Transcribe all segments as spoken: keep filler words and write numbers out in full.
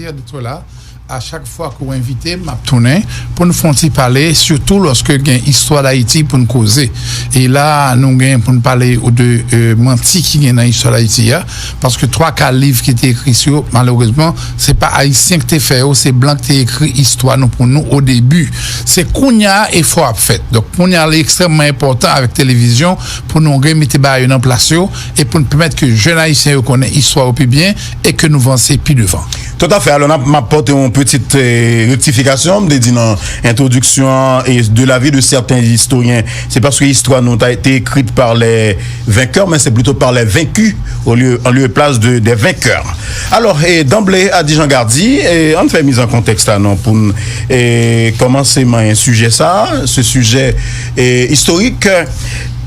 Fier d'être là. A chak fwa ke w envite m, m ap tounen pou n fè yon ti pale, sitou lòske gen istwa Dayiti pou n koze. E la, nou gen pou n pale de euh, manti ki gen nan istwa Dayiti a, paske twa ka liv ki te ekri sou yo, malerezman, se pa Ayisyen ki te fè yo, se blan ki te ekri istwa nou pou nou o debi. Se kounye a efò ap fèt. Donk, kounye a, li ekstrèmman enpòtan avèk televizyon pou nou remete bagay yo nan plas yo e pou n pèmèt ke jèn Ayisyen yo konnen istwa yo pi byen e ke nou vanse pi devan. Toutafè. Alò, m ap pote yon pitit eh, rektifikasyon. M te di nan entwodiksyon an, eh, de la vie de certains historiens, se paske istwa nou ta été écrite par les vainqueurs, men se plito par les vaincus au lieu, en lieu et place de, des vainqueurs. Alò, eh, d'emblée, Adi Jean Gardy, eh, ann fè miz an kontèks la non pou n eh, kòmanse manyen sijè sa, ce sujet eh, historique.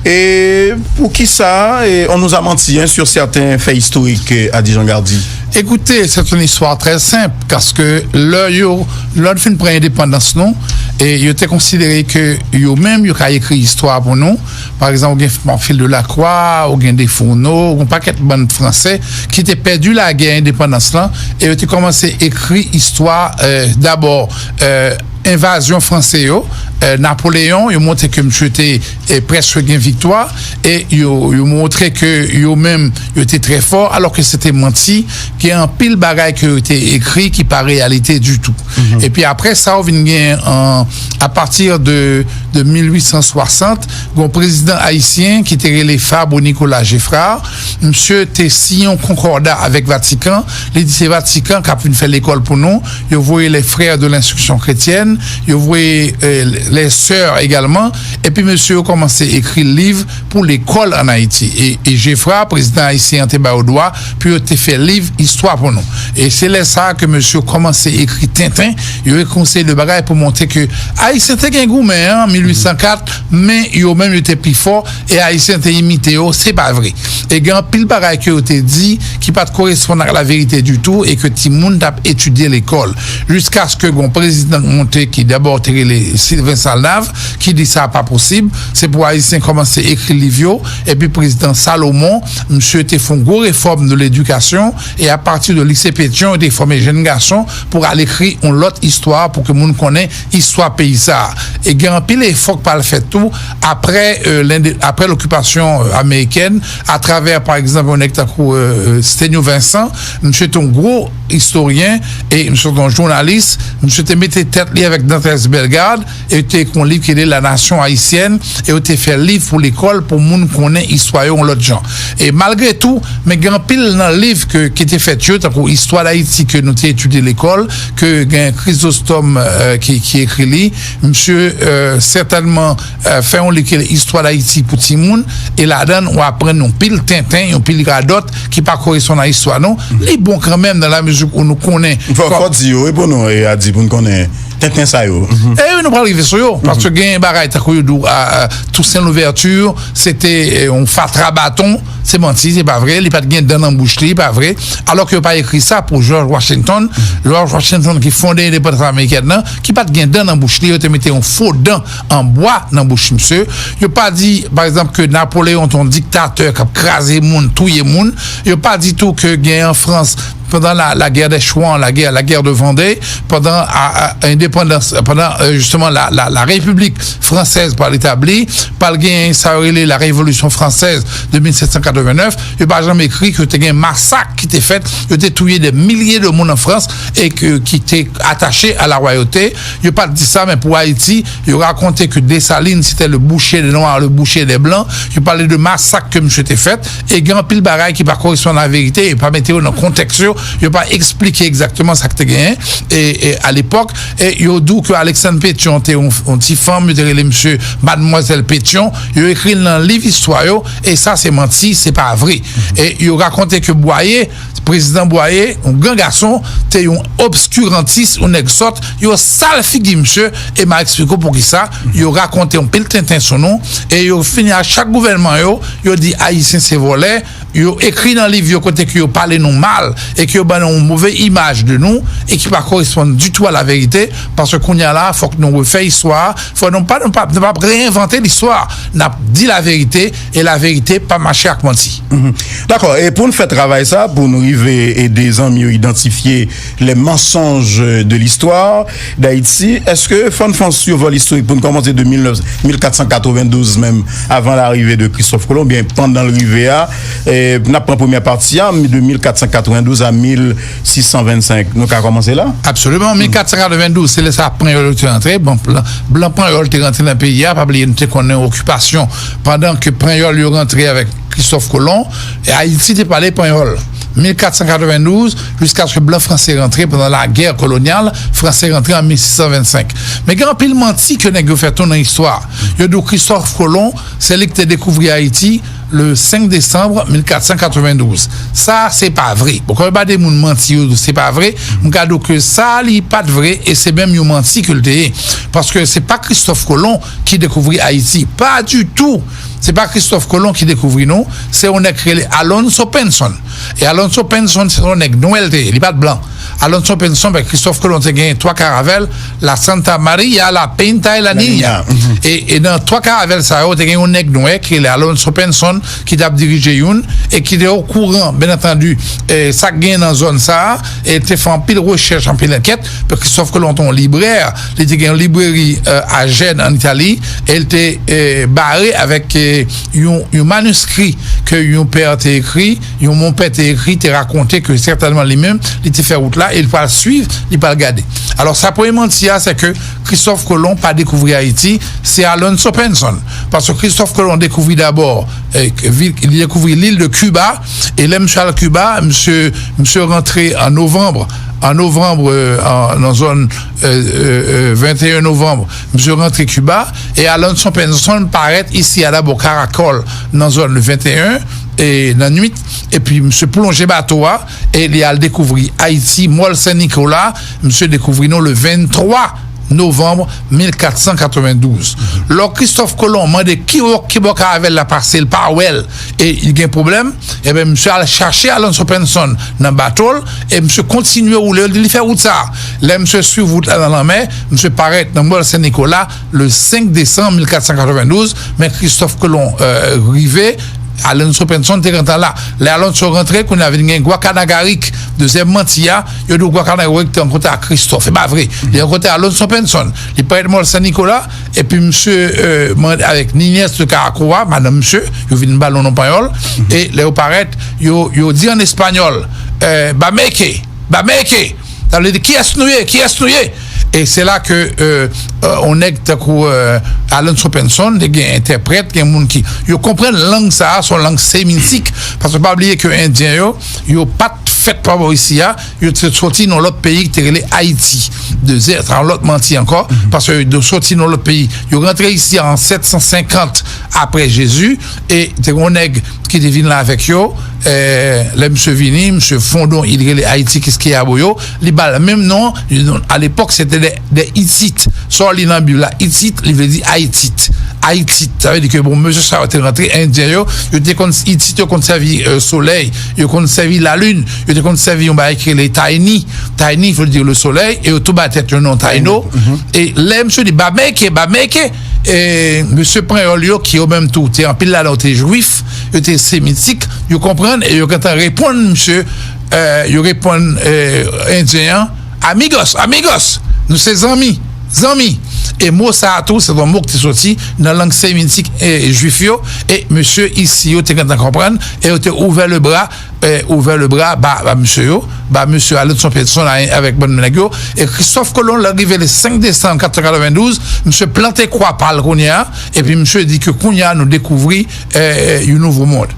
Et pour qui ça, eh, on nous a menti hein, sur certains faits historiques, eh, Adi Jean Gardy. Écoutez, c'est une histoire très simple, paske lè yo, lè n fin pran endepandans nou, e yo te konsidere ke yo menm yo ka ekri istwa pou nou. Pa egzanp, ou gen Pamphile de Lacroix, ou gen Desfourneaux, ou gen pakèt bann Fransè ki te pèdi lagè endepandans lan, e yo te kòmanse ekri istwa, eh, dabò, eh, envazyon franse yo, eh, Napoleyon, yo montre ke misye te eh, prèske gen viktwa, e yo, yo montre ke yo menm, yo te trè fò, alò ke se te manti, gen anpil bagay ke yo te ekri ki pa reyalite ditou. Epi apre sa, ou vin gen, an, a pati de, de mil uit san swasant, gen yon prezidan ayisyen ki te rele Fabre Nicolas Geffrard. Misye te siyen yon konkòda avèk Vatikan. Li di se Vatikan k ap vin fè lekòl pou nou. Yo voye les frères de l'instruction chrétienne, yo voye eh, les sœurs également. Epi mesye yo kòmanse ekri liv pou lekòl ann Ayiti. E, e Geffrard, prezidan ayisyen an, te ba yo dwa pou yo te fè liv istwa pou nou. E se lè sa a ke mesye yo kòmanse ekri tenten, yo ekri yon seri de bagay pou montre ke Ayisyen te gen goumen an mil uit san kat, men yo menm yo te pi fò, e Ayisyen te imite yo, se pa vre. E gen anpil bagay ke yo te di ki pa t koresponn ak laverite ditou e ke timoun t ap etidye lekòl. Jiskaske gen yon prezidan k monte ki dabò te rele Sylvain Salnave, ki di sa pa posib, se pou Ayisyen kòmanse ekri liv yo, epi prezidan Salomon, misye te fè yon gwo refòm de ledikasyon, e apati de lise Petyon, yo te fòme jèn gason pou al ekri yon lòt istwa, pou ke moun konnen istwa peyi sa a. E gen anpil efò k pral fèt tou apre, euh, lende, apre lokipasyon, euh, amerikèn, atravè, pa egzanp, yon nèg tankou, euh, euh, Stenio Vincent, misye te yon gwo istoryen e misye te yon jounalis, misye te mete tèt li avèk Dantès Bellegarde e te ekri yon liv ki rele La Nation Haïtienne, e yo te fè liv pou lekòl pou moun konnen istwa yo yon lòt jan. E malgre tou, men gen anpil nan liv ke, ki te fèt yo, tankou Istwa Dayiti ke nou te etidye lekòl, ke gen Chrysostome, euh, ki, ki ekri li. Misye, euh, sètènman, euh, fè yon liv ki rele Istwa Dayiti pou timoun, e ladan l, ou aprann yon pil tenten, yon pil radòt ki pa koresponn a istwa nou. Li bon kanmenm nan la mizik ou nou konnen. Fò, fò di yo, wi, pou nou, e, Adi, pou n konnen tenten sa yo. E wi, nou pral rive sou yo, paske gen bagay tankou yo di w, a, a, Toussaint Louverture, se te, e, yon fatra baton, se manti, se pa vre, li pa t gen dan nan bouch li, pa vre. Alò ke yo pa ekri sa pou George Washington. George Washington ki fonde endepandans amerikèn nan, ki pa t gen dan nan bouch li, yo te mete yon fo dan an bwa nan bouch misye. Yo pa di, pa egzanp, ke Napoleyon te yon diktatè k ap kraze moun, touye moun. Yo pa di tou ke gen an Frans, pandan la, la guerre des Chouans, la guerre, la guerre de Vendée, pandan a, a, endepandans, pandan, euh, justement, la, la, la République française pral etabli, pral gen sa yo rele la Révolution française de mil sèt san katrevennnèf, yo pa janm ekri ke te gen masak ki te fèt, yo te touye de milye de moun an Frans e ke, ki te atache a la royauté. Yo pa t di sa, men pou Ayiti, yo rakonte ke Dessalines, c'était le boucher des Noirs, le boucher des Blancs. Yo pale de masak ke misye te fèt, e gen anpil bagay ki pa koresponn a verite, e pa mete yo nan kontèks yo, yo pa eksplike egzakteman sa k te genyen, e, e a lepòk, e yo di w ke Alexandre Pétion te yon, yon ti fanm, yo te rele misye Mademoiselle Pétion, yo ekri l nan liv istwa yo, e sa se manti, se pa vre. E yo rakonte ke Boyer, prezidan Boyer, yon gran gason, te yon obskirantis, yon nèg sòt, yo sal figi misye, e m a eksplike w poukisa, yo rakonte yon pil tenten sou nou, e yo fini a chak gouvènman yo, yo di Ayisyen se vòlè, yo ekri nan liv yo kote ke yo pale nou mal, e yo ban nou yon move imaj de nou e ki pa koresponn ditou a laverite, paske kounye a la, fòk nou refè istwa a, fò nou pa, nou pa, nou pa reyenvante listwa, n ap di laverite, e laverite pa mache ak manti. Dakò, e pou n fè travay sa, pou n rive ede zanmi yo idantifye les mensonges de l'histoire d'Haïti, èske fò n fè yon survol istorik pou n kòmanse de mil katsan katrevendouz menm, avan larive de Christophe Colomb, oubyen pandan l rive a, n ap pran premyè pati a, de mil katsan katrevendouz a mil sis san vennsenk, nou ka kòmanse la? Absoliman, mil katsan katrevendouz, se lè sa panyòl yo te rantre, bon, blan panyòl te rantre nan peyi a, pa bliye nou te konnen okipasyon, pandan ke panyòl yo rantre avèk Christophe Colomb, Ayiti te pale panyòl. mil katsan katrevendouz, jiskaske blan franse rantre pandan lagè kolonyal, franse rantre an mil sis san vennsenk. Men gen anpil manti ke nèg yo fè tou nan istwa. Yo di w Christophe Colomb, se li ki te dekouvri Ayiti le senk desanm mil katsan katrevendouz. Sa, se pa vre. Bon, kòm yo ba de moun manti, yo di w se pa vre, m ka di w ke sa, li pa t vre, e se menm yon manti ke l te ye. Paske se pa Christophe Colomb ki dekouvri Ayiti. Pa ditou. Se pa Christophe Colomb ki dekouvri nou, se yon nèg ki rele Alonso Penson. E Alonso Penson, se yon nèg nwè l te ye, li pa t blan. Alonso Penson, ben, Christophe Colomb te gen twa karavèl, la Santa Maria, la Pinta e la Niña. E, e nan twa karavèl sa yo, te gen yon nèg nwè ki rele Alonso Penson, ki t ap dirije youn, e ki te okouran, byen antandi, e, sa k gen nan zòn sa a, e te fè anpil rechèch, anpil ankèt, Christophe Colomb te yon librè, li te gen yon libreri, e, a Gênes, an Itali, e l te, e, bare avèk, e, yon, yon maniskri ke yon pè te ekri, yon monpè te ekri, te rakonte ke sètènman li menm, li te fè wout la, e li pral swiv, li pral gade. Alò, sa premye manti a, se ke Christophe Colomb pa dekouvri Ayiti, se Alonso Penson. Paske Christophe Colomb dekouvri dabò, e, li dekouvri lil de Kiba, e lè misye al Kiba, misye, misye rantre an novanm, an novanm, e, an, nan zòn, e, e, e, venteyen novanm, misye rantre Kiba, e Alonso Penson parèt isi a dabò Karakòl, nan zòn le venteyen, e nan nwit, epi misye plonje bato a, e li al dekouvri Ayiti, Mòl Sen Nikola, misye dekouvri nou le venntwa novanm mil katsan katrevendouz. Lò Christophe Colomb mande ki bò, ki bò karavèl la pase, l pa wè l, e li gen pwoblèm, ebyen, misye al chache Alonso Penson nan bato l, e misye kontinye woule, li fè wout sa. Lè misye swiv wout la nan lanmè, misye parèt nan Mòl Sen Nikola, le senk desanm mil katsan katrevendouz, men Christophe Colomb, e, rive, Alonso Penson te gentan la. Lè Alonso rantre, kounye a vin gen Guacanagarik. Dezyèm manti a, yo di w Guacanagarik te rankontre ak Christophe. E pa vre. Li rankontre Alonso Penson. Li parèt Mòl Sen Nikola, epi misye, e, mande avèk Niñez de Caracoa, madanm misye, yo vin ba l yon non panyòl. E lè yo parèt, yo, yo di an espanyòl, e, Bameke, Bameke. Sa vle di, kiyès nou ye? Kiyès nou ye? E se la ke, e, e, yon nèg tankou, e, Alonso Penson, te gen entèprèt, gen moun ki, yo konprann lang sa a, se yon lang semitik, paske pa bliye ke Endyen yo, yo pa t fèt pa bò isi a, yo te soti nan lòt peyi ki te rele Ayiti. Dezè, sa yon lòt manti ankò, paske yo soti nan lòt peyi. Yo rantre isi a an sèt san senkant apre Jezi, e te gen yon nèg ki te vin la avèk yo, e, lè misye vini, misye fonde yon il rele Ayiti Kiskeya Boyo, li ba l menm non, alepòk se te de, de Itit. Sa w li nan Bib la, Itit, li vle di Ayitit. Ayitit, sa vle di ke bon, mesye sa yo te rantre, Endyen yo, yo te konn, Itit yo konn sèvi, e, solèy, yo konn sèvi lalin, yo te konn sèvi yon bagay ki rele Tayni. Tayni vle di le soleil, e yo tou ba tèt yo non Tayno. E lè misye di Bameke, Bameke, e mesye panyòl yo, ki yo menm tou, te anpil ladan yo te jwif, yo te semitik, yo konprann, e yo gentan reponn misye, e, yo reponn, e, Endyen an, amigos, amigos, nou se zanmi, zanmi. E mo sa a tou, se yon mo ki te soti nan lang semitik, e, jwif yo, e mesye isi yo te gentan konprann, e yo te ouvè le bra, e, ouvè le bra ba, ba mesye yo, ba mesye Alonso Penson avèk bann nèg yo. E Christophe Colomb, lè l rive le senk desanm katsan katrevendouz, misye plante kwa pa l kounye a, epi misye di ke kounye a nou dekouvri, e, e, yon nouvo mond.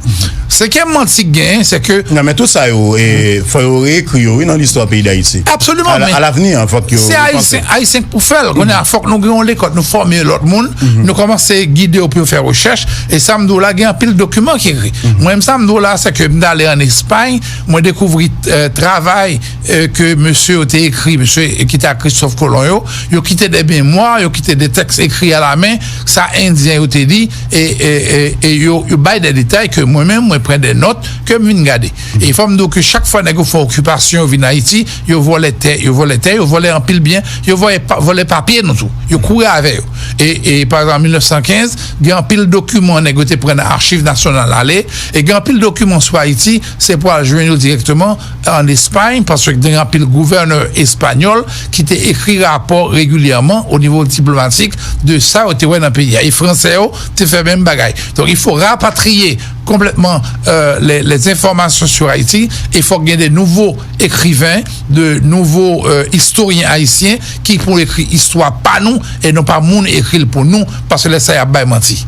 Senkyèm manti k genyen, se ke... Non, men tout sa yo, e, fò yo reekri yo, wi, nan listwa peyi Dayiti. Absoliman, men... Alavni, fòk yo... Se Ayisyen, Ayisyen k pou fè l. Kounye a, fòk nou yon lekòl, nou fòme lòt moun, nou kòmanse gide yo pou yo fè rechèch. E sa m di w la, gen anpil dokiman ki ekri. Mwen menm, sa m di w la, se ke m t ale ann Espay, mwen dekouvri, eh, travay, eh, ke mesye yo te ekri, mesye ki te ak Kristòf Kolon yo. Yo kite de memwa, yo kite de tèks ekri a la men, sa Endyen yo te li, e, e, e, e yo, yo bay de detay ke mwen menm, mwen pran de nòt, ke m vin gade. E fò m di w ke chak fwa nèg yo fè okipasyon, yo vin Ayiti, yo vòlè tè, yo vòlè tè, yo vòlè anpil byen, yo vòlè pa-, vòlè papye nou tou. Yo kouri avè yo. E, e pa egzanp, an mil nèf san kenz, gen anpil dokiman nèg yo te pran nan Achiv Nasyonal ale, e gen anpil dokiman sou Ayiti, se pou al jwenn yo dirèkteman ann Espay, paske gen anpil gouvènè espanyòl ki te ekri rapò regilyèman o nivo diplomatik de sa yo te wè nan peyi a. E fransè yo te fè menm bagay. Donk, il faut rapatrier complètement, euh, les, les informations sur Haïti, e fòk gen de nouveaux écrivains, de nouveaux, euh, historiens haïtiens ki pou ekri istwa pa nou, e non pa moun ekri l pou nou, paske lè sa y ap bay manti.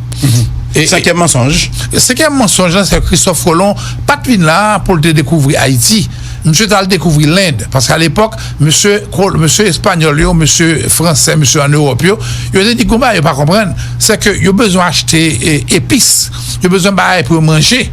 E, Senkyèm mansonj. Senkyèm mansonj lan, se Kristòf Kolon pa t vin la pou l te dekouvri Ayiti. Misye t al dekouvri Lend, paske alepòk, mesye, kol-, mesye espanyòl yo, mesye fransè, mesye ann Ewòp yo, yo te di gon bagay yo pa konprann, se ke yo bezwen achte, e, epis, yo bezwen bagay pou yo manje.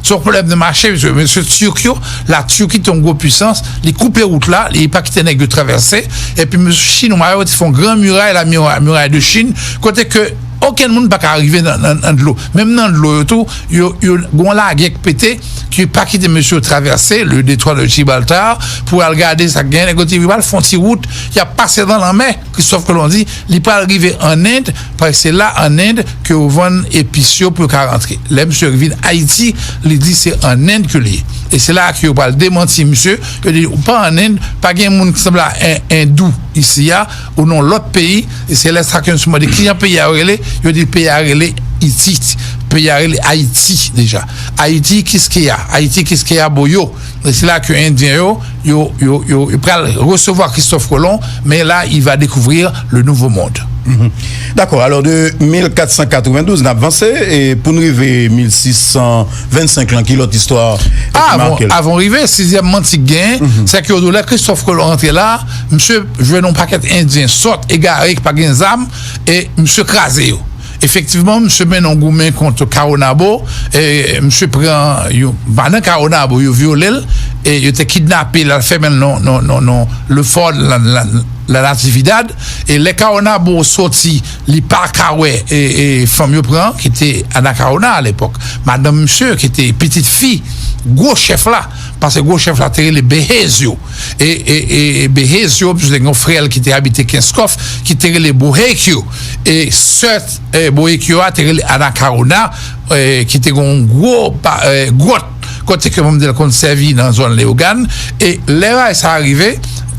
Se yon pwoblèm de mache, mesye, mesye Turk yo, la Turquie te yon gwo pwisans, li koupe wout la, li pa kite nèg yo travèse, epi mesye Chinwa yo te fè yon gran miray, la mira-, muraille de Chine, kote ke okenn moun pa ka rive nan, nan, nan dlo. Menm nan dlo yo tou, yo, yo, gon lagè k pete, ki pa kite mesye yo travèse le détroit de Gibraltar pou al gade sa k genyen. Nèg yo te pral fè yon ti wout, y ap pase nan lanmè. Kristòf Kolon di, li pral rive ann End, paske se la ann End ke yo vann epis yo pou yo ka rantre. Lè misye vin Ayiti, li di se ann End ke li ye. E se la ke yo pral demanti misye, yo di, ou pa ann End, pa gen moun ki sanble a en-, endou isi a, ou nan lòt peyi, e se lè sa ke nou mande kijan peyi a rele, yo di peyi a rele Itit, peyi a rele Ayiti deja. Ayiti Kiskeya, Ayiti Kiskeya Boyo. E se la ke Endyen yo, yo, yo, yo, yo pral resevwa Kristòf Kolon, mais là, il va découvrir le nouveau monde. Mhm. Dakò, alò de mil kat san katrevendouz, n ap vanse, e pou n rive mil sis san vennsenk lan, ki lòt istwa ki make l? Avan rive, sizyèm manti k genyen, se ke yo di w lè Kristòf Kolon rantre la, misye jwenn yon pakèt Endyen sòt, egare, ki pa gen zam, e misye kraze yo. Efektivman, misye mennen yon goumen kont Kawonabo, e misye pran yon, pandan Kawonabo, yo vyole l, e yo te kidnape l, al fèmen l nan, nan, nan, nan Le Fort la, la, la Natividad, e lè Kawonabo soti, li pa ka wè, e, e fanm yo pran, ki te Anakawona alepòk, madanm misye, ki te pitit fi gwo chèf la, paske gwo chèf la te rele Behezyo. E, e, e, e Behezyo, misye te gen yon frè l ki te abite Kenskòf, ki te rele Bohekyo. E sè, e, Bohekyo a te rele Anakawona, e, ki te gen yon gwo pa-, e, gwòt, kote ke manmzèl konn sèvi nan zòn Leyogàn. E lè bagay sa a rive,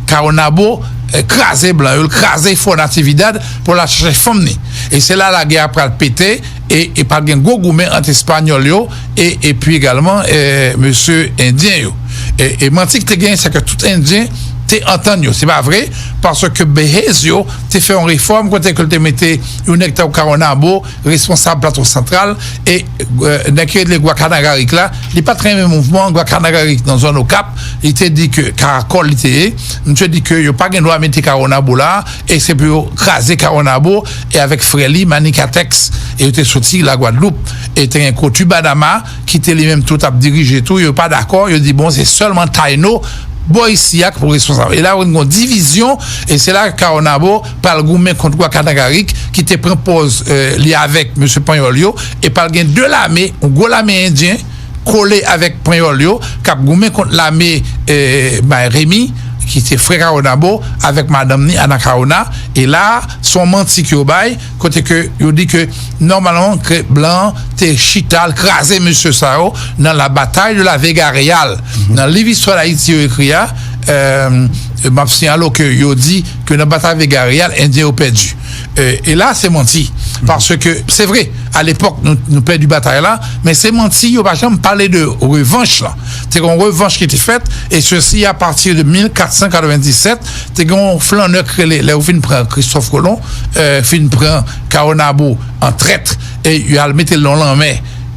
Kawonabo, e, kraze blan yo, l kraze Fò Natividad pou l al chache fanm ni. E se la lagè a pral pete, e, e pral gen gwo goumen ant Espanyòl yo e, epi egalman, e, mesye Endyen yo. E, e manti ki te genyen, se ke tout Endyen te antann yo. Se pa vre, paske Behezyo te fè yon refòm kote ke l te mete yon nèg tankou Kawonabo responsab Plato Santral, e, e, nèg ki rele Gwakanagarik la, li pa t renmen mouvman Gwakanagarik nan zòn Okap, li te di ke karakòl li te ye, misye di ke yo pa gen dwa mete Kawonabo la, e se pou yo kraze Kawonabo, e avèk frè li, Manikatèks, e yo te soti Lagwadloup, e te gen Kotibanama, ki te li menm tou t ap dirije tou, yo pa dakò, yo di, bon, se sèlman Tayno, bò isi a, ki pou responsab. E la, ou gen yon divizyon, e se la Kawonabo pral goumen kont Gwakanagarik, ki te pran pòz, e, li avèk mesye Panyòl yo, e pral gen de lame, yon gwo lame endyen, kole avèk Panyòl yo, k ap goumen kont lame, e, bay Remi, ki se frè Kawonabo, avèk madanm ni, Anakawona. E la, se yon manti ke yo bay, kote ke yo di ke, nòmalman, ke blan te chita, l kraze mesye sa yo nan la bataille de la Vega Real. Nan liv Istwa Dayiti yo ekri a, e, m ap siyale w ke yo di ke nan batay Vega Real, Endyen yo pèdi. E, e la, se manti. Paske, se vre, alepòk, nou, nou pèdi batay la, men se manti, yo pa janm pale de revanch lan. Te gen yon revanch ki te fèt, e sesi a pati de mil kat san katrevenndisèt, te gen yon flannè k rele, lè yo fin pran Kristòf Kolon, e, fin pran Kawonabo an trèt, e yo al mete l nan lanmè,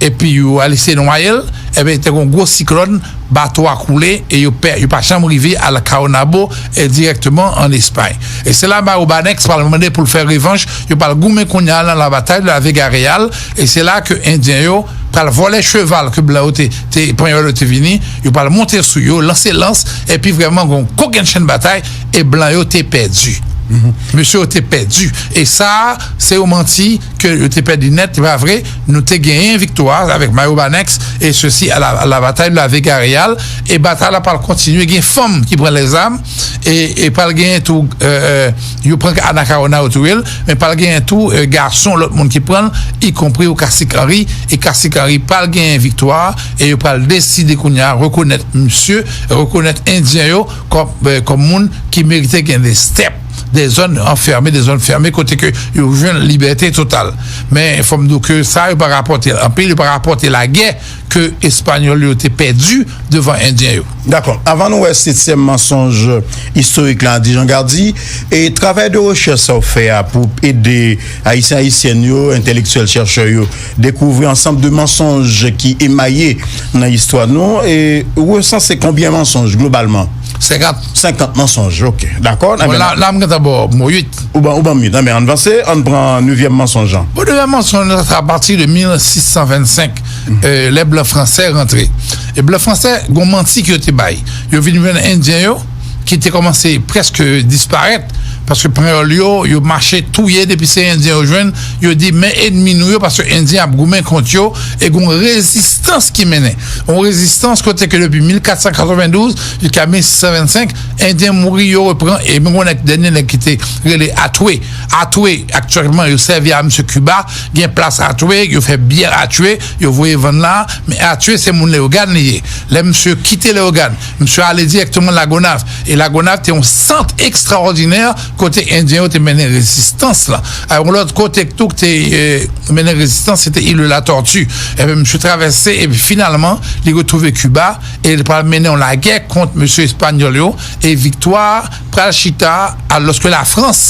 epi yo al eseye nwaye l, Ebyen, te gen yon gwo siklòn, bato a koule e yo pè, yo pa janm rive al Caonabo, e dirèkteman an Espay. E se la Mario Banks pral mande pou l fè revanch, yo pral goumen kounye a nan la bataille de la Vega Real, e se la ke Endyen yo pral vòlè cheval ke blan yo te, te panyòl yo te vini, yo pral monte sou yo, lanse lans, epi vrèman gen yon kokennchenn batay, e blan yo te pèdi. Mesye yo te pèdi. E sa, se yon manti ke yo te pèdi nèt, se pa vre. Nou te genyen viktwa avèk Mario Banks, e sesi à la, à la bataille de la Vega Real. E batay la pral kontinye. Gen fanm ki pran lèzam, e, e pral genyen tou, euh, euh, yo pran Anacaona, yo touye l, men pral genyen tou, euh, gason, lòt moun ki pran l, ikonpri ou Cacique Henry. E Cacique Henry pral genyen viktwa, e yo pral deside kounye a rekonèt misye, rekonèt Endyen yo kòm, euh, kòm moun ki merite gen de stèp, de zòn anfème, de zòn fèmen, kote ke yo jwenn libète total. Men fò m di w ke sa, yo pa rapòte anpil, yo pa rapòte lagè ke Espanyòl yo te pèdi devan Endyen yo. Dakò. Avan nou wè setyèm mansonj istorik la, di Jean Gardy, e travay de rechèch sa w fè a pou ede Ayisyen, Ayisyèn yo, entèlektyèl, chèchè yo, dekouvri ansanm de mansonj ki emaye nan istwa nou, e ou resanse konbyen mansonj globalman? Senkant. Senkant mansonj, ok. Dakò. Bon, la, la, m gentan ba w mo uit. Ou ban, ou ban m uit. Anben, ann vanse, ann pran nevyèm mansonj lan. Bon, nevyèm mansonj lan, se apati de mil sis san vennsenk, euh, lè blan fransè rantre. E blan fransè, gon manti ke yo te bay. Yo vin jwenn Endyen yo, ki te kòmanse prèske disparèt, paske panyòl yo, yo mache touye depi se Endyen yo jwenn, yo di men ènmi nou yo, paske Endyen ap goumen kont yo, e gon rezistans ki mennen. Yon rezistans kote ke depi mil kat san katrevendouz jiska mil sis san vennsenk, Endyen mouri, yo repran, e men gon nèg, dènye nèg ki te rele Atwé. Atwé, aktyèlman, yo sèvi a misye Kiba, gen plas Atwé, yo fè byè Atwé, yo voye vann la, men Atwé se moun Leyogàn li ye. Lè misye kite Leyogàn, misye ale dirèkteman Lagonav. E Lagonav te yon sant ekstraòdinè kote Endyen yo te mennen rezistans lan. A, yon lòt kote tou ki te, eh, mennen rezistans, se te Il de la Tortue. Ebyen, misye travèse, epi finalman, li retwouve Kiba, e li pral mennen yon lagè kont mesye espanyòl yo, e viktwa pral chita, alòske Lafrans,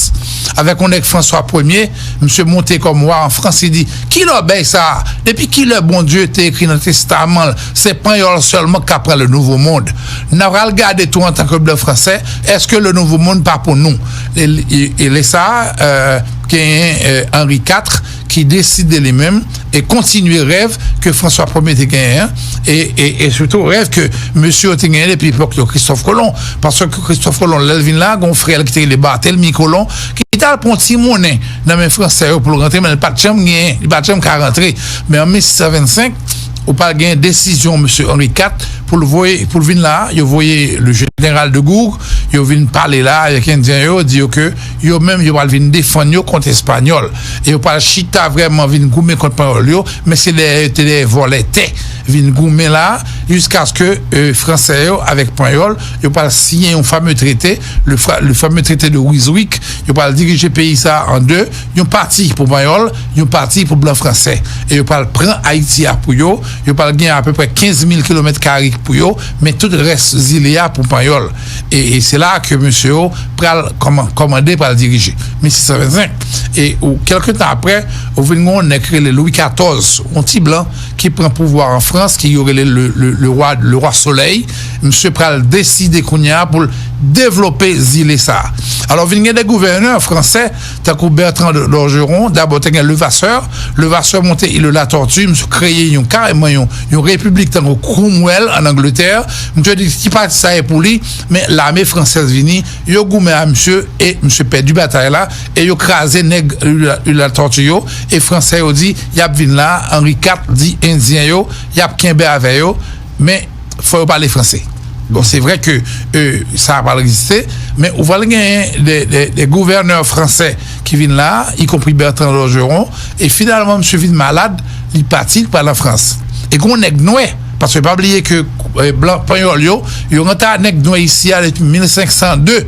avèk yon nèg Franswa Premye, misye monte kòm wa an Frans, li di, ki lòbèy sa a? Depi kilè Bondye te ekri nan testaman l, se panyòl sèlman k ka pran le nouveau monde? N a pral gade tou antanke blan fransè, èske le nouveau monde pa pou nou? E, e, e lè sa a, euh, genyen, euh, Henri kat ki deside li menm e kontinye rèv ke Franswa Premye te genyen an, e, e, e sitou rèv ke mesye yo te genyen depi epòk yo Christophe Colomb. Paske Christophe Colomb, lè l vin la, gon frè l ki te rele Barthélemy Colomb, ki t al pran yon ti monnen nan men fransè yo pou l rantre, men l pa t janm genyen, li pa t janm ka rantre. Men an mil sis san vennsenk, ou pral gen desizyon mesye Henri kat pou l voye, pou l vin la, yo voye le général de Gourgues, yo vin pale la avèk Endyen yo, di yo ke yo menm, yo pral vin defann yo kont Espanyòl. E yo pral chita vrèman vin goumen kont Panyòl yo, men se dèyè yo te dèyè vòlè tè, vin goumen la, jiskaske, euh, Fransè yo avèk Panyòl, yo pral siyen yon fame trete, le, fra- le fameux traité de Ryswick, yo pral dirije peyi sa a an de, yon pati pou Panyòl, yon pati pou blan fransè. E yo pral pran Ayiti a pou yo, yo pral gen apeprè kenz mil kilomèt kare pou yo, men tout rès zile a pou Panyòl. E, e se la ke mesye yo pral kòman- kòmande, pral dirije. Mil sis san vennsenk. E ou, kèlke tan apre, ou vin gen yon nèg ki rele Lwi katòz, yon ti blan ki pran pouvwa an Frans, ki yo rele le, le, le roi, le roi Soleil. Misye pral deside kounye a pou l devlope zile sa a. Alò, vin gen de gouvènè fransè, tankou Bertrand de Lorgeron, dabò te gen Levasseur. Levasseur monte Il de la Tortue, misye kreye yon, kareman yon, yon repiblik tankou Cromwell an Angletè. Misye di ti pati sa e pou li, men lame fransèz vini, yo goumen a misye, e misye pèdi batay la, e yo kraze nèg Il de la- Il de la Tortue yo, e fransè yo di, y ap vin la, Henri kat di Endyen yo, y ap kenbe avè yo, men fò yo pale franse. Bon, se vre ke, euh, sa pa egziste, men ou pral genyen de, de, de gouvènè fransè ki vin la, ikonpri Bertrand Lorgeron, e finalman, misye vin malad, li pati, li pral an Frans. E gon nèg nwè, paske pa bliye ke, euh, blan panyòl yo, yo rantre a nèg nwè isi a depi mil senk san de.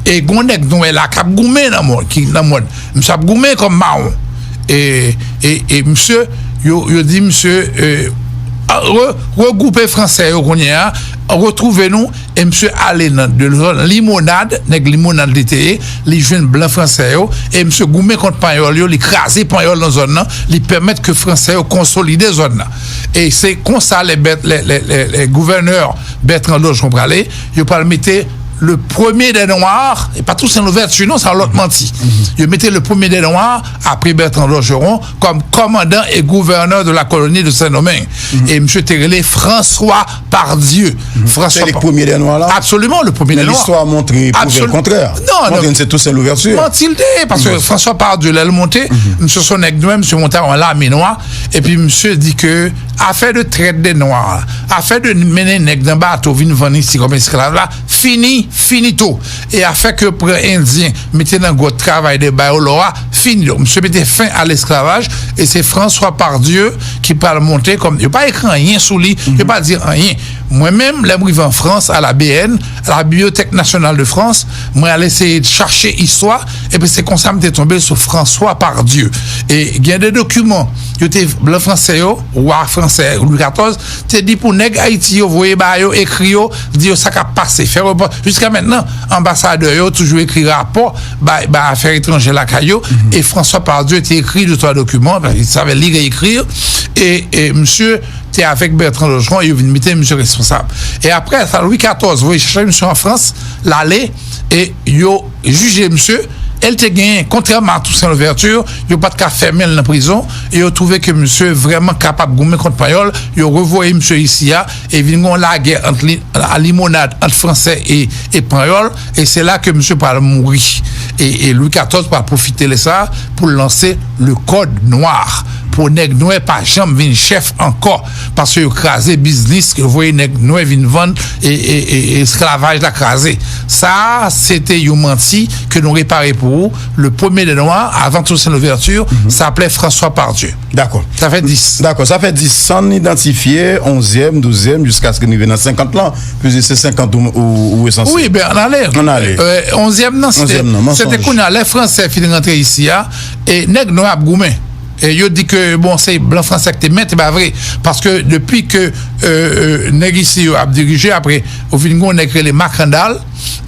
E gon nèg nwè la k ap goumen nan mòn, ki nan mòn. Misye ap goumen kòm mawon. E, e, e misye, yo, yo di misye, euh, re- regwoupe Fransè yo kounye a, retwouve nou, e misye ale nan de zòn Limonad, nèg Limonad li te ye, li jwenn blan fransè yo, e misye goumen kont panyòl yo, li kraze panyòl nan zòn nan, li pèmèt ke fransè yo konsolide zòn nan. E se konsa lè, lè, lè, lè, lè gouvènè Bertrand Dorgeron prale, yo pral mete le premier des Noirs, e pa Toussaint Louverture, non, sa lòt manti. Yo mete le premier des Noirs, apre Bertrand Dorgeron, comme commandant et gouverneur de la colonie de Saint-Domingue. E misye te rele François Pardieu. François Se li ki premye dè nwa la? Absolument, le premier des Noirs. Men listwa montre pwouve l kontrè. Non, non. Montre se Toussaint Louverture. Manti l te ye, paske François Pardieu, lè l monte, misye se yon nèg nwè, misye monte a yon lame nwa, epi misye di ke afè de trèt de nwa, afè de mennen nèg nan bato vin vann isi kòm esklav la, fini, finito. E afè ke pran Endyen, mete nan gwòt, travay de ba yo lò a, fini. Donk, misye mete fen a lesklavaj, e se François Pardieu ki pral monte kòm, yo pa ekri anyen sou li, yo pa di anyen. Mwen menm, lè m rive an Frans, a la B N, la Bibliothèque Nationale de France, mwen al eseye chache istwa, epi se konsa m te tonbe sou François Pardieu. E gen de dokiman, yo te, blan fransè yo, wa fransè Louis katòz, te di pou nèg Ayiti yo voye ba yo, ekri yo, di yo sa k ap pase, fè repò. Jiska mentnan, anbasadè yo toujou ekri rapò bay, bay afè etranjè lakay yo, e François Pardieu te ekri de twa dokiman, paske li savait lire et écrire, e, e misye te avèk Bertrand Dorgeron, yo vin mete misye responsab. E apre sa, Louis katòz voye chache misye an Frans, l ale, e yo jije misye, e l te genyen, kontrèman a Toussaint Louverture, yo pa t ka fèmen l nan prizon, e yo twouve ke misye vrèman kapab goumen kont panyòl, yo revoye misye isi a, e vin gen yon lagè ant li, a Limonad, ant fransè e, e panyòl, e se la ke misye pral mouri. E, e Louis katòz pral pwofite de sa pou l lanse le code noir, pou nèg nwè pa janm vin chèf ankò, paske yo kraze biznis, yo voye nèg nwè vin vann, e, e, e, e esklavaj la kraze. Sa a, se te yon manti ke nou repare pou ou. Le premier des Noirs, avant Toussaint Louverture, s'appelait François Pardieu. Dakò. Sa fè dis. Dakò, sa fè dis. San idantifye, onzyèm, douzyèm, jiskaske n rive nan senkant lan, piske se senkant ou, ou, ou resanse. Wi, ben, ann ale. Ann ale. Euh, onzyèm nan, se te, Onzyèm nan, se te mansonj. Kounye a, lè fransè fin rantre isi a, e nèg nwè ap goumen. E yo di ke, bon, se blan fransè ki te mèt, se pa vre. Paske depi ke, euh, euh, nèg isi yo ap dirije, apre, ou vin gen yon nèg ki rele Makandal,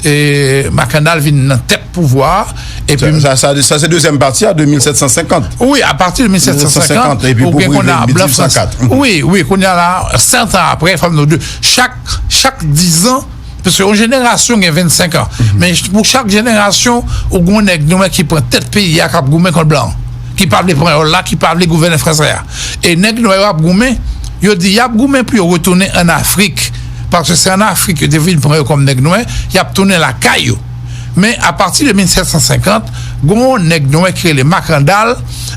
e Makandal vin nan tèt pouvwa a, epi Sa, sa, sa, sa se dezyèm pati a, de mil sèt san senkant. Wi, apati de mil sèt san senkant, mil sèt san senkant, epi ou pou gen rive kounye a blan fransè. Mil uit san kat. Wi, wi, kounye a la, sèt an apre, fò m di, chak, chak diz an, paske yon jenerasyon gen vennsenk an. Men pou chak jenerasyon, ou gen yon nèg nwè ki pran tèt peyi a, k ap goumen kont blan, ki pa vle panyòl la, ki pa vle gouvènè fransè a. E nèg nwè yo ap goumen, yo di y ap goumen pou yo retounen ann Afrik. Paske se ann Afrik yo te vin pran yo kòm nèg nwè, y ap tounen lakay yo. Men apati de mil sèt san senkant, gen yon nèg nwè ki rele Makandal,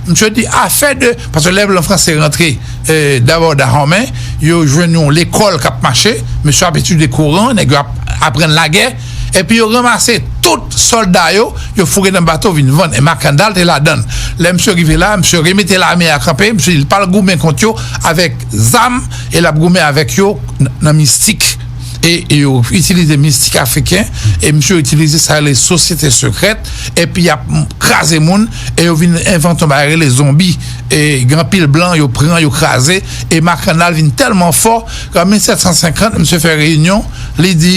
misye di afè de, paske lè blan fransè rantre, eh, dabò Dahomey, yo jwenn yon lekòl k ap mache, misye ap etidye Koran, nèg yo ap aprann lagè, epi yo ranmase tout sòlda yo, yo foure nan bato vin vann, e Makandal te ladann. Lè misye rive la, misye remete lame a kanpe, misye di l pral goumen kont yo avèk zam, e l ap goumen avèk yo n-, nan mistik. E, e yo itilize mistik afriken, e misye itilize sa yo rele sosyete sekrèt, epi y ap m-, kraze moun, e yo vin envante yon bagay rele zonbi, e gen anpil blan, yo pran, yo kraze, e Makandal vin tèlman fò, ke an mil sèt san senkant, misye fè reyinyon, li di,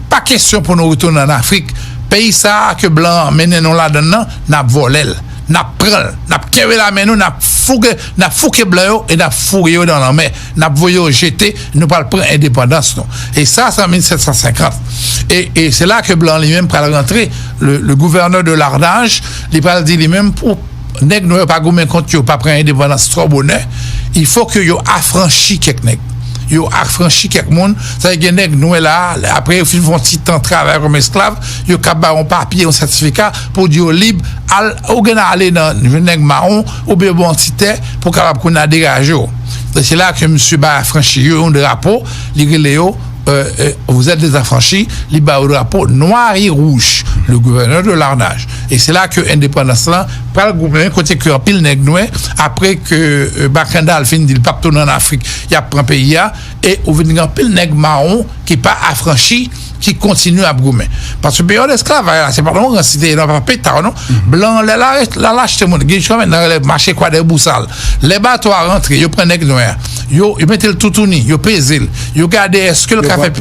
pa kesyon pou nou retounen ann Afrik, peyi sa a ke blan an mennen nou ladann nan, n ap vòlè l. N ap pran l, n ap kenbe lame nou, n ap fouke, n ap fouke blan yo e n ap foure yo nan lanmè. N ap voye yo jete, nou pral pran endepandans nou. E sa, se an mil sèt san senkant. E, e se la ke blan li menm pral rantre, le, le gouvènè de Larnaj, li pral di li menm, pou nèg nwè yo pa goumen kont yo, pa pran endepandans twò bonè, il faut que yo afranchi kèk nèg. Yo afranchi kèk moun, sa gen nèg nwè la, apre yo fin fè yon ti tan travay kòm esklav, yo ka ba yon papye, yon sètifika pou di yo lib, al, ou gen ale nan jwenn nèg mawon, oubyen ba yon ti tè pou kapab kounye a degaje w. E se la ke misye bay afranchi yo yon drapo, li rele yo, euh, euh, vous êtes des affranchis, li ba yo drapo nwa e wouj, le gouvènè de Larnaj. E se la ke endepandans lan pral goumen, kote ke anpil nèg nwè, apre ke, euh, Makandal fin di l p ap tounen ann Afrik, y ap pran peyi a, e ou vin gen anpil nèg mawon ki pa afranchi, ki kontinye ap goumen. Paske peryòd esklavaj la, se pa nan yon rans li te ye, non, pa peta, non. Blan an, lè l al achte moun, gen jiska mentnan, rele mache Kwadèbousal. Lè bato a rantre, yo pran nèg nwè a, yo, yo mete l toutouni, yo peze l, yo gade èske l ka fè.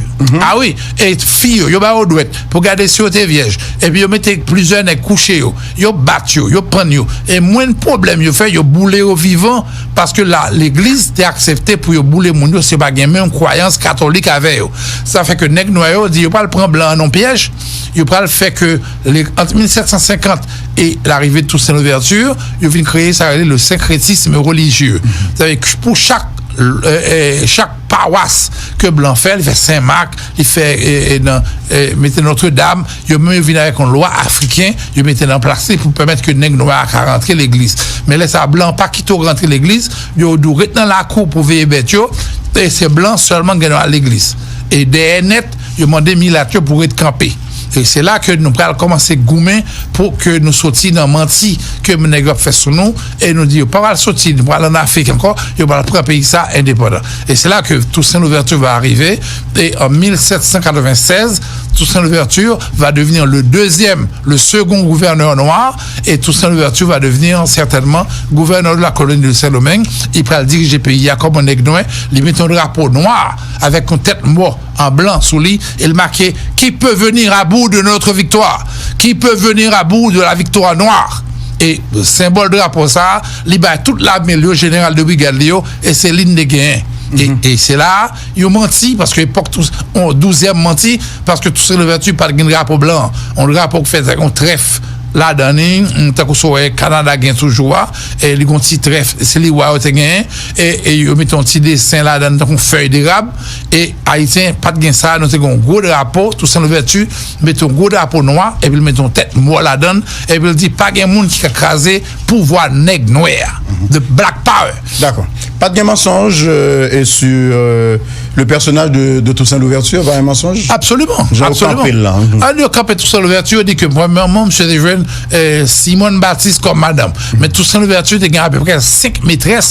Ah wi, e fi yo, yo ba yo dwèt pou gade si yo te vyèj. Epi yo mete plizyè nèg kouche yo, yo bat yo, yo pann yo. E mwen pwoblèm yo fè, yo boule yo vivan, paske la, legliz te aksepte pou yo boule moun yo, se pa gen menm kwayans katolik avè yo. Sa fè ke nèg nwè yo di yo pral pran blan an nan pyèj, yo pral fè ke le, ant mil sèt san senkant e larive de Toussaint Louverture, yo vin kreye sa yo rele le syncrétisme religieux. Sa vle di pou chak, euh, euh, chak pawas ke blan fè, li fè Sen Mak, li fè, euh, euh, nan, euh, mete Notre Dame, yo menm yo vin avèk yon lwa afriken, yo mete nan plas li pou pèmèt ke nèg nwè a ka rantre legliz. Men lè sa blan pa kite w rantre legliz, yo di w ret nan lakou pou veye bèt yo, e se blan sèlman ki gen dwa al legliz. E dèyè nèt, yo mande milat yo pou ret kanpe. E se la ke nou pral kòmanse goumen pou ke nou soti nan manti ke nèg yo ap fè sou nou, e nou di yo pa pral soti, nou pral ann Afrik ankò, yo pral pran peyi sa endepandan. Et c'est là que Toussaint Louverture va arriver, et en mille sept cent quatre-vingt-seize, Toussaint Louverture va devenir le deuxième, le second gouverneur noir, et Toussaint Louverture va devenir certainement gouverneur de la colonie de Saint-Domingue. Li pral dirije peyi a kòm yon nèg nwè, li mete yon drapo nwa avèk yon tèt mò an blan sou li, e l make: Qui peut venir à bout de notre victoire? Qui peut venir à bout de la victoire noire? E senbòl drapo sa a, li bay tout lame l yo, jeneral de brigad li yo, e se li n te genyen. E, e se la a, yo manti, paske epòk tou, on douzyèm manti, paske Toussaint Louverture pa t gen drapo blan. On drapo k fèt ak on trèf ladan li, mm, tankou sa w wè Kanada gen toujou a, e li gon ti trèf, se li wa yo te genyen, e, e yo mete yon ti desen ladan li tankou fèy derab, e Ayisyen pa t gen sa, nou te gen yon gwo drapo, Toussaint Louverture mete yon gwo drapo nwa, epi l mete yon tèt mò ladan l, epi l di pa gen moun ki ka kraze pouvwa nèg nwè a, the black power. Dakò. Pa t gen mansonj, euh, e sur, euh, le personnage de, de Toussaint Louverture, pa gen mansonj? Absoliman, absoliman. Jan yo kanpe l la. An yo kanpe Toussaint Louverture, yo di ke premyèman, misye te jwenn, euh, Simone Baptiste kòm madanm. Men Toussaint Louverture te gen apeprè senk metrès,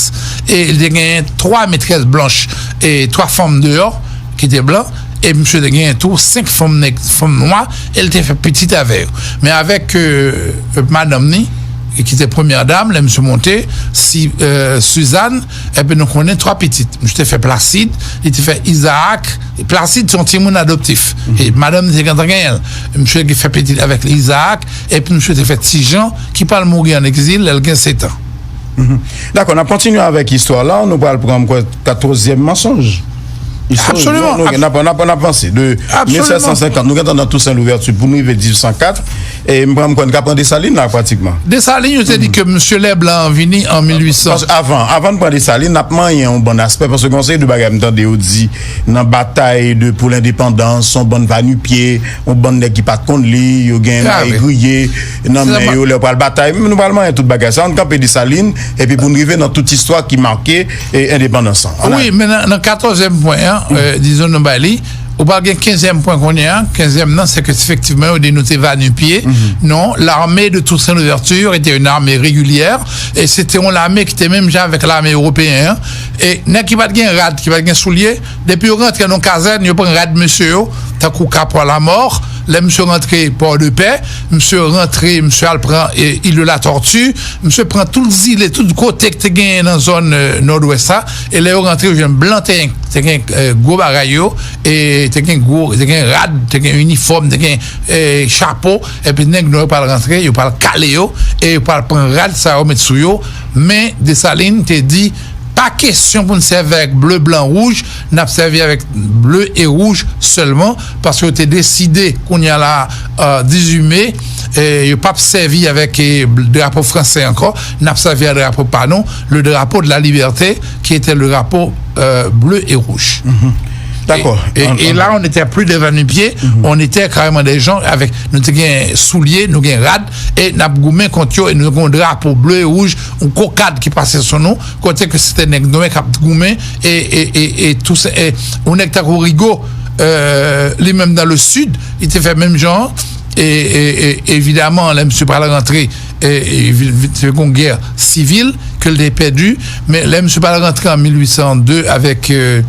e li te gen twa metrès blanch, e twa fanm deyò ki te blan, e misye te gen tou senk fanm nèg, fanm nwa, e li te fè pitit avè yo. Men avèk, euh, madanm ni, ki te premyè dam, lè misye monte, si, euh, Suzanne, epi nou konnen twa pitit. Misye te fè Placide, li te fè Isaac. Placide se yon timoun adoptif. E madanm ni te gentan genyen l. Misye ki fè pitit avèk Isaac, epi misye te fè Ti Jean, ki pral mouri an egzil lè l gen sèt an. Dakò, n ap kontinye avèk istwa la. Nou pral pran, m kwè, katòzyèm mansonj. Istwa, absoliman, nou, nou, n ap, n ap, n ap vanse. De mil sèt san senkant, nou gentan nan Toussaint Louverture pou nou rive dizuit san kat. E m pran, m kwè n ka pran Desalin la, pratikman. Desalin, yo te di ke misye lè blan an vini an mil uit san. Paske avan, avan n pran Desalin, n ap manyen yon bann aspè, paske gon seri de bagay m tande yo di nan batay de, pou lendepandans, yon bann va nu pieds, yon bann nèg ki pa t konn li, yo gen mayi griye nan men yo lè yo pral batay. Men nou pral manyen tout bagay sa. Ann kanpe Desalin, epi pou n rive nan tout istwa ki make, e, endepandans lan. Ann ale. Wi, men nan, nan katòzyèm pwen an, euh, dizon nou bay li, ou pral gen kenzyèm pwen kounye a. Kenzyèm nan, se ke efektivman, yo di nou te va nu pieds. Non, l'armée de Toussaint Louverture était une armée régulière, e se te yon lame ki te menm jan avèk lame ewopeyen an. E nèg ki pa t gen rad, ki pa t gen soulye, depi yo rantre nan kazèn, yo pran rad mesye yo, tankou Capois Lamort. Lè misye rantre Port-de-Paix, misye rantre, misye al pran, e, Île de la Tortue, misye pran tout zile, tout kote ki te genyen nan zòn, e, Nòdwès la. E lè yo rantre, yo jwenn blan te, te gen, e, gwo bagay yo, e te gen gwo, te gen rad, te gen inifòm, te gen, e, chapo, epi nèg nwa yo pral rantre, yo pral kale yo, e yo pral pran rad sa yo met sou yo. Men Desalin te di, pa kesyon pou n sèvi avèk ble, blan, wouj, n ap sèvi avèk ble e wouj sèlman, paske yo te deside kounye a la, euh, dizuit me, e yo p ap sèvi avèk, e, drapo fransè ankò, n ap sèvi a drapo pa nou, le drapeau de la liberté, qui était le drapeau, euh, bleu et rouge. Dakò. E, e, e la, on était plus devant nu pieds, on était carrément des gens avec, nou te gen soulye, nou gen rad, e n ap goumen kont yo, e nou gen yon drapo ble e wouj, yon kokad ki pase sou nou, kote ke se te nèg nwè k ap goumen, e, e, e, e tou se, e, yon nèg tankou Rigaud, euh, li menm nan le sud, li te fè menm jan, e, e, e, evidaman, lè misye pral rantre, e, e, vi-, vi-, te gon gè sivil, ke l te pèdi, men lè misye pral rantre an mil uit san de avèk, euh,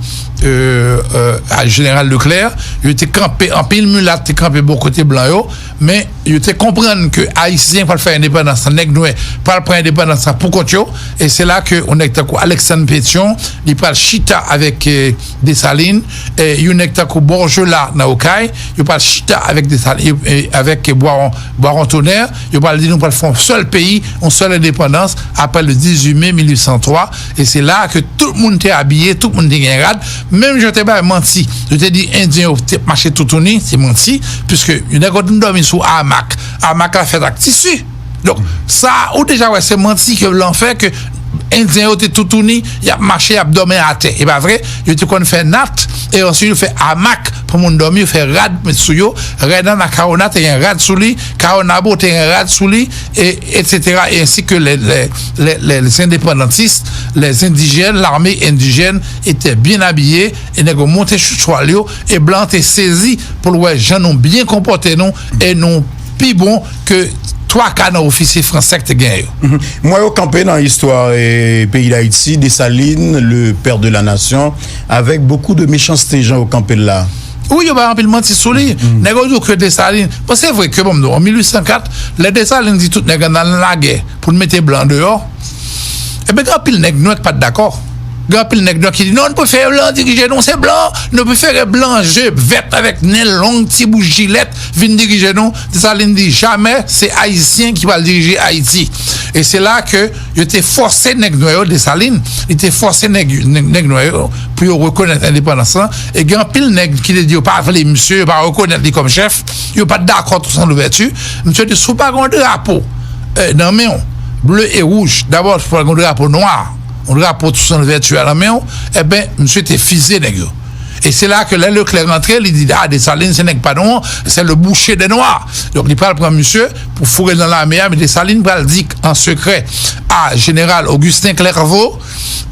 euh, euh, a Jeneral Leclerc, yo te kanpe, anpil milat te kanpe bò kote blan yo, men yo te konprann ke Ayisyen pral fè endepandans lan, nèg nwè pral pran endepandans lan pou kont yo, e se la ke yon nèg tankou Alexandre Pétion, li pral chita avèk, euh, Desalin, e yon nèg tankou Borgella nan Okay, yo pral chita avèk Desalin, e, avèk Bwa-, Bwaron Tonè, yo pral di nou pral fè yon sèl peyi, yon sèl endepandans, apre le dizuit me mil uit san twa, e se la ke tout moun te abiye, tout moun te gen rad, menm jan yo te bay manti, yo te di Endyen yo te mache toutouni, se manti, piske yon nèg konn dòmi sou amak, amak la fèt ak tisi. Donk, sa, ou deja wè, se manti ke blan fè, ke Endyen yo te toutouni, y ap mache, y ap dòmi atè. E pa vre, yo te konn fè nat, e answit yo fè amak pou moun dòmi, yo fè rad met sou yo. Rèn Anakawona te gen rad sou li, Kawonabo te gen rad sou li, e, etsetera. E ensi ke les, les, les, les indépendantistes, les indigènes, l'armée indigène était bien habillée, e nèg yo monte sou chwal yo, e blan te sezi pou l wè jan nou byen konpòte nou, e nou pi bon ke twa ka nan ofisye fransè k te genyen yo. Mhm. Mwen yo kanpe nan istwa, eh, peyi Dayiti, Desalin, le père de la nation, avec beaucoup de méchanceté, jan yo kanpe l la. Wi, yo bay anpil manti sou li. Nèg yo di w ke Desalin, bon, se vre ke, bon, m di w, an mil uit san kat, lè Desalin di tout nèg an al nan lagè pou n mete blan deyò, ebyen, gen anpil nèg nwè ki pa t dakò. Gen anpil nèg nwè ki di, "Non, nou prefere blan dirije nou, se blan, nou prefere blan je vèt avèk nen long, ti bout jilèt, vin dirije nou." Desalin di, "Jamè, se Ayisyen ki pral dirije Ayiti." E se la ke yo te fòse nèg nwè yo, Desalin, li te fòse nèg, nèg, nèg nwè yo pou yo rekonèt endepandans lan. E gen anpil nèg ki te di yo pa vle misye, yo pa rekonèt li kòm chèf, yo pa t dakò Toussaint Louverture. Misye di, "Si w pa gen yon drapo, eh, nan men w, ble e wouj, dabò, si w pa gen yon drapo nwa, yon drapo Toussaint Louverture a nan men w," ebyen, misye te fizye nèg yo. E se la ke lè Leclerc rantre, li di, "Ah, Desalin, se nèg pa nou an, c'est le boucher des Noirs." Donk, li pral pran misye pou foure l nan lame a, men Desalin pral di an sekrè a Jeneral Augustin Clerveau,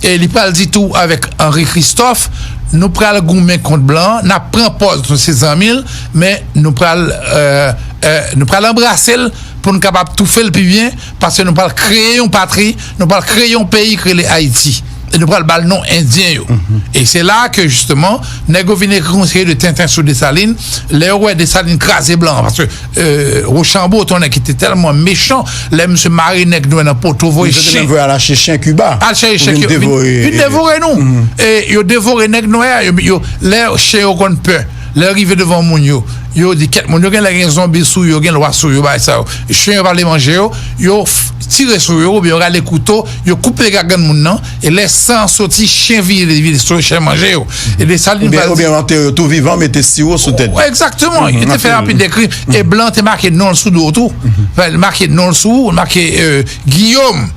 e li pral di tou avèk Henri Christophe, "Nou pral goumen kont blan an, n ap pran pòz nou se zanmi l, men nou pral, euh, euh, nou pral anbrase l pou n kapab toufe l pi byen, paske nou pral kreye yon patri, nou pral kreye yon peyi ki rele Ayiti. E nou pral ba l non Endyen yo." E se la ke, jisteman, nèg yo vin ekri yon seri de tenten sou Desalin. Lè yo wè Desalin kraze blan an, paske, euh, Rochambeau, te yon nèg ki te tèlman mechan, lè misye mare nèg nwè nan poto, voye chen. Misye te menm voye al achte chen Kiba. Al chèche chen Kiba. Vin devore nou. E yo devore nèg nwè a, yo, yo, lè chen yo konn pè. Lè yo rive devan moun yo, yo di, "Kèt, moun yo genlè gen zonbi sou yo, gen lwa sou yo, bagay sa yo." Chen yo pa vle manje yo, yo f-, tire sou yo, oubyen yo rale kouto, yo koupe gaggann moun nan, e lè san an soti, chen vire, vire sou chen manje yo. E Desalin pral di, oubyen antere yo tou vivan, mete siwo sou tèt yo. Egzakteman, yo te fè anpil de krim, e blan te make non l sou do w tou. Fè l make non l sou ou, make, euh, Guillaume.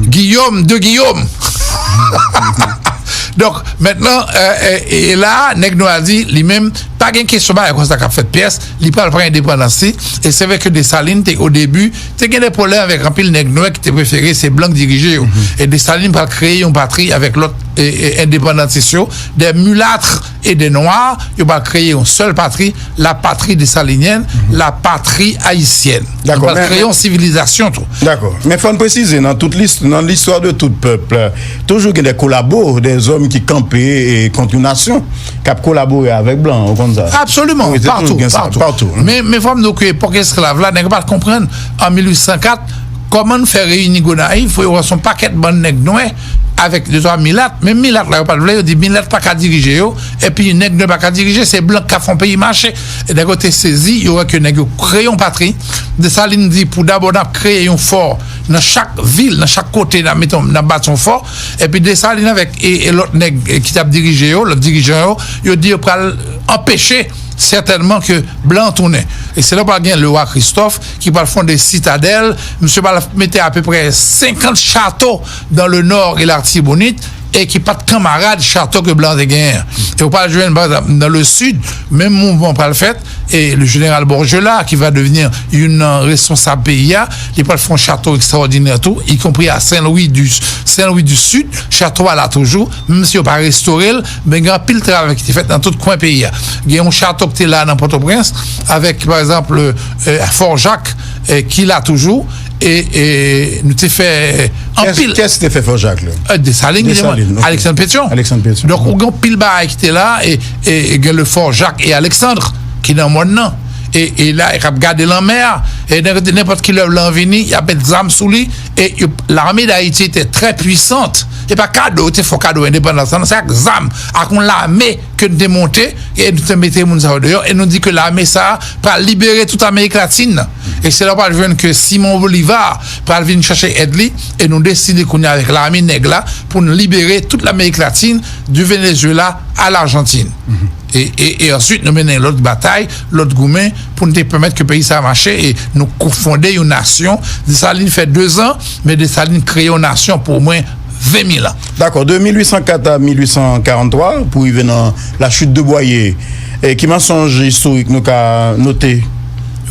Guillaume de Guillaume. Donk, mentnan, euh, euh, e la, nèg nwè a di, li menm, pa gen kesyon bagay konsa k ap fèt pyès, li pral pran endepandans li, e se vre ke Desalin te, o debi, te gen de pwoblèm avèk anpil nèg nwè ki te prefere se blan k dirije yo. E Desalin pral kreye yon patri avèk lòt, e, e, endepandantis yo, des mulâtres et des noirs, yo pral kreye yon sèl patri, la patrie dessalinienne, la patrie haïtienne. Dakò, nou pral kreye yon sivilizasyon tou. Dakò. Men fò n presize, nan tout lis-, nan listwa de tout pèp, toujou gen de kolabo, de zòm ki kanpe, e, kont yon nasyon, k ap kolabore avèk blan, ou konn sa. Absoliman, patou, patou. Men, men fò m di w ke epòk esklav la, nèg yo pa t konprann, an mil uit san kat, kòman n fè reyini Gonayiv, pou yo wè se yon pakèt bann nèg nwè, avèk de twa milat, men milat la, yo pa t vle, yo di milat pa ka dirije yo, epi nèg nwè pa ka dirije, se blan k ka fè yon peyi mache. E nèg yo te sezi, yo wè ke nèg yo kreye yon patri. Desalin di, pou dabò, n ap kreye yon fò nan chak vil, nan chak kote, n ap mete, n ap bati yon fò. Epi Desalin avèk, e, e lòt nèg, e, ki t ap dirije yo, lòt dirijan yo, yo di yo pral anpeche sètènman ke blan tounen. E se la pral gen Lewa Kristòf ki pral fonde Sitadèl. Misye pral mete apeprè senkant chato dans le Nord et l'Artibonite, e ki pa t kanmarad chato ke blan te genyen an. E ou pral jwenn, pa egzanp, nan le Sud, menm mouvman pral fèt, e le général Borgella, ki va devenir youn nan responsab peyi a, li pral fè yon chato ekstraòdinè tou, ikonpri a Saint-Louis du, Saint-Louis du Sud, chato a la toujou, menm si yo pa restore l, men gen anpil travay ki te fèt nan tout kwen peyi a. Gen yon chato ki te la nan Pòtoprens, avèk, pa egzanp, euh, Fort Jacques, euh, ki la toujou, e, e nou te fè anpil. Kès te fè Fò Jak la? Desalin, Desalin, Alexandre Pétion. Alexandre Pétion. Donk, ou gen anpil bagay ki te la, e, e, e gen le Fort Jacques et Alexandre ki nan mòn nan. E, e la, e k ap gade lanmè a. E nenpòt ki lè blan vini, y ap met zam sou li. E lame d Ayiti te trè pwisant. E pa kado, yo te fè kado endepandans lan, se ak zam, ak yon lame ke nou te monte, e nou te mete moun sa yo deyò, e nou di ke lame sa a pral libere tout Amerik Latin nan. E se la w pral jwenn ke Simon Bolivar pral vin chache èd li, e nou deside kounye a avèk lame nèg la pou nou libere tout Lamerik Latin, di Venezuela a Lajantin. E, e, e answit, nou mennen lòt batay, lòt goumen, pou n te pèmèt ke peyi sa a mache, e nou kofonde yon nasyon. Desalin fè dezan, men Desalin kreye yon nasyon pou omwen ven mil an. Dakò, de mil uit san kat a mil uit san karanntwa, pou rive nan la chute de Boyer. E ki mansonj istorik nou ka note?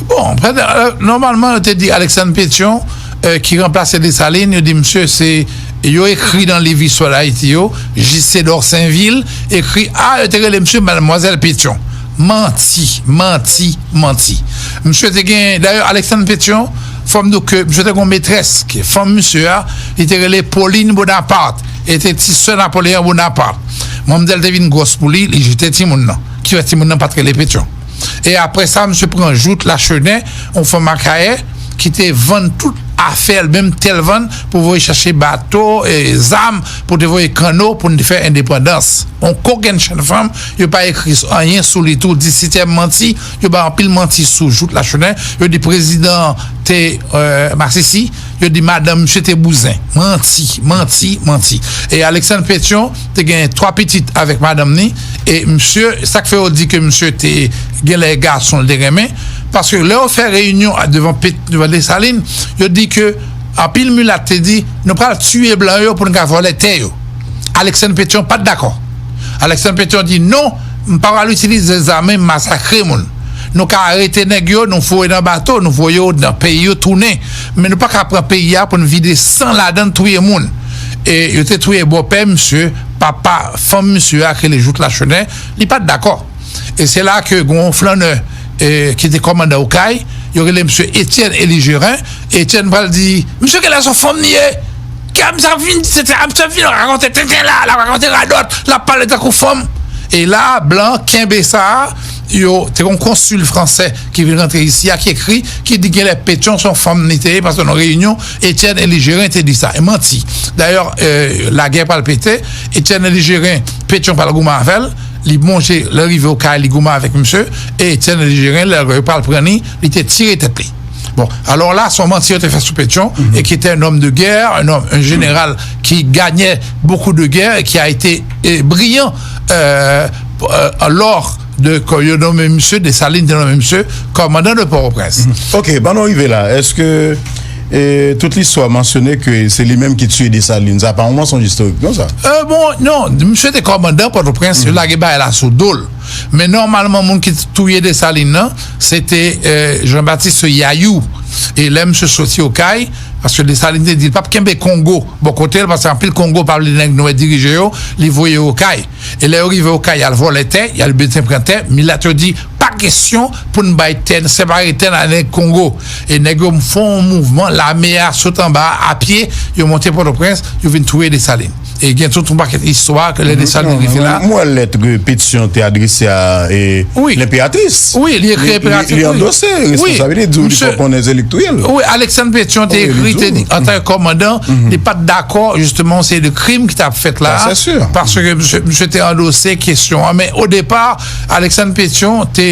Bon, prèt, euh, nòmalman, yo te di Alexandre Pétion, euh, ki ranplase Desalin, yo di misye se, yo ekri nan liv istwa Dayiti yo, J C Dorsainville ekri, a, yo te rele misye Madmwazèl Pétion. Manti, manti, manti. Misye te gen, dayè, Alexandre Pétion, fò m di w ke misye te gen yon metrès, ke fanm misye a, li te rele Pauline Bonaparte, e te ti sè Napoléon Bonaparte. Manmzèl te vin gwòs pou li, li jete timoun nan, ki fè timoun nan pa t rele Pétion. E apre sa, misye pran jouk Lachenen, yon fanm Akayè, ki te vann tout afè l, menm tè l vann, pou voye chache bato, e zam, pou te voye kanno, pou n te fè endepandans. Yon kokennchenn fanm, yo pa ekri anyen sou li tou, disityèm manti, yo bay anpil manti sou jouk Lachenen, yo di prezidan te, euh, masisi, yo di madanm misye te bouzen. Manti, manti, manti. E Alexandre Pétion te gen twa pitit avèk madanm ni, e misye, sa k fè yo di ke misye te gen lè gason l te renmen, paske lè yo fè reyinyon a, devan Pet-, devan Desalin, yo di ke anpil milat te di, nou pral tiye blan yo pou nou ka vòlè tè yo. Alexandre Pétion pa t dakò. Alexandre Pétion di, non, m pa pral itilize zam, masakre moun. Nou ka arete nèg yo, nou foure nan bato, nou voye yo nan peyi yo tounen. Men nou pa ka pran peyi a pou n vide san ladan l, touye moun. E yo te touye bòpè misye, papa fanm misye a, ki rele jouk Lachenen, li pa t dakò. E se la ke gen yon flannè, e, ki te kòmandan Okay, yo rele misye Etienne Élie Gérin. Etienne pral di, misye genlè se yon fanm li ye. Kè misye ap vin, se, se, misye ap vin rakonte tenten la, l ap rakonte radòt, l ap pale tankou fanm. E la, blan kenbe sa, yo te gen yon konsil fransè ki vin rantre isi a, ki ekri, ki di genlè Pétion se yon fanm li te ye, paske nan reyinyon, Etienne Élie Gérin te di sa. E manti. Dayè, euh, lagè pral pete, Etienne Élie Gérin, Pétion pral goumen avè l, li monte, lè rive Okay, li goumen avèk misye, e Etienne Élie Gérin, lè yo pral pran li, li te tire tèt li. Bon, alò la, se yon manti yo te fè sou Pétion, et qui était un homme de guerre, un homme, un général qui gagnait beaucoup de guerres et qui a été, eh, brillant, euh, euh, lors de, quand yo nonmen misye, Desalin te nonmen misye kòmandan de Pòtoprens. Ok, ban nou rive la. Èske, eh, tout listwa mansyone ke se li menm ki tiye Desalin? Sa pa yon mansonj istorik, non, sa? Euh, bon, non, misye te kòmandan Pòtoprens, yo lage bagay la sou do l. Men nòmalman, moun ki touye Desalin nan, se te, eh, Jean-Baptiste Yayou. E lè misye soti Okay, paske Desalin te di l p ap kenbe Kongo bò kote l, paske anpil Kongo pa vle nèg nwè dirije yo, li voye yo Okay. E lè yo rive Okay, y al vòlè tè, y al biten pran tè, milat yo di, pa kesyon pou n bay tè, separe tè n a nèg Kongo. E nèg yo fè yon mouvman, lame a sot anba a, a pye, yo monte Pòtoprens, yo vin touye Desalin. E gen tout yon pakèt istwa ke lè Desalin rive la. M wè lèt ke Pétion te adrese a, e, lenperatris. Wi, li ekri enperatris, li andose responsabilite, di w li poko nan elektoral. Wi, Alexandre Pétion te ekri, te di, antanke kòmandan, li pa t dakò, jisteman, se de krim ki t ap fèt la, paske misye, misye te andose kesyon an. Men o depa, Alexandre Pétion te,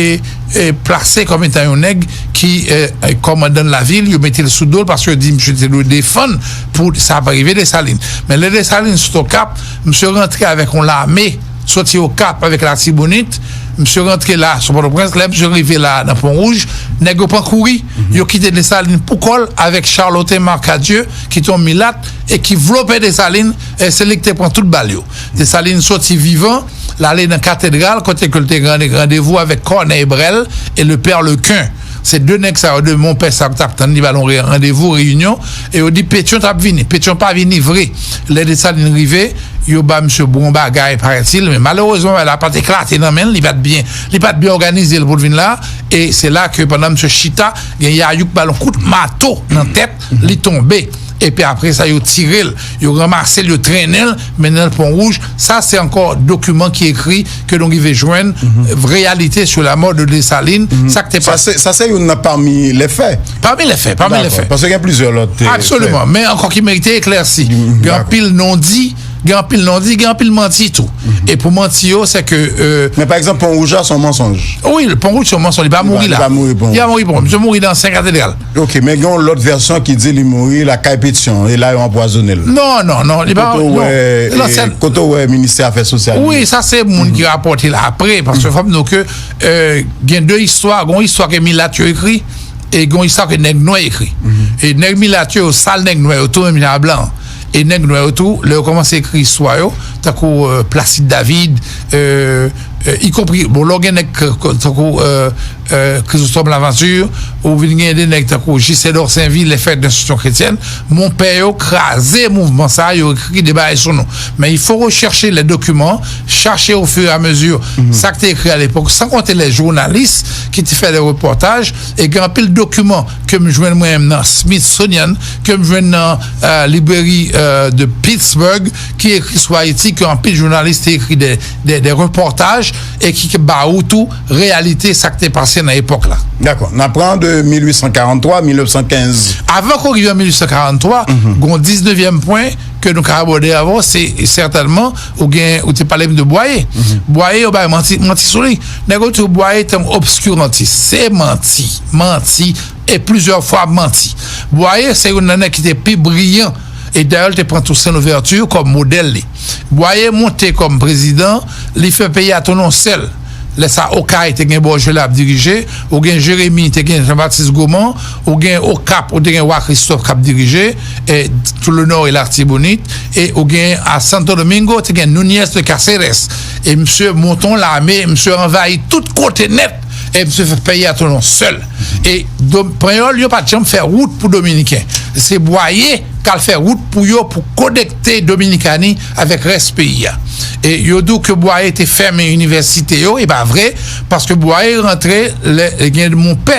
eh, plase kòm etan yon nèg ki, eh, kòmandan lavil, yo mete l sou do l, paske yo di misye te dwe defann pou sa pa rive Desalin. Men lè Desalin sot Okap, misye rantre avèk yon lame, soti Okap avèk Latibonit, misye rantre la, sou Pòtoprens, lè misye rive la, nan Pon Wouj, nèg yo pran kouri, yo kite Desalin pou kò l avèk Charlotin Marcadieu, ki te yon milat, e ki vlope Desalin, e se li ki te pran tout bal yo. Desalin soti vivan, l ale nan katedral, kote ke l te gen randevou avèk Corneille Brel e le père Lequin. Se de nèg sa yo, de monpè sa yo, ki t ap tann li ba l yon re-, randevou, reyinyon, e yo di Pétion t ap vini. Pétion pa vini vre. Lè Desalin rive, yo ba misye bon bagay, paraît-il, men malerezman, bagay la pa t eklate nan men l, li pa t byen, li pa t byen òganize l pou l vin la, e se la ke pandan misye chita, gen Yayouk ba l yon kout mato nan tèt, li tonbe. Epi apre sa, yo tire l, yo ranmase l, yo trennen l, mennen l Pon Wouj. Sa, se ankò dokiman ki ekri ke nou rive jwenn, réalité sur la mort de Dessalines, sa k te pase. Sa, se youn nan pami lè fè. Pami lè fè, pami lè fè. Paske gen plizyè lòt, eh, fè. Absoliman, men ankò ki merite eklèsi. Gen anpil non-di, gen anpil non-di, gen anpil manti tou. E pou manti yo, se ke, eh, men pa egzanp, Pon Wouj la, se yon mansonj. Wi, Pon Wouj se yon mansonj, li pa mouri la. Li pa mouri, Pon Wouj. Li pa mouri, Pon Wouj. Misye mouri nan Sen Katedral. Ok, men gen yon lòt vèsyon ki di li mouri lakay Petyon, e la yo anpwazonnen l. Non, non, non, li pa, non. Kote w wè, kote w wè ministè afè sosyal yo? Wi, sa se moun ki rapòte l apre, paske fò m di w ke, eh, gen de istwa, gen yon istwa ke milat yo ekri, e gen yon istwa ke nèg nwè ekri. E nèg milat yo, yo sal nèg nwè yo tou, menm jan a blan. E nèg nwè yo tou, lè yo kòmanse ekri istwa yo, tankou, eh, Placide David, eh, eh, ikonpri, bon, lè w gen nèg k-, k-, tankou, eh, eh, Chrysostome Laventure, ou vin gen de nèg tankou Gisèle Dorsainville, lè fèt de Enstitisyon Kretyèn, monpè yo kraze mouvman sa, yo ekri de bagay sou nou. Men il faut rechercher les documents, chache au fur et à mesure sa k te ekri à l'époque, sans compter les journalistes ki te fè de repòtaj, e gen anpil dokiman ke m jwenn mwen menm nan Smithsonian, ke m jwenn nan, eh, libreri, eh, de Pittsburgh, ki ekri sou Ayiti, ke anpil jounalis te ekri de, de, de repòtaj, e ki, ki ba ou tou reyalite sa k te pase nan epòk la. Dakò. N ap pran de mil uit san karant twa, mil nèf san kenz. Avan ke w rive an mil uit san karant twa, gen yon diznevyèm pwen ke nou ka abòde avè w, se sètènman, ou gen, ou te pale m de Bwaye. Bwaye, yo bay manti, manti sou li. Nèg yo di w Bwaye te yon obskirantis. Se manti, manti, e plizyè fwa manti. Bwaye se youn nan nèg ki te pi briyan, e dayè, l te pran Toussaint Louverture kòm modèl li. Bwaye monte kòm prezidan, li fè peyi a tounen yon sèl. Lè sa, Okay te gen Bòjela ap dirije, ou gen Jeremi te gen Jean-Baptiste Gomont, ou gen Okap, ou te gen Wa Christophe k ap dirije, e tout le Nord et l'Artibonite, e ou gen a Santo Domingo, te gen Núñez de Cáceres. E misye monte yon lame, misye anvayi tout kote nèt, e misye fè peyi a tounen yon sèl. E do-, Panyòl yo pa t janm fè wout pou Dominiken. Se Bwaye k al fè wout pou yo, pou konekte Dominikani avèk rès peyi a. E yo di w ke Bwaye te fèmen inivèsite yo, e pa vre, paske Bwaye rantre lè, gen monpè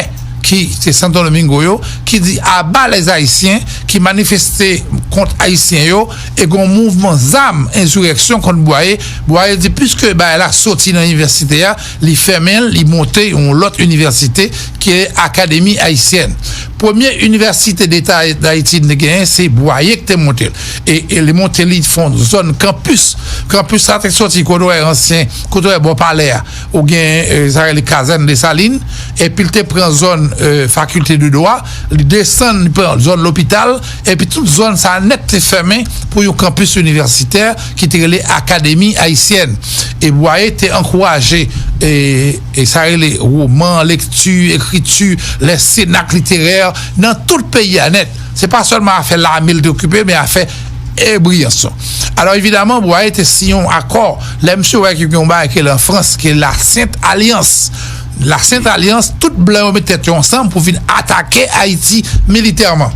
ki se Santo Domingo yo, ki di aba les Haïtiens, ki manifeste kont Ayisyen yo, e gen yon mouvman zam, ensireksyon kont Bwaye. Bwaye di, piske bagay la soti nan inivèsite a, li fèmen l, li monte yon lòt inivèsite ki Akademi Ayisyèn. Premye inivèsite deta Dayiti n te genyen, se Bwaye ki te monte l. E, e li monte li fè yon zòn kanpis. Kanpis sa te soti kote w wè ansyen, kote w wè bò palè a. Ou gen, eh, sa rele kazèn Desalin. Epi l te pran zòn, eh, fakilte de dwa. Li desann, li pran zòn lopital. Epi tout zòn sa nèt te fèmen pou yon kanpis inivèsitè ki te rele Akademi Ayisyèn. E Bwaye te ankouraje, e, e sa rele woman, lekti, ekriti, lè senak literè nan tout peyi a nèt. Se pa sèlman afè lame l te okipe, men afè e briyanson. Alò, evidaman, Bwaye te siyen yon akò. Lè misye wè ke gen yon bagay ki rele an Frans, ki rele la Sent Alyans. La Sent Alyans, tout blan yo met tèt yo ansanm pou vin atake Ayiti militèman.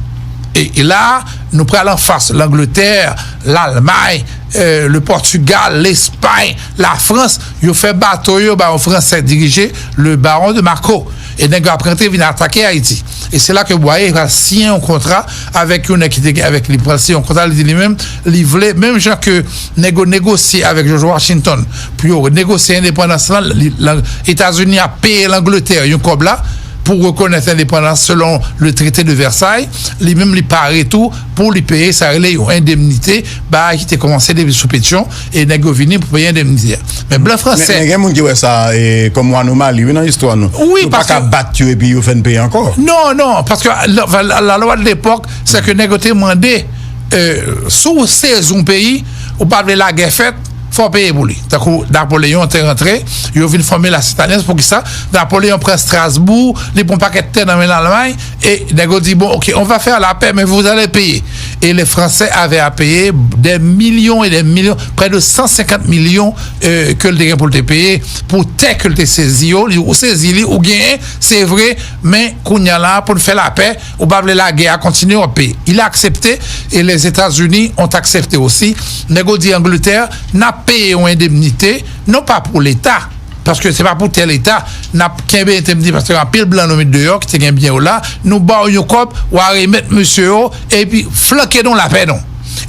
E, e la, nou pral anfas Langletè, Lalmay, eh, le Pòtigal, Lespay, Lafrans, yo fè bato yo ba yon Fransè dirije, le Baron de Macquot. E nèg yo ap rantre vin atake Ayiti. E se la ke Bwaye pral siyen yon kontra avèk yon nèg ki te gen avèk li. Pral siyen yon kontra, li di li menm, li vle, menm jan ke nèg yo negosye avèk George Washington pou yo negosye endepandans lan, li, lan, Etazini ap peye Langletè yon kòb la pou rekonèt endepandans selon le traité de Versailles, li menm li pare tou pou li peye sa rele yon endemnite, bagay ki te kòmanse depi sou Petyon, e nèg yo vini pou peye endemnite a. Men blan fransè. Men, men gen moun ki wè sa, e, kòm yon anomali, wi, nan istwa nou. Wi, nou pa ka bat yo epi yo fè n peye ankò. Non, non, paske la, la, la lwa de lepòk, se ke nèg yo te mande, e, si w sezi yon peyi, ou pa vle lagè fèt, fò w peye pou li. Tankou Napoleyon te rantre, yo vin fòme la Sent Alyans, poukisa? Napoleyon pran Strasbourg, li pran pakèt tè nan men Lalmay, e nèg yo di, bon, ok, on va faire la paix, mais vous allez payer. Et les Français avaient à payer des millions et des millions, près de cent cinquante millions euh, ke l te gen pou l te peye pou tè ke l te sezi yo. Li, ou sezi li, ou genyen, se vre, men kounye a la, pou n fè lapè, ou pa vle lagè a kontinye, w ap peye. Il a accepté, et les États-Unis ont accepté aussi. Nèg yo di Angleterre, n ap peye yon endemnite, non pa pou Leta, paske se pa pou tè Leta, n ap kenbe endemnite, paske anpil blan nou met deyò, ki te gen byen yo la, nou ba w yon kòb, w a remèt mesye yo, epi flanke nou lapè non.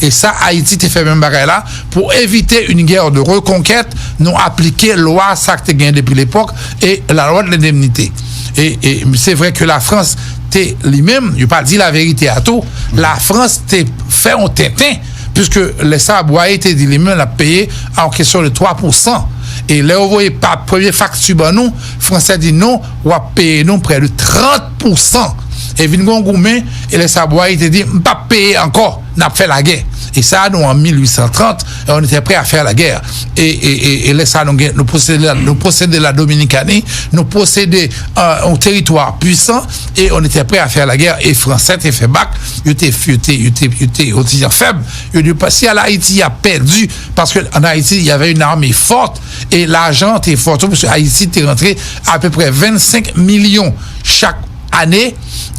E sa, Ayiti te fè menm bagay la, pou evite une guerre de reconquête, nou aplike lwa sa k te gen depi lepòk, e la loi de l'indemnité. E, e se vre ke Lafrans te, li menm, yo pa di laverite a tou, Lafrans te fè yon tenten, puiske lè sa, Bwaye te di li menm l ap peye an kesyon de twa pousan. E lè yo voye pa premye fakti ban nou, Fransè di non, w ap peye nou prè de trant pousan. E vin gon goumen, e lè sa Bwaye te di, m p ap peye ankò, n ap fè lagè. E sa, nou an mil uit san trant, e on était prêt à faire la guerre. E, e, e, e lè sa, nou, gen, nou posede la, nou posede la Dominikani, nou posede euh, un territoire puissant, et on était prêt à faire la guerre. E Fransè te fè bak, yo te, yo te, yo te, yo te, yo te fèb. Yo di, si Ayiti a pèdi, parce que en Haïti, il y avait une armée forte, e lajan te fò tou, paske Ayiti te rantre apeprè vennsenk milyon chak ane,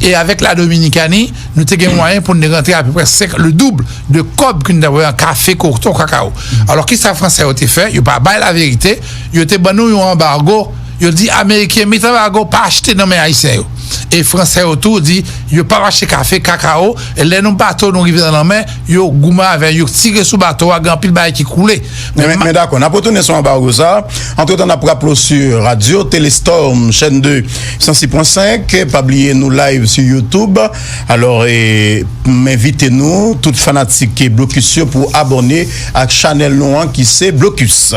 e avèk la Dominikani, nou te gen mwayen pou n te rantre apeprè senk, le double de kòb ke n t ap wè an kafe, koton, kakao. Alò, kisa Fransè yo te fè? Yo pa bay laverite, yo te ban nou yon anbago, yo di Ameriken, met anbago, pa achte nan men Ayisyen yo. E Fransè yo tou di, yo p ap achte kafe, kakao, e lè nou bato nou rive nan lanmè, yo goumen avè yo, yo tire sou bato a, gen anpil bagay ki koule. Men, men, men dakò, n ap retounen sou anbago sa. Antretan, n ap raple w sou radyo Telestorm, chaîne deux, cent six point cinq. Pa bliye nou live sou YouTube. Alò, e, m envite nou, tout fanatik Blokis yo, pou abòne ak chanèl nou an ki se Blokis.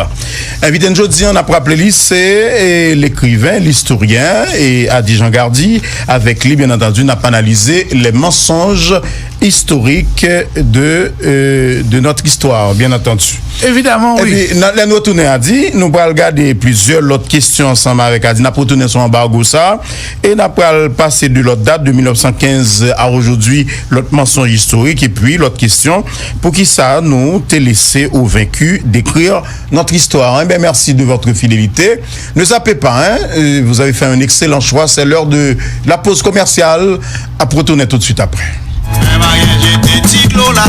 Envite n jodi an, n ap raple li, se, e, lekriven, listoryen, e, Ady Jean Gardy. Avèk li, byen antandi, n ap analize les mensonges historiques de, euh, de notre histoire, bien entendu. Evidaman, wi. Epi, nan, lè n retounen Ady, nou pral gade plizyè lòt kesyon ansanm avèk Ady. N ap retounen sou anbago sa, e n ap pral pase de lòt dat, de mil nèf san kenz à aujourd'hui, lòt mansonj istorik, epi lòt kesyon, poukisa nou te lese au vaincu d'écrire notre histoire. Eh bien, merci de votre fidélité. Ne zappez pas, hein, euh, vous avez fait un excellent choix. C'est l'heure de la pause commerciale. Ap retounen tout de suite après. Mwen marye jete ti dlo la,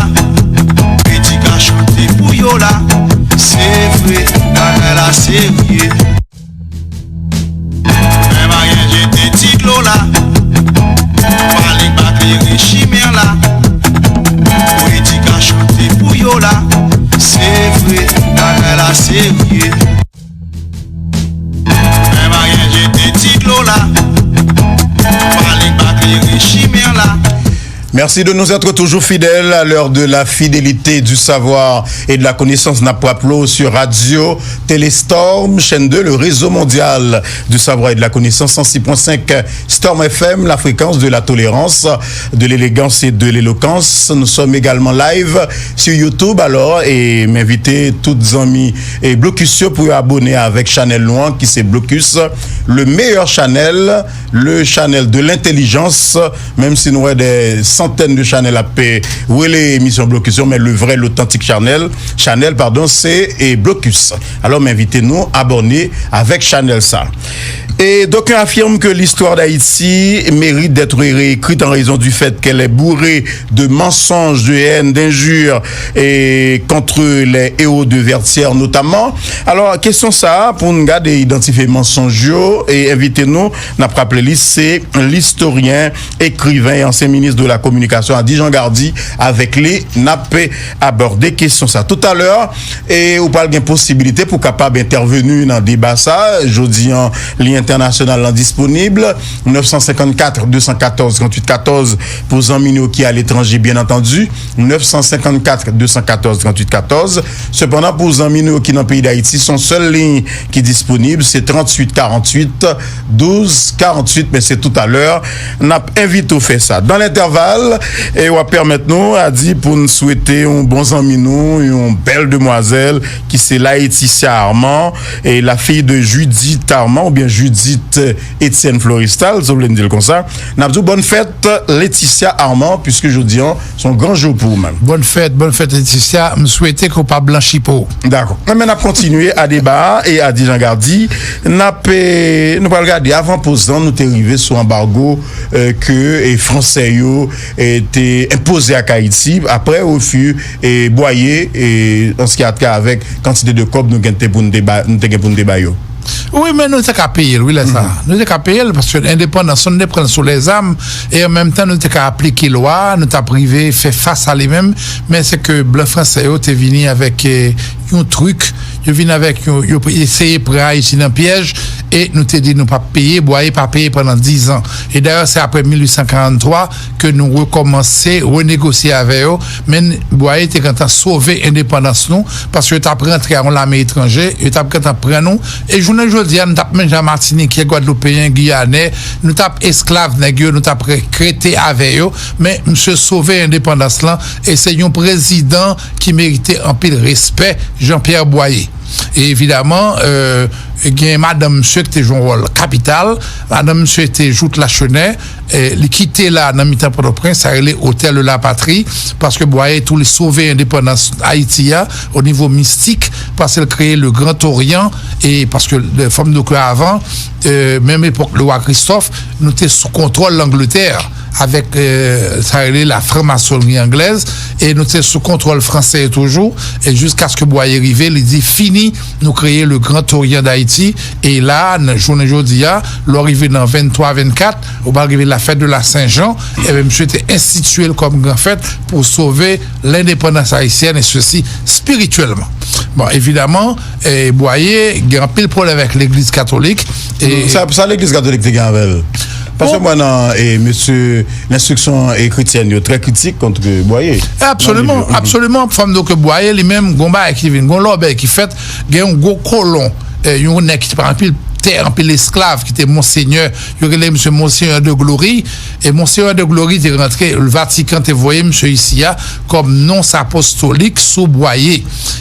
Peti ka chante pou yo la. Se vre, bagay la serye. Mwen marye jete ti dlo la, pale pa klere chimè la. Peti ka chante pou yo la. Se vre, bagay la serye. Mwen marye jete ti dlo la, pale pa klere chimè la. Merci de nous être toujours fidèles à l'heure de la fidélité, du savoir et de la connaissance. N ap raple w sur Radio Telestorm, chaîne deux, le réseau mondial du savoir et de la connaissance, cent six point cinq Storm F M, la fréquence de la tolérance, de l'élégance et de l'éloquence. Nous sommes également live sur YouTube, alò, e m envite tout zanmi e Blokis yo pou yo abòne avèk chanèl nou an, ki se Blokis, le meilleur channel, le channel de l'intelligence, menm si nou wè des centaines de chanèl ap, e, rele emisyon Blokis yo, men le vrai, l'authentique channel, chanèl, pardon, se, e, Blokis. Alò, m envite nou abòne avèk chanèl sa. Et d'aucuns affirment que l'histoire d'Haïti mérite d'être réécrite en raison du fait qu'elle est bourrée de mensonges, de haine, d'injures et contre les héros de Vertières notamment. Alò, kesyon sa a, pou n gade idantifye mansonj yo, e envite nou, n ap raple li, se listoryen, ekriven e ansyen minis de la kominikasyon Ady Jean Gardy. Avèk li, n ap abòde kesyon sa. Toutalè, e ou pral gen posibilite pou kapab entèveni nan deba sa. Jodi an, liy entènasyonal lan disponib, nèf san senkannkat, de san katòz, tranntuit katòz, pou zanmi nou yo ki aletranje, byen antandi, nèf san senkannkat, de san katòz, tranntuit katòz. Sepandan, pou zanmi nou yo ki nan peyi Dayiti, se yon sèl liy ki disponib, se tranntuit karanntuit, douz karanntuit, men se toutalè n ap envite w fè sa. Dan lentèval, e w ap pèmèt nou, Ady, pou n swete yon bon zanmi nou, yon bèl demwazèl, ki se Laetitia Armand, et la fille de Judith Armand, oubyen Judith dit Etienne Florestal, si w vle n di l konsa. N ap di w bòn fèt, Laetitia Armand, piske jodi an, se yon gran jou pou ou menm. Bòn fèt, bòn fèt, Laetitia. M swete ke w pa blanchi po w. Dakò. Enben, n ap kontinye a deba a e a di Jean Gardy. N ap, eh, nou pral gade avan poz lan, nou te rive sou anbago, eh, ke, eh, Fransè yo, eh, te enpoze ak Ayiti apre refi, eh, Bwaye, eh, an se ki a trait avèk kantite de kòb nou gen te pou n te ba, nou te gen pou n te ba yo. Wi, men nou te ka peye l, wi, lè sa. Nou te ka peye l, paske endepandans, nou te pran l sou lèzam, e an menm tan, nou te ka aplike lwa, nou t ap rive fè fas a li menm, men se ke blan fransè yo te vini avèk, eh, yon trik, yo vin avèk yon, yo eseye pran Ayiti nan pyèj, e nou te di nou p ap peye, Bwaye pa peye pandan diz an. E dayè, se apre mil uit san karant twa ke nou rekòmanse renegosye avè yo, men Bwaye te gentan sove endepandans nou, paske yo t ap rantre a yon lame etranje, yo t ap gentan pran nou, e jounen jodi a, nou t ap menm jan Matinikè, Gwadloupeyen, Giyanè, nou t ap esklav nèg yo, nou t ap re-, rete avè yo, men misye sove endepandans lan, e se yon prezidan ki merite anpil respè, Jean Pierre Bwaye. E evidaman, euh, gen madanm misye ki te jwe yon wòl kapital. Madanm misye te Jouthe Lachenais. Eh, li kite la nan mitan Pòtoprens, sa rele Hôtel de la Patrie, paske Bwaye tou li sove endepandans Ayiti a o nivo mistik, paske l kreye le Grand Orient, e paske, fò m di w ke avan, eh, menm epòk lewa Kristòf, nou te sou kontwòl Langletè avèk, eh, sa rele la franmasonri anglèz, e nou te sou kontwòl fransè toujou, e jiskaske Bwaye rive, li di, "Fini, nou kreye le Grand Orient d'Haïti," e la, nan jounen jodi a, lè w rive nan venntwa, vennkat, ou pral rive la fête de la Saint-Jean, ebyen, misye te enstitiye l kòm gran fèt pou sove lendepandans ayisyèn, e sesi spirityèlman. Bon, evidaman, eh, Bwaye gen anpil pwoblèm avèk legliz katolik. E sa, sa legliz katolik te gen avè l? Paske mwen nan, eh, mesye, lenstriksyon, eh, kretyèn yo trè kritik kont Bwaye. Absoliman, absoliman. Fò m di w ke Bwaye li menm, gon bagay ki vin, gon lòbèy ki fèt, gen yon gwo kolon, eh, yon nèg ki te pran anpil tè, anpil esklav, ki te monsenyè, yo rele misye Monseigneur de Glory, e Monseigneur de Glory te rantre, Vatikan te voye misye isi a kòm nons apostolik sou Bwaye.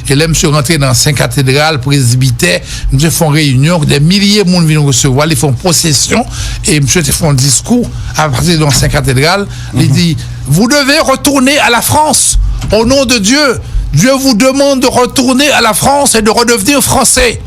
E lè misye rantre nan ansyen katedral, prezbitè, misye fè yon reyinyon, dè milye moun vin resevwa, li fè yon pwosesyon, e misye te fè yon diskou apati de ansyen katedral, li di, "Vous devez retourner à la France. Au nom de Dieu, Dieu vous demande de retourner à la France et de redevenir français."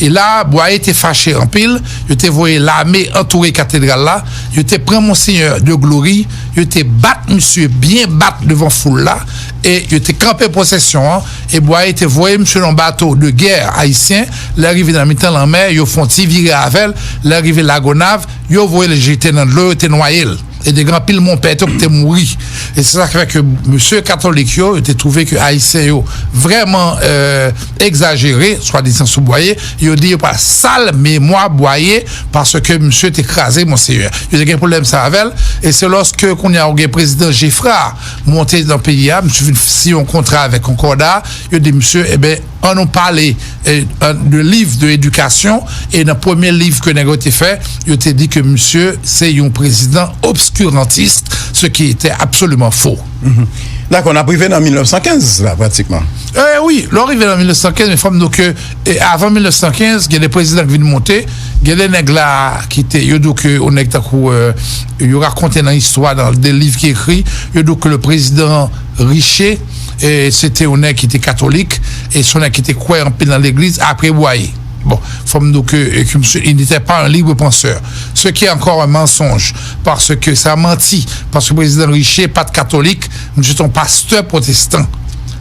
E la, Bwaye te fache anpil, yo te voye lame antoure katedral la, yo te pran Monseigneur de Glory, yo te bat misye byen bat devan foul la, e yo te kanpe pwosesyon an, e Bwaye te voye misye nan bato de gè ayisyen, lè rive nan mitan lanmè, yo fè yon ti vire avè l, lè rive Lagonav, yo voye l jete nan dlo, yo te nwaye l. E te gen anpil monpè tou ki te mouri. E se sa ki fè ke mesye katolik yo, yo te twouve ke ayisyen yo vrèman, euh, egzajere, swadizan sou Bwaye, yo di yo pral sal memwa Bwaye paske misye te kraze Monseyè. Yo te gen pwoblèm sa avè l, e se lòske kounye a ou gen prezidan Geffrard monte nan peyi a, misye vin siyen yon kontra avèk Konkòda, yo di misye, eben, ann nou pale, eh, an, de liv de edikasyon, e nan premye liv ke nèg yo te fè, yo te di ke misye se yon prezidan obskirantis, ce qui était absolument faux. Mhm. Dakò, n ap rive nan mil nèf san kenz la, pratikman. Eh wi, lè w rive nan mil nèf san kenz, men fò m di w ke, eh, avan mil nèf san kenz, gen de prezidan ki vin monte, gen de nèg la ki te, yo di w ke, yon nèg tankou, eh, yo rakonte nan istwa, nan de liv ki ekri, yo di w ke le président Riché, eh, se te yon nèg ki te katolik, e se yon nèg ki te kwè anpil nan legliz, apre Bwaye. Bon, fò m di w ke, eh, ke misye, il n'était pas un libre penseur. Ce qui est encore un mensonge, paske sa manti, paske prezidan Riché pa t katolik, misye se yon pastè pwotestan.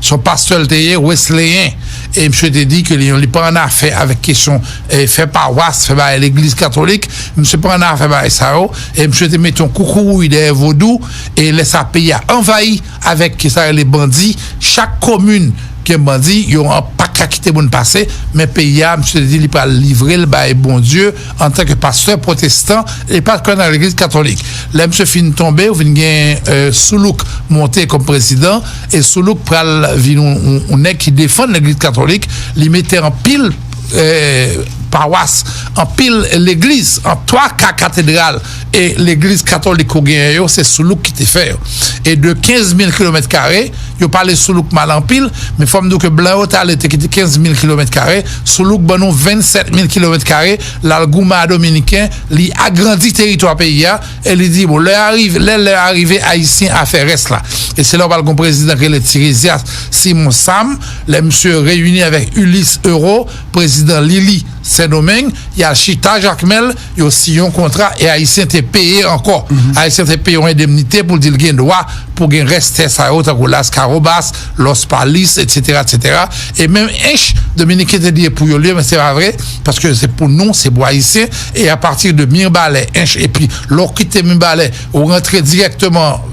Se yon pastè l te ye, wesleyen. E misye te di ke li, li pa annafè avèk kesyon, eh, fè pawas, fè bagay legliz katolik. Misye pa annafè bagay sa yo. E misye te mete yon koukouwouy dèyè vodou. E lè sa peyi a anvayi avèk sa rele bandi. Chak komin gen bandi, yo an pa ka kite moun pase, men peyi a, misye te di li pral livre l bay Bondye antanke pastè pwotestan, e pa kwè nan legliz katolik. Lè misye fin tonbe, ou vin gen, euh, Soulouk monte kòm prezidan, e Soulouk pral vin yon, yon, yon nèg ki defann legliz katolik, li mete anpil eh, pawas, anpil legliz, an twa ka katedral e legliz katolik ou genyen yo, se Soulouk ki te fè yo. E de kenz mil kilomèt kare, Yo pale Soulouk mal anpil, men fò m di w ke blan yo t ale te kite kenz mil kilomèt kare, Soulouk ban nou vennsèt mil kilomèt kare, l al goumen a Dominiken, li agrandi teritwa peyi a, e li di, bon, lè a rive, lè lè a rive, Ayisyen a fè rès la. E se la w pral gon prezidan ki rele Tiresias Simon Sam, lè misye reyini avèk Ulysse Euro, prezidan Lili Sendomeng, y al chita Jakmèl, yo siyen yon kontra e Ayisyen te peye ankò. Ayisyen te peye yon endemnite pou l di l gen dwa pou gen rès tè sa yo, tankou Las Carobas, Los Palis, etsetera, etsetera. E menm Ench, Dominiken te di e pou yo l ye, men se pa vre, paske se pou nou, se pou Ayisyen. E apati de Mibalè, Ench, epi lè w kite Mibalè, ou rantre dirèkteman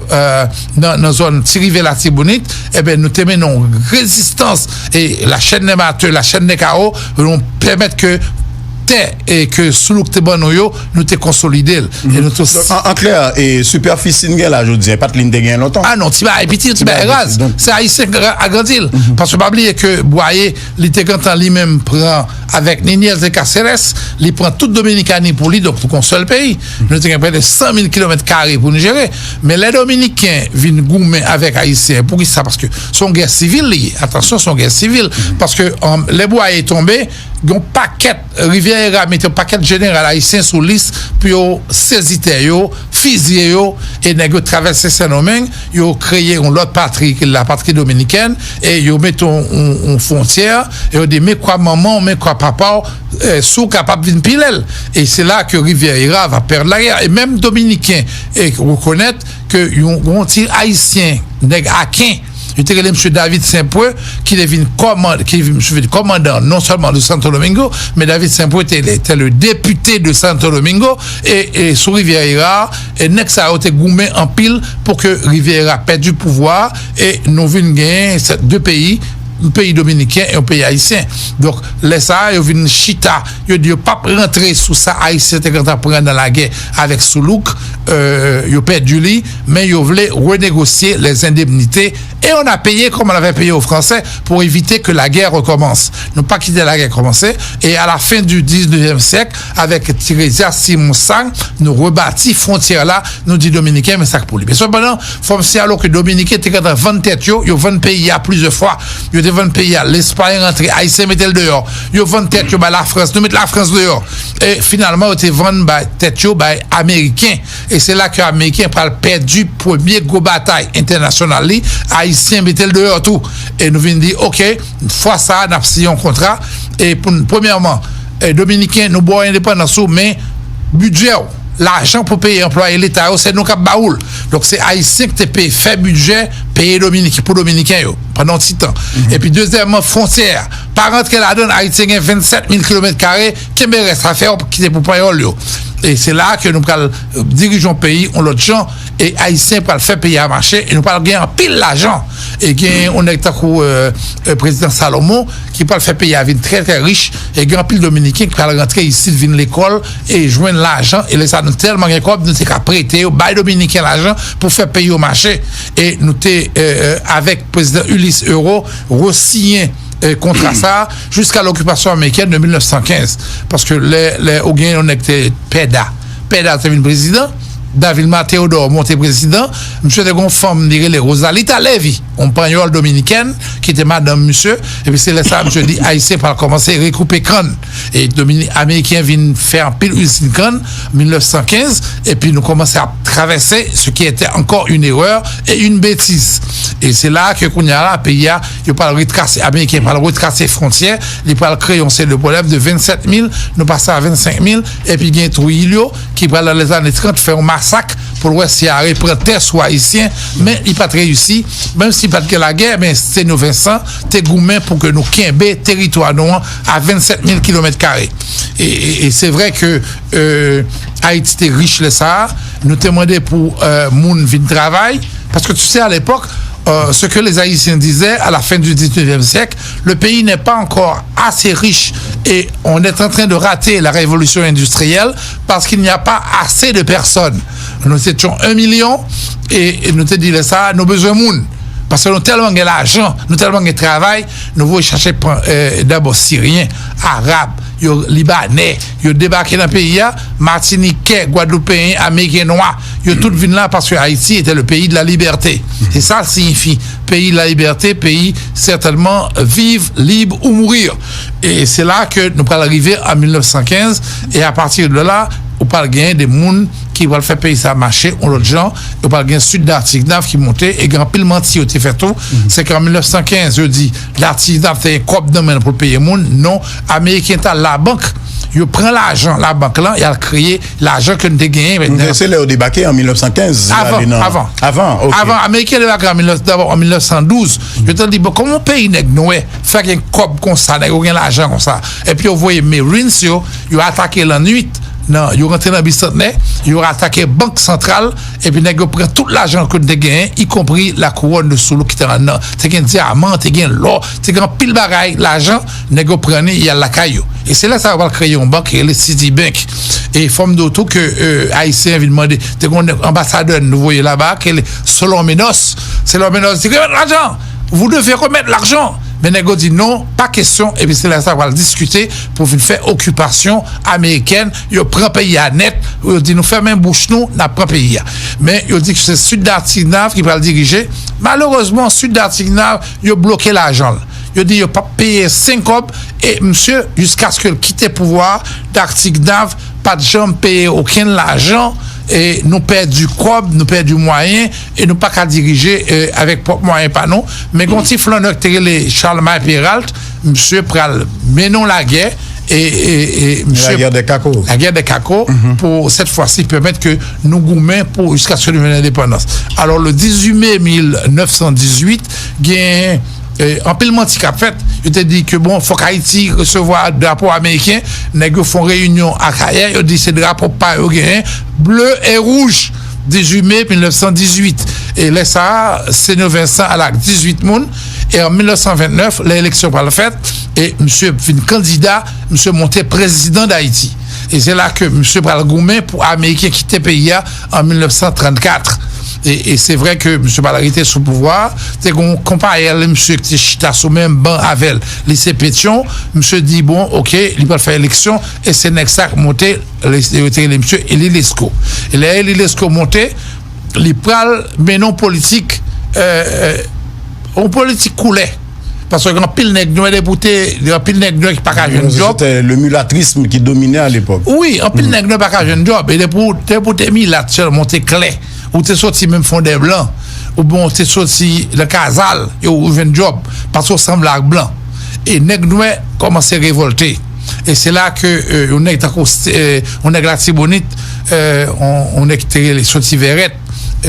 nan, nan zòn Ti Rivyè Latibonit, ebyen, nou te mennen yon rezistans e la chaîne des Martyrs, la chaîne des Carreaux, nou pèmèt ke tè e ke Soulouk te ban nou yo, nou te konsolide l. E nou te Donk, an, an klè, e sipèfisi n gen la jodi a, e pa t li n te gen lontan. Ah non, ti bagay piti, ti bagay raz. Se Ayisyen ki agrandi l. Paske pa bliye ke Bwaye, li te gentan li menm pran avèk Niñez de Cáceres, li pran tout Dominikani pou li, donk pou yon sèl peyi. Nou te gen prè de san mil kilomèt kare pou nou jere. Men lè Dominiken vin goumen avèk Ayisyen, poukisa? Paske se yon gè sivil li ye. Atansyon, se yon gè sivil. Paske, um, lè Bwaye tonbe, yon pakèt, Rivyè Era mete yon pakèt jeneral ayisyen sou lis pou yo sezi tè yo, fizye yo, e nèg yo travèse Sendomeng, yo kreye yon lòt patri, ki la patrie dominicaine, e yo mete yon, yon, yon fwontyè, e yo di, men kwa manman w, men kwa papa w, e, si w kapab vin pile l. E se la ke Rivyè Era va pèd lagè. E menm Dominiken, e, rekonèt ke yon, yon ti Ayisyen, nèg Aken, yo te rele misye David Saint-Preux, ki te vin kòmand-, ki vin, misye vin kòmandan non sèlman de Santo Domingo, men David Saint-Preux te, te le député de Santo Domingo, e, e sou Rivyè Era, e nèg sa yo te goumen anpil pou ke Rivyè Era pèdi pouvwa, e nou vin gen se de peyi, yon peyi dominiken e yon peyi ayisyen. Donk, lè sa a, yo vin chita, yo di yo p ap rantre sou sa Ayisyen te gentan pran nan lagè avèk Soulouk, euh, yo pèdi li, men yo vle renegosye les indemnités et on a payé comme on avait payé aux Français pour éviter que la guerre recommence. Nou pa kite lagè kòmanse, e a la fen di diznèvyèm syèk, avèk Tiresias Simon Sam, nou rebati fwontyè la, nou di Dominiken, men sa k pou li. Men sepandan, fò m siyale w ke Dominiken te gentan vann tèt yo, yo vann peyi a plizyè fwa. Yo te vann peyi a, Lespay rantre, Ayisyen mete l deyò. Yo vann tèt yo bay Lafrans, nou met Lafrans deyò. E finalman, yo te vann bay, tèt yo bay Ameriken. E se la ke Ameriken pral pèdi premye gwo batay entènasyonal li, Ayisyen mete l deyò tou. E nou vin di, oke, fwa sa a, n ap siyen yon kontra. E pou n, premyèman, e, Dominiken, nou ba w endepandans ou, men bidjè w, lajan pou peye anplwaye leta yo, se nou k ap ba ou l. Donk, se Ayisyen ki te peye, fè bidjè, peye Dominiken, pou Dominiken yo, pandan yon ti tan. Epi, dezyèmman, fwontyè a. Pa rantre ladan l, Ayiti gen vennsèt mil kilomèt kare, kenbe rès afè w, kite pou panyòl yo. E se la ke nou pral, euh, dirije yon peyi, yon lòt jan, e Ayisyen pral fè peyi a mache, e nou pral gen anpil lajan. E gen yon nèg tankou, euh, euh, prezidan Salomon, ki pral fè peyi a vin trè, trè rich, e gen anpil Dominiken ki pral rantre isit, vin lekòl, e jwenn lajan, e lè sa nou tèlman gen kòb, nou te ka prete yo, bay Dominiken lajan pou fè peyi yo mache. E nou te, euh, euh, avèk prezidan Ulysse Euro, resiyen, euh, kontra sa a, jiska lokipasyon amerikèn de mil nèf san kenz. Paske lè, lè ou gen yon nèg te Pèda, Pèda te vin prezidan, Davilma Théodore monte prezidan, misye te gon fanm, li rele Rosalita Levy, yon panyòl dominikèn, ki te madanm misye, epi se lè sa a, misye di, Ayisyen pral kòmanse rekoupe kann. E Domini-, Ameriken vin fè anpil izin kann, mil nèf san kenz, epi nou kòmanse ap travèse, ce qui était encore une erreur et une bêtise. E se la ke kounye a la, peyi a, yo pral retrase, Ameriken pral retrase fwontyè, li pral kreye yon seri de pwoblèm de vennsèt mil, nou pase a vennsenk mil, epi gen Trujillo, ki pral nan lèzane trant fè yon masak pou l wè si y a repran tè sou Ayisyen, men li pa t reyisi. Menm si pa t gen lagè, men Sténio Vincent te goumen pou ke nou kenbe teritwa nou an a vennsèt mil kilomèt kare. E, e, e se vre ke, euh, Ayiti te rich lè sa a, nou te mande pou, euh, moun vin travay, paske tu sais, à l'époque, euh, ce que les Haïtiens disaient à la fin du dix-neuvième siècle, le pays n'est pas encore assez riche et on est en train de rater la révolution industrielle parce qu'il n'y a pas assez de personnes. Nous étions un million et, et nou te di lè sa a, nou bezwen moun. Paske nou tèlman gen lajan, nou tèlman gen travay, nou voye chache pran, eh, dabò Siryen, Arab, yo Libanè, yo debake nan peyi a, Matinikè, Gwadloupeyen, Ameriken nwa, yo tout vin la paske Ayiti était le pays de la liberté. Se sa l siyifi, pays de la liberté, pays certainement vivre libre ou mourir. E se la ke nou pral rive an mil nèf san kenz, e apati de la, ou pral genyen de moun ki pral fè peyi sa mache yon lòt jan, yo pral gen Sud Dartignave ki monte, e gen anpil manti yo te fè tou. Se ke an mil nèf san kenz, yo di Dartignave te gen kòb nan men l pou l peye moun. Non, Ameriken t al labank, yo pran lajan labank lan, y al kreye lajan ke nou te genyen. Se lè yo debake an mil nèf san kenz, avan, avan. Avan, ok. Avan, Ameriken debake an mil nèf, dabò an mil nèf san douz, yo te di, bon, kòman yon peyi nèg nwè fè gen kòb konsa, nèg yo gen lajan konsa? Epi yo voye Marines yo, yo atake lannwit, nan, yo rantre nan Bisantnè, yo atake Bank Santral, epi nèg yo pran tout lajan ke nou te genyen, y compris la couronne de Soulouque ki te anndan. Te gen dyaman, te gen lò, te gen anpil bagay, lajan, nèg yo pran li, y al lakay yo. E se lè sa yo pral kreye yon bank ki rele Citibank. E fò m di w tou ke, euh, Ayisyen vin mande, te gen yon anbasadè nou voye laba, ki rele Solon Menos. Solon Menos di, remèt lajan! Vous devez remettre l'argent! Men nèg yo di non, pa kesyon, epi se lè sa pral diskite pou vin fè okipasyon amerikèn, yo pran peyi a nèt, yo di nou fèmen bouch nou, n ap pran peyi a. Men yo di ke se Sud Dartignave ki pral dirije. Malerezman, Sud Dartignave, yo bloke lajan l. Yo di yo p ap peye senk kòb, e misye, jiskaske l kite pouvwa a, Dartignave pa t janm peye okenn lajan, e nou pèdi kòb, nou pèdi mwayen, e nou pa ka dirije, e, avèk pwòp mwayen pa nou. Men gen yon ti flannè ki te rele Charlemagne Péralte, misye pral mennen yon lagè, e, e, e misye la guerre des Cacos. La guerre des Cacos, pou, cette fois-ci, pèmèt ke nou goumen pou, jiskaske nou jwenn endepandans. Alò, le dix-huit mai mil neuf cent dix-huit, gen, e, anpil manti k ap fèt. Yo te di ke, bon, fòk Ayiti resevwa drapo ameriken. Nèg yo fè yon reyinyon Akayè, yo di se drapo pa yo genyen, bleu et rouge. Dizui me mil nèf san dizuit. E lè sa a, Senyo Vensan al ak dizuit moun. E an mil nèf san vennèf, lè eleksyon pral fèt, e misye vin kandida, misye monte prezidan Dayiti. E se la ke misye pral goumen pou Ameriken kite peyi a an mil nèf san trannkat. E, e se vre ke misye pral rete sou pouvwa a. Te gen yon konpayèl misye ki te chita sou menm ban avè l, li se Petyon. Misye di, bon, oke, li pral fè eleksyon, e se nèg sa k monte, yo te rele misye Elie Lescot. E lè Elie Lescot monte, li pral mennen yon politik, euh, euh, yon politik koulè. Paske gen anpil nèg nwè depi w te, gen anpil nèg nwè ki pa ka jwenn djòb. C'était le mulatrisme qui dominait à l'époque. Wi, anpil nèg nwè pa ka jwenn djòb. E depi w, depi w te milat sèlman, w te klè, ou te soti menm fondè blan, oubyen w te soti nan kazal, yo ou jwenn djòb, paske w sanble ak blan. E nèg nwè kòmanse revòlte. E se la ke, euh, yon nèg tankou, euh, yon nèg Latibonit, euh, yon, yon nèg ki te rele soti Vèrèt,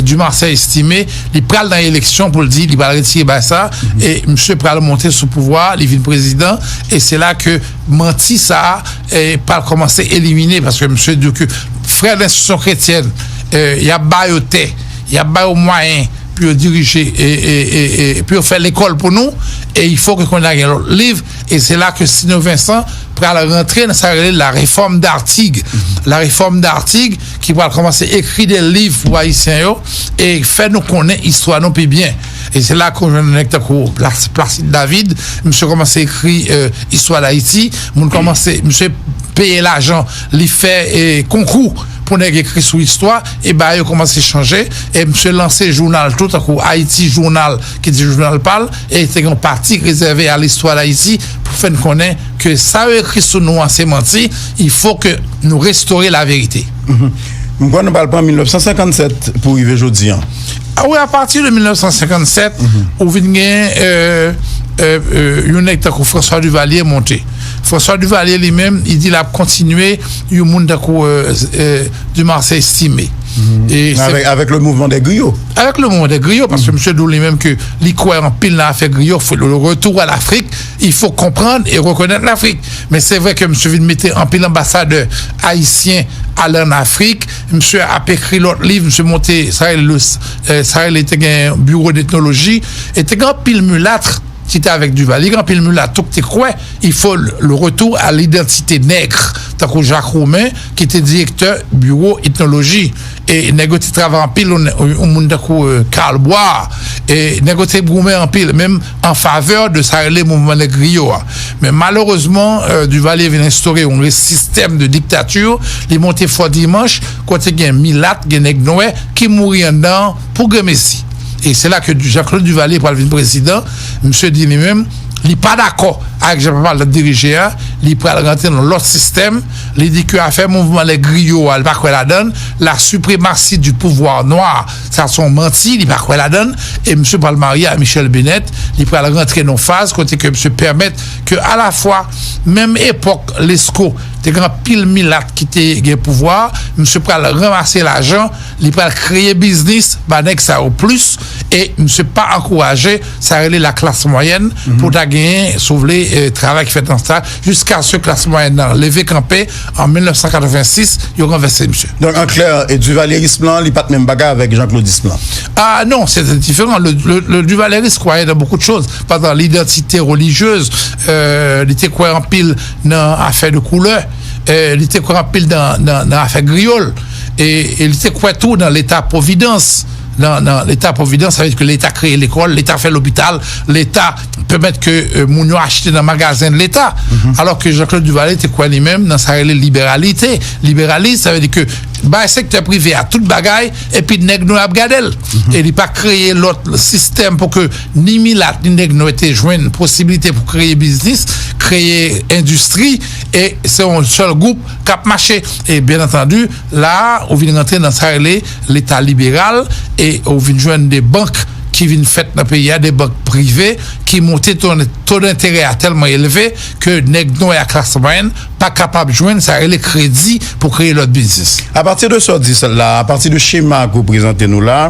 Dumarsais Estimé, li pral nan eleksyon pou l di li pral retire bagay sa, e misye pral monte sou pouvwa, li vin prezidan, e se la ke manti sa a, e, pral kòmanse elimine, paske misye di ke frè nan enstitisyon kretyèn, e, y ap ba yo tè, y ap ba yo mwayen pou yo dirije, e, e, e, e, pou yo fè lekòl pou nou, e il faut que kounye a gen lòt liv, e se la ke Senyo Vensan pral rantre nan sa yo rele la réforme d'Artigues. La réforme d'Artigues ki pral kòmanse ekri de liv pou Ayisyen yo e fè nou konnen istwa nou pi byen. E se la ke w jwenn nèg tankou Plas-, Placide David, misye kòmanse ekri, euh, istwa Dayiti, moun kòmanse, misye peye lajan, li fè, eh, konkou pou nèg ekri sou istwa, e bagay yo kòmanse chanje, e misye lanse jounal tou, tankou Ayiti Jounal, ki di jounal pa l, e te gen yon pati rezève a listwa Dayiti pou fè n konnen ke sa yo ekri sou nou an se manti, il faut que nous restaurer la vérité. M kwè nou pral pran mil nèf san senkannsèt pou rive jodi an. A wi, apati de mil nèf san senkannsèt, ou vin gen, euh, euh, euh, yon nèg tankou François Duvalier monte. François Duvalier li menm, li di l ap kontinye yon moun tankou, euh, euh, Dumarsais Estimé. E se avèk, avèk le mouvement des griots. Avèk le mouvement des griots, paske misye di w li menm ke li kwè anpil nan afè griyo, le retour à l'Afrique, il faut comprendre et reconnaître l'Afrique. Men se vre ke misye vin mete anpil anbasadè ayisyen ale ann Afrik. Misye ap ekri lòt liv, misye monte, sa rele, eh, sa rele te gen bureau d'ethnologie, e te gen anpil milat ki te avèk Duvalier, gen anpil milat tou ki te kwè, il faut le, le retour à l'identité nègre, tankou Jacques Roumain, ki te direktè bureau ethnologie. E nèg yo te travay anpil, yon, yon moun tankou, euh, Karl Boyer, E nèg yo te goumen anpil, menm an favè de sa rele mouvman nèg griyo a. Men malerezman, Duvalier vin enstore yon sistèm de diktati, li monte Fò Dimanch, kote gen milat, gen nèg nwè ki mouri anndan pou gremesi. E se la ke Jean-Claude Duvalier pral vin prezidan. Misye di li menm, li pa dakò avèk jan papa l t ap dirije a, li pral rantre nan lòt sistèm. Li di ke afè mouvman nèg griyo a, li pa kwè ladan l. La suprématie du pouvoir noir, sa se yon manti, li pa kwè ladan l. E misye pral marye a Michèle Bennett, li pral rantre nan faz kote ke misye pèmèt ke alafwa, menm epòk Lesko, te gen anpil milat ki te gen pouvwa, misye pral ranmase lajan, li pral kreye biznis ba nèg sa yo plis, e misye pa ankouraje sa rele laklas mwayèn pou ta genyen, si w vle, travay ki fèt nan sa, jiskaske klas mwayèn nan leve kanpe an mil nèf san katrevensis, yo ranvèse misye. Donk, an klè, e divalyerism lan, li pa t menm bagay avèk janklodism lan. Ah non, se te diferan. Le, le, le Duvalier kwayè nan beaucoup de choses, pa egzanp, l'identité religieuse, li te kwè anpil nan afè de koulè, li te kwè anpil nan, nan, nan afè griyòl, e, e li te kwè tou nan leta pwovidans. Nan, nan leta pwovidans, sa vle di ke leta kreye lekòl, leta fè lopital, leta pèmèt ke moun yo achte nan magazen de leta. Alò ke Jean-Claude Duvalier te kwè li menm nan sa rele liberalite. Liberalis, sa vle di ke bay sektè prive a tout bagay, epi nèg nou ap gade l. E li pa kreye lòt sistèm pou ke ni milat, ni nèg nou te jwenn posibilite pou kreye biznis, kreye endistri, e se yon sèl gwoup k ap mache. E byen antandi, la a, ou vin rantre nan sa rele leta liberal, e ou vin jwenn de bank ki vin fèt nan peyi a, de bank prive ki monte to, to denterè a tèlman elve ke nèg nwè a klas mwayèn pa kapab jwenn sa rele kredi pou kreye lòt biznis. Apati de sa w di la, apati de chema ke w prezante nou la,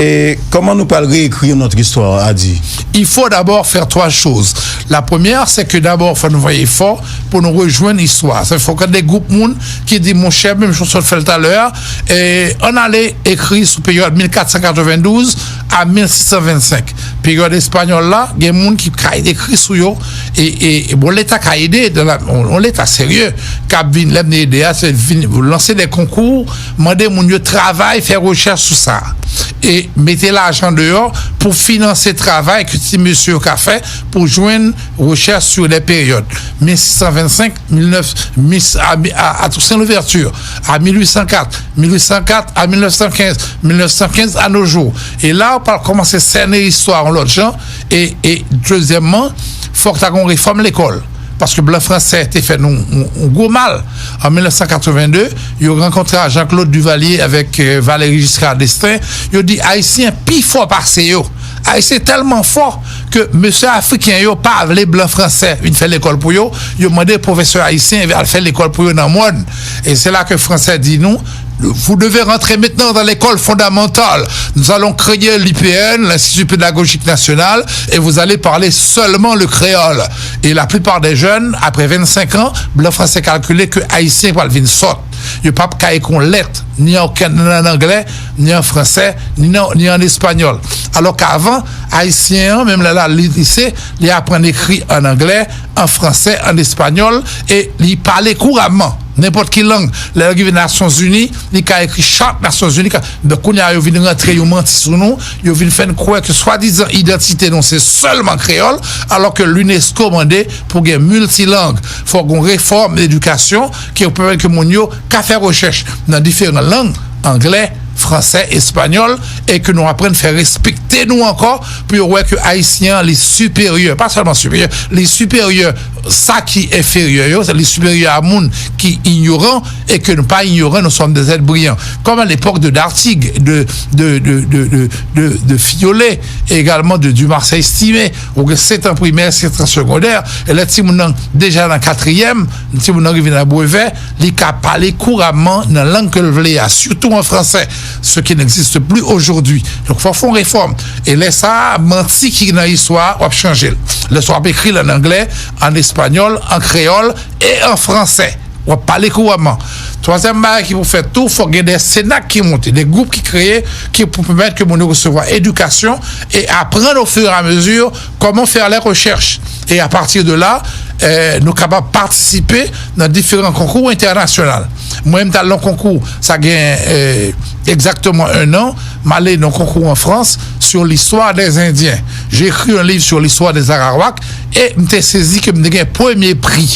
e kòman nou pral reekri notre histoire, Adi? Il faut d'abord faire trois choses. La première, c'est que d'abord, fò nou fè efò pou nou rejwenn istwa. Sa fè ke de gwoup moun ki di, monchè, menm jan w sot fè l talè a, e, ann ale ekri sou peryòd mil kat san katrevendouz a mil sis san vennsenk. Peryòd espanyòl la, gen moun ki ka ekri sou yo, e, e, e bon, leta ka ede, dan la, yon, yon leta serye, k ap vin, lè m di ede a, se vin lanse de konkou, mande moun yo travay, fè rechèch sou sa. E mete lajan deyò pou finanse travay ke ti mesye yo ka fè pou jwenn rechèch sou de peryòd. Mil sis san vennsenk, mil nèf, mil, a, a, a Toussaint Louverture, a mil uit san kat, mil uit san kat a mil nèf san kenz, mil nèf san kenz à nos jours. E la, w pral kòmanse sène istwa yon lòt jan. E, e dezyèmman, fòk ta gen yon refòm lekòl. Paske blan fransè te fè nou yon, yon gwo mal. An mil nèf san katrevenndez, yo rankontre a Jean-Claude Duvalier avèk, euh, Valéry Giscard d'Estaing. Yo di Ayisyen pi fò pase yo. Ayisyen tèlman fò ke mesye afriken yo pa vle blan fransè vin fè lekòl pou yo. Yo mande pwofesè ayisyen al fè lekòl pou yo nan mòn. E se la ke fransè di nou, vous devez rentrer maintenant dans l'école fondamentale. Nous allons créer l'I P N, l'Institut Pédagogique National, et vous allez parler seulement le créole. Et la plupart des jeunes, après vingt-cinq ans, blan fransè kalkile ke Ayisyen pral vin sòt. Yo p ap ka ekri yon lèt, ni an, ni an anglè, ni an fransè, ni nan, ni an espanyòl. Alò ke avan, Ayisyen an, menm lè l al lise, li aprann ekri an anglè, an fransè, an espanyòl, e li pale kouramman nenpòt ki lang. Lè l rive Nasyonzini, li ka ekri chart Nasyonzini. Ka, donk, kounye a, yo vin rantre yon manti sou nou, yo vin fè n kwè ke swadizan idantite nou se sèlman kreyòl, alò ke l'UNESCO mande pou gen miltilang. Fòk gen yon refòm edikasyon ki pèmèt ke moun yo ka fè rechèch nan diferan lang, anglè, fransè, espanyòl, e ke nou aprann fè respekte nou ankò, pou yo wè ke Ayisyen an, li siperyè, pa sèlman siperyè, li siperyè sa ki enferyè yo, li siperyè a moun ki inyoran, e ke nou pa inyoran, nous sommes des êtres brillants. Comme à l'époque de Dartigues, de, de, de, de, de, de, de Fiolet, et également de Dumarsais-Estimé, ou gen sèt an primè, sèt an segondè, e lè timoun nan deja nan katriyèm, timoun nan rive nan brevè, li ka pale kouramman nan lang ke l vle a, surtout en français, ce qui n'existe plus aujourd'hui. Donk, fò fè yon refòm. E lè sa a, manti ki nan istwa a, w ap chanje l. Lè sa a, w ap ekri l an anglè, an espanyòl, an kreyòl e an fransè. W ap pale kouramman. Twazyèm bagay ki pou fèt tou, fòk gen de senak ki monte, de gwoup ki kreye, ki pou pèmèt ke moun yo resevwa edikasyon e aprann au fur et à mesure comment faire les recherches. Et à partir de là, euh, nou kapab patisipe nan diferan konkou entènasyonal. Mwen, m t al nan konkou, sa gen, euh, exactement un an, m ale nan konkou an Frans sur l'histoire des Indiens. J'ai écrit un livre sur l'histoire des Arawaks e m te sezi ke m te gen premye pri.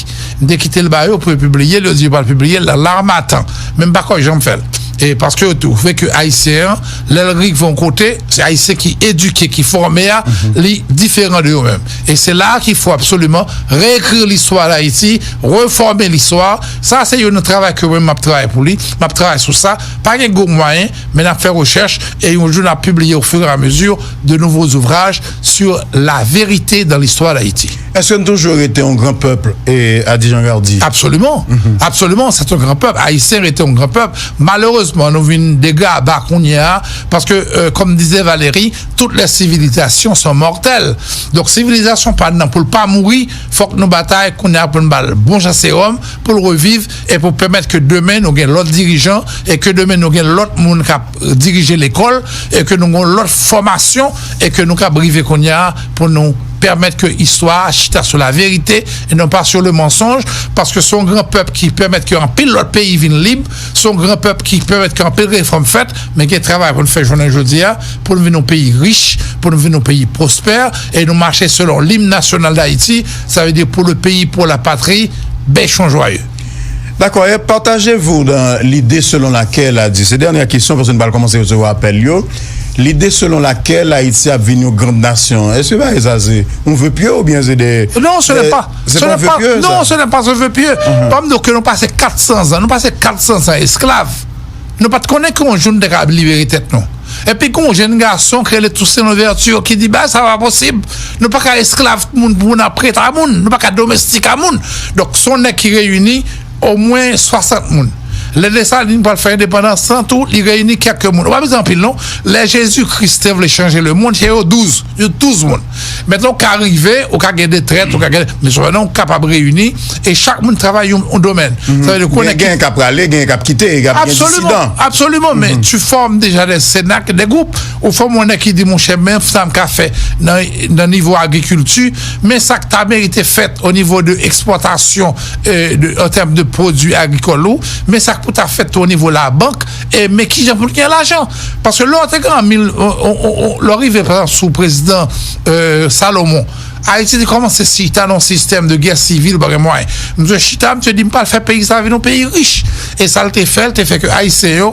M te kite l ba yo pou yo pibliye l, yo di yo pral pibliye l nan L'Harmattan. Men m pa kwè jan m fè l. E paske yo twouve ke Ayisyen an, lè l rive yon kote, se Ayisyen ki edike, ki fòme a, li diferan de yo menm. E se la a ki fò absoliman reekri listwa Dayiti, refòme listwa. Sa se youn nan travay ke mwen m ap travay pou li, m ap travay sou sa. Pa gen gwo mwayen, men n ap fè rechèch e yon jou n ap pibliye au fur et à mesure de nouveaux ouvrages sur la vérité dans l'histoire d'Haïti. Èske n toujou rete yon gran pèp, e, a di Jean Gardy? Absolument. Absolument, c'est un grand peuple. Ayisyen rete yon gran pèp. Malerezman, nou vin degraba kounye a, paske, euh, comme disait Valéry, toutes les civilisations sont mortelles. Donk, sivilizasyon pa nan pou l pa mouri, fòk nou batay kounye a pou n ba l bon jan sewòm, pou l reviv, e pou pèmèt ke demen nou gen lòt dirijan, e ke demen nou gen lòt moun k ap dirije lekòl, e ke nou gen lòt fòmasyon, e ke nou kab rive kounye a pou nou pèmèt ke istwa a chita sou la verite e non pa sur le mensonge, paske se yon gran pèp ki pèmèt ke anpil lòt peyi vin lib, se yon gran pèp ki pèmèt ke anpil refòm fèt, men gen travay pou n fè jounen jodi a, pou n vin yon peyi rich, pou n vin yon peyi pwospè, e nou mache selon lim nasyonal Dayiti, sa vle di pour le pays, pour la patrie, bêchons joyeux. D'accord, et partagez-vous dans l'idée selon laquelle, a di, se dènyè kesyon, paske nou pral kòmanse resevwa apèl yo, l'idée selon laquelle Ayiti ap vin yon grand nasyon, èske bagay sa se yon vœu pieux oubyen se de... Non, ce n'est pas, ce n'est pas, non, ce n'est pas un vœu pieux. Ban m di w ke nou pase kat san zan, nou pase kat san zan esklav. Nou pa t konnen ke yon jou nou te ka libere tèt nou. Epi gen yon jèn gason ki rele Toussaint Louverture ki di, bagay sa pa posib. Nou pa ka esklav moun pou n ap prete a moun. Nou pa ka domestik a moun. Donk, se yon nèg ki reyini omwen swasant moun. Lè Desalin pral fè endepandans lan tou, li reyini kèk moun. Ou pa bezwen anpil, non. Lè Jezikri te vle chanje lemonn, se yo douz. Yo douz moun. Mentnan, ou ka rive, ou ka gen de trèt, ou ka gen, men sepandan, ou kapab reyini, e chak moun travay yon, yon domèn. Sa vle di, konnen gen, gen k ap prale, gen k ap kite, k ap gen disidan. Absoliman, absoliman, men tu formes déjà des cénacles, des groupes. Ou fòme yon nèg ki di, monchè, men sa m ka fè nan, nan nivo agrikilti, men sa k ta merite fèt o nivo de ekspòtasyon, euh, de, an tèm de pwodui agrikòl ou, men sa k pou ta fèt tou o nivo labank, e men kijan pou n gen lajan. Paske lè w te gen an mil, lè w rive, pa egzanp, sou prezidan, euh, Salomon, Ayiti te kòmanse chita nan yon sistèm de gè sivil, pa gen mwayen. Misye chita, misye di, m pral fè peyi sa vin yon peyi rich. E sa l te fè, l te fè ke Ayisyen yo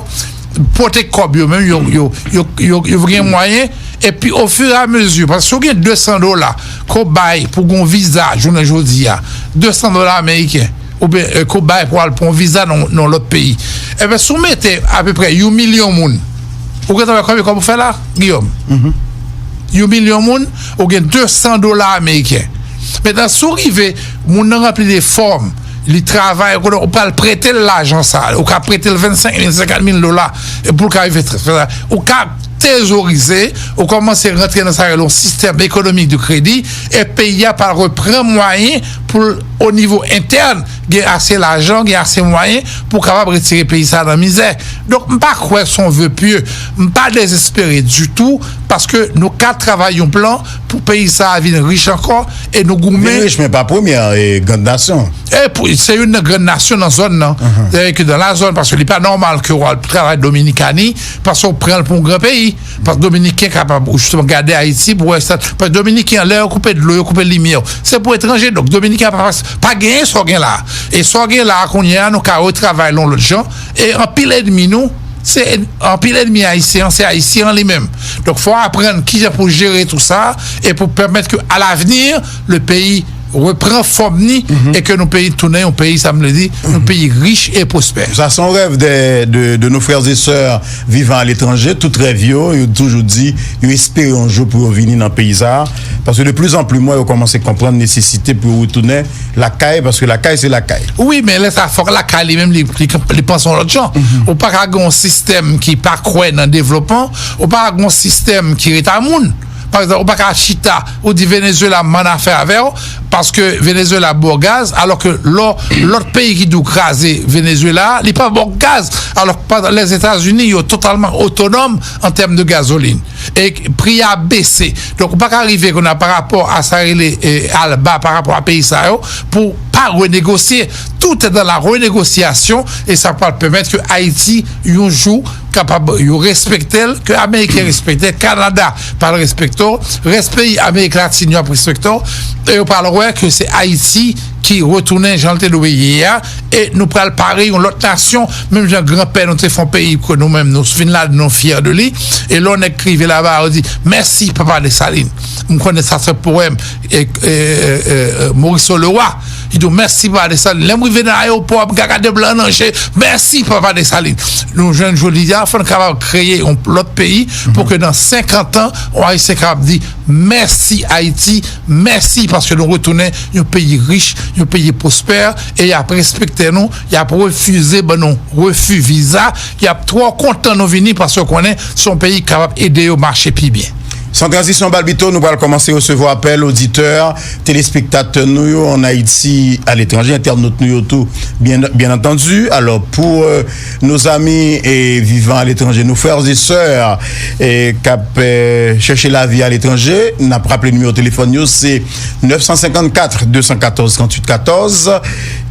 pote kòb yo menm, yo, yo, yo, yo, yo gen mwayen. Epi, au fur et à mesure, paske si w gen de san dola ke w bay pou gen yon viza, jounen jodi a, de san dola ameriken, oubyen, euh, ke w bay pou al pran yon viza nan, nan lòt peyi, ebyen, si w mete apeprè yon milyon moun, ou gentan wè konbyen kòb ou fè la, Guillaume? Yon milyon moun, ou gen de san dola ameriken. Mentnan, si w rive, moun nan ranpli de fòm, li travay, ou konnen, ou pral prete l lajan sa, ou ka prete l vennsenk mil, senkant mil dola, e pou l ka rive fè sa. Ou ka trezorize, ou kòmanse rantre nan sa yo rele yon sistèm ekonomik de kredi, e peyi a pral reprann mwayen pou l, o nivo entèn, gen ase lajan, gen ase mwayen pou kapab retire peyi sa nan mizè. Donk, m pa kwè se yon vœu pieux. M pa dezespere ditou, paske nou ka travay yon plan pou peyi sa a vin rich ankò, e nou goumen. Vin rich, men pa premyè, e, grand nasyon. E pou, se youn nan gran nasyon nan zòn nan. Sètadi ke dans la zone, paske li pa nòmal ke w al travay Dominikani, paske w pran l pou yon gran peyi. Paske Dominiken kapab, ou jisteman gade Ayiti pou wè sa. Paske Dominiken, lè yo koupe dlo, yo koupe limyè. Se pou etranje, donk Dominiken pa, pa genyen sa w gen la. E sa w gen la, kounye a, nou ka retravay l yon lòt jan. E anpil ènmi nou, se èn-, anpil ènmi Ayisyen an, se Ayisyen an li menm. Donk, fò w aprann kijan pou jere tou sa, e pou pèmèt ke, à l'avenir, le pays repran fòm ni, e ke nou peyi tounen yon peyi, sa m vle di, yon peyi rich e pwospè. Sa se yon rèv de, de, de nos frères et sœurs vivant à l'étranger. Tout rèv yo, yo toujou di, yo espere yon jou pou yo vini nan peyi sa a. Paske de plus en plus, mwen, yo kòmanse konprann nesesite pou yo retounen lakay, paske lakay, se lakay. Wi, men lè sa, fòk lakay li menm, li, li, li panse yon lòt jan. Ou pa ka gen yon sistèm ki pa kwè nan devlopman, ou pa ka gen yon sistèm ki ret a moun. Pa egzanp, ou pa ka chita, ou di Venezuela, m ann afè avè w, paske Venezuela ba w gaz, alò ke lò, lòt peyi ki di w kraze Venezuela, li pa ba w gaz, alò ke Lèzetazini, yo totalman otonòm an tèm de gazolin. E pri a bese. Donk, ou pa ka rive kounye a pa rapò a sa rele, eh, alba, pa rapò a peyi sa yo, pou pa renegosye. Tout est dans la renégociation, e sa pral pèmèt ke Ayiti, yon jou, kapab yo respekte l, ke Ameriken respekte, Kanada pral respekte w, rès peyi Amerik Latin yo ap respekte w, e yo pral wè ke se Ayiti ki retounen jan l te dwe ye a, e nou pral pare yon lòt nasyon, menm jan granpè nou te fè yon peyi ke nou menm nou vin ladan nou fyè de li, e lè yon nèg ki rive laba a, yo di, mèsi papa Desalin. M konnen sa se powèm e, e, e, e, Morisseau Leroy. Li di w, mèsi papa Desalin. Lè m rive nan ayewopò, m ka gade blan nan je, mèsi papa Desalin. Nou jwenn jodi a, fò n kapab kreye yon lòt peyi pou ke nan senkant an, yon Ayisyen kapab di, mèsi Ayiti, mèsi paske nou retounen yon peyi rich, yon peyi pwospè, e y ap respekte nou, y ap refize ban nou refi viza, y ap twò kontan nou vini paske yo konnen se yon peyi ki kapab ede yo mache pi byen. San tranzisyon, Balbito, nou pral kòmanse resevwa apèl oditè, telespektatè nou yo ann Ayiti, aletranje, entènot nou yo tou, byen, byen antandi. Alò, pou, euh, nos amis, eh, vivant à l'étranger, nos frères et sœurs, eh, k ap, eh, chèche lavi aletranje, n ap raple nimewo telefòn yo, se nèf san senkannkat, de san katòz, tranntuit katòz,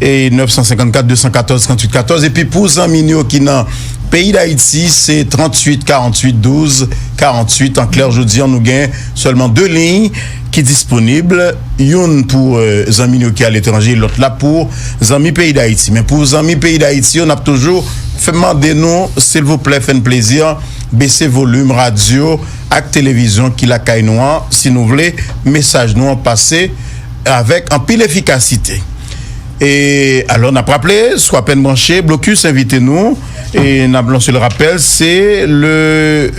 e nèf san senkannkat, de san katòz, tranntuit katòz. Epi pou zanmi nou yo ki nan peyi Dayiti, se tranntuit, karanntuit, douz, karanntuit. An klè, jodi a, nou gen sèlman de liy ki disponib, youn pou, eh, zanmi nou yo ki aletranje, lòt la pou zanmi peyi Dayiti. Men pou zanmi peyi Dayiti yo, n ap toujou fè mande nou, silvouplè, fè n plezi, bese volim radyo ak televizyon ki lakay nou an, si nou vle mesaj nou an pase avèk anpil efikasite. E alò, n ap raple, sou apèn branche, Blokis envite nou, e n ap lanse l rapèl, se le,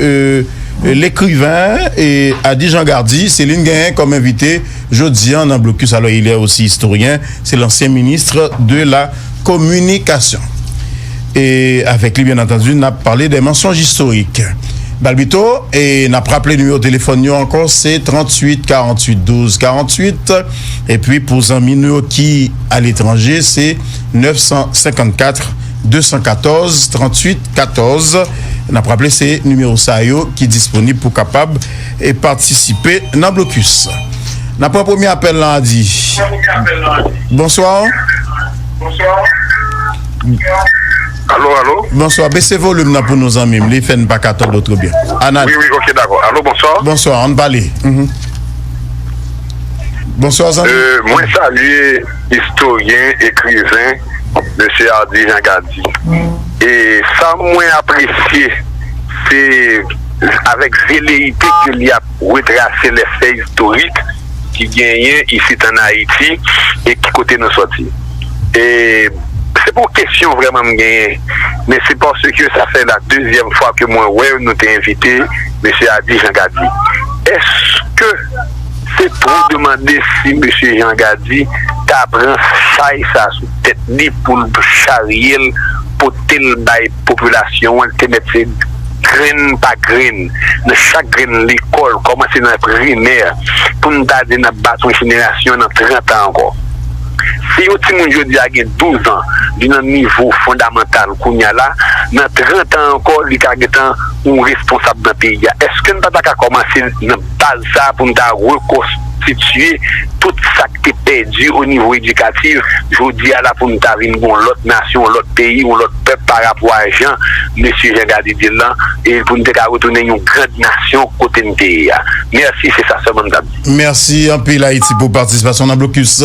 euh, l'écrivain, e Ady Jean Gardy, se li n genyen kòm envite jodi a nan Blokis. Alors, il est aussi historien, c'est l'ancien ministre de la communication. E avèk li, byen antandi, n ap pale de mensonj istorik. Balbito, e n ap raple nimewo telefòn yo ankò, se tranntuit, karanntuit, douz, karanntuit. Epi pou zanmi nou yo ki aletranje, se nèf san senkannkat, de san katòz, tranntuit, katòz. N ap raple, se nimewo sa yo ki disponib pou kapab, e, patisipe nan Blokis. N ap pran premye apèl lan, Ady. Bonswa. Alo, alo. Bonswa. Bese volim nan pou nou, zanmi m. Li fè n pa ka tande w trè byen. Ann ale. Wi, wi, ok, dakò. Alo, bonswa. Bonswa, ann pale. Mhm. Bonswa, zanmi. Euh, mwen salye istoryen, ekriven, mesye Ady Jean Gardy. E sa mwen apresye, se avèk veleyite ke li ap retrase lè fè istorik ki genyen isit ann Ayiti e ki kote nou sòti. E se pa yon kesyon vrèman m genyen, men se paske sa fè la dezyèm fwa ke mwen wè nou te envite mesye Ady Jean Gardy. Èske se twò demande si mesye Jean Gardy ta pran chay sa sou tèt li pou l charye l, pote l bay popilasyon an, li te mèt se grenn pa grenn, nan chak grenn lekòl, kòmanse nan primè, pou n ta di n ap bat yon jenerasyon nan trant an ankò. Si yon timoun jodi a gen douz an, li nan nivo fondamantal kounye a la, nan trant an ankò, li ka gentan yon responsab nan peyi a. Èske n pa ta ka kòmanse nan baz sa a pou n ta rekonstitye tout sa k te pèdi o nivo edikatif, jodi a la pou n ta vin gen yon lòt nasyon, yon lòt peyi, yon lòt pèp pa rapò a jan mesye Jean Gardy di l lan, e pou n te ka retounen yon grand nasyon kote n te ye a. Mèsi, se sa sèlman m t ap di. Mèsi anpil, Ayiti, pou patisipasyon nan Blokis.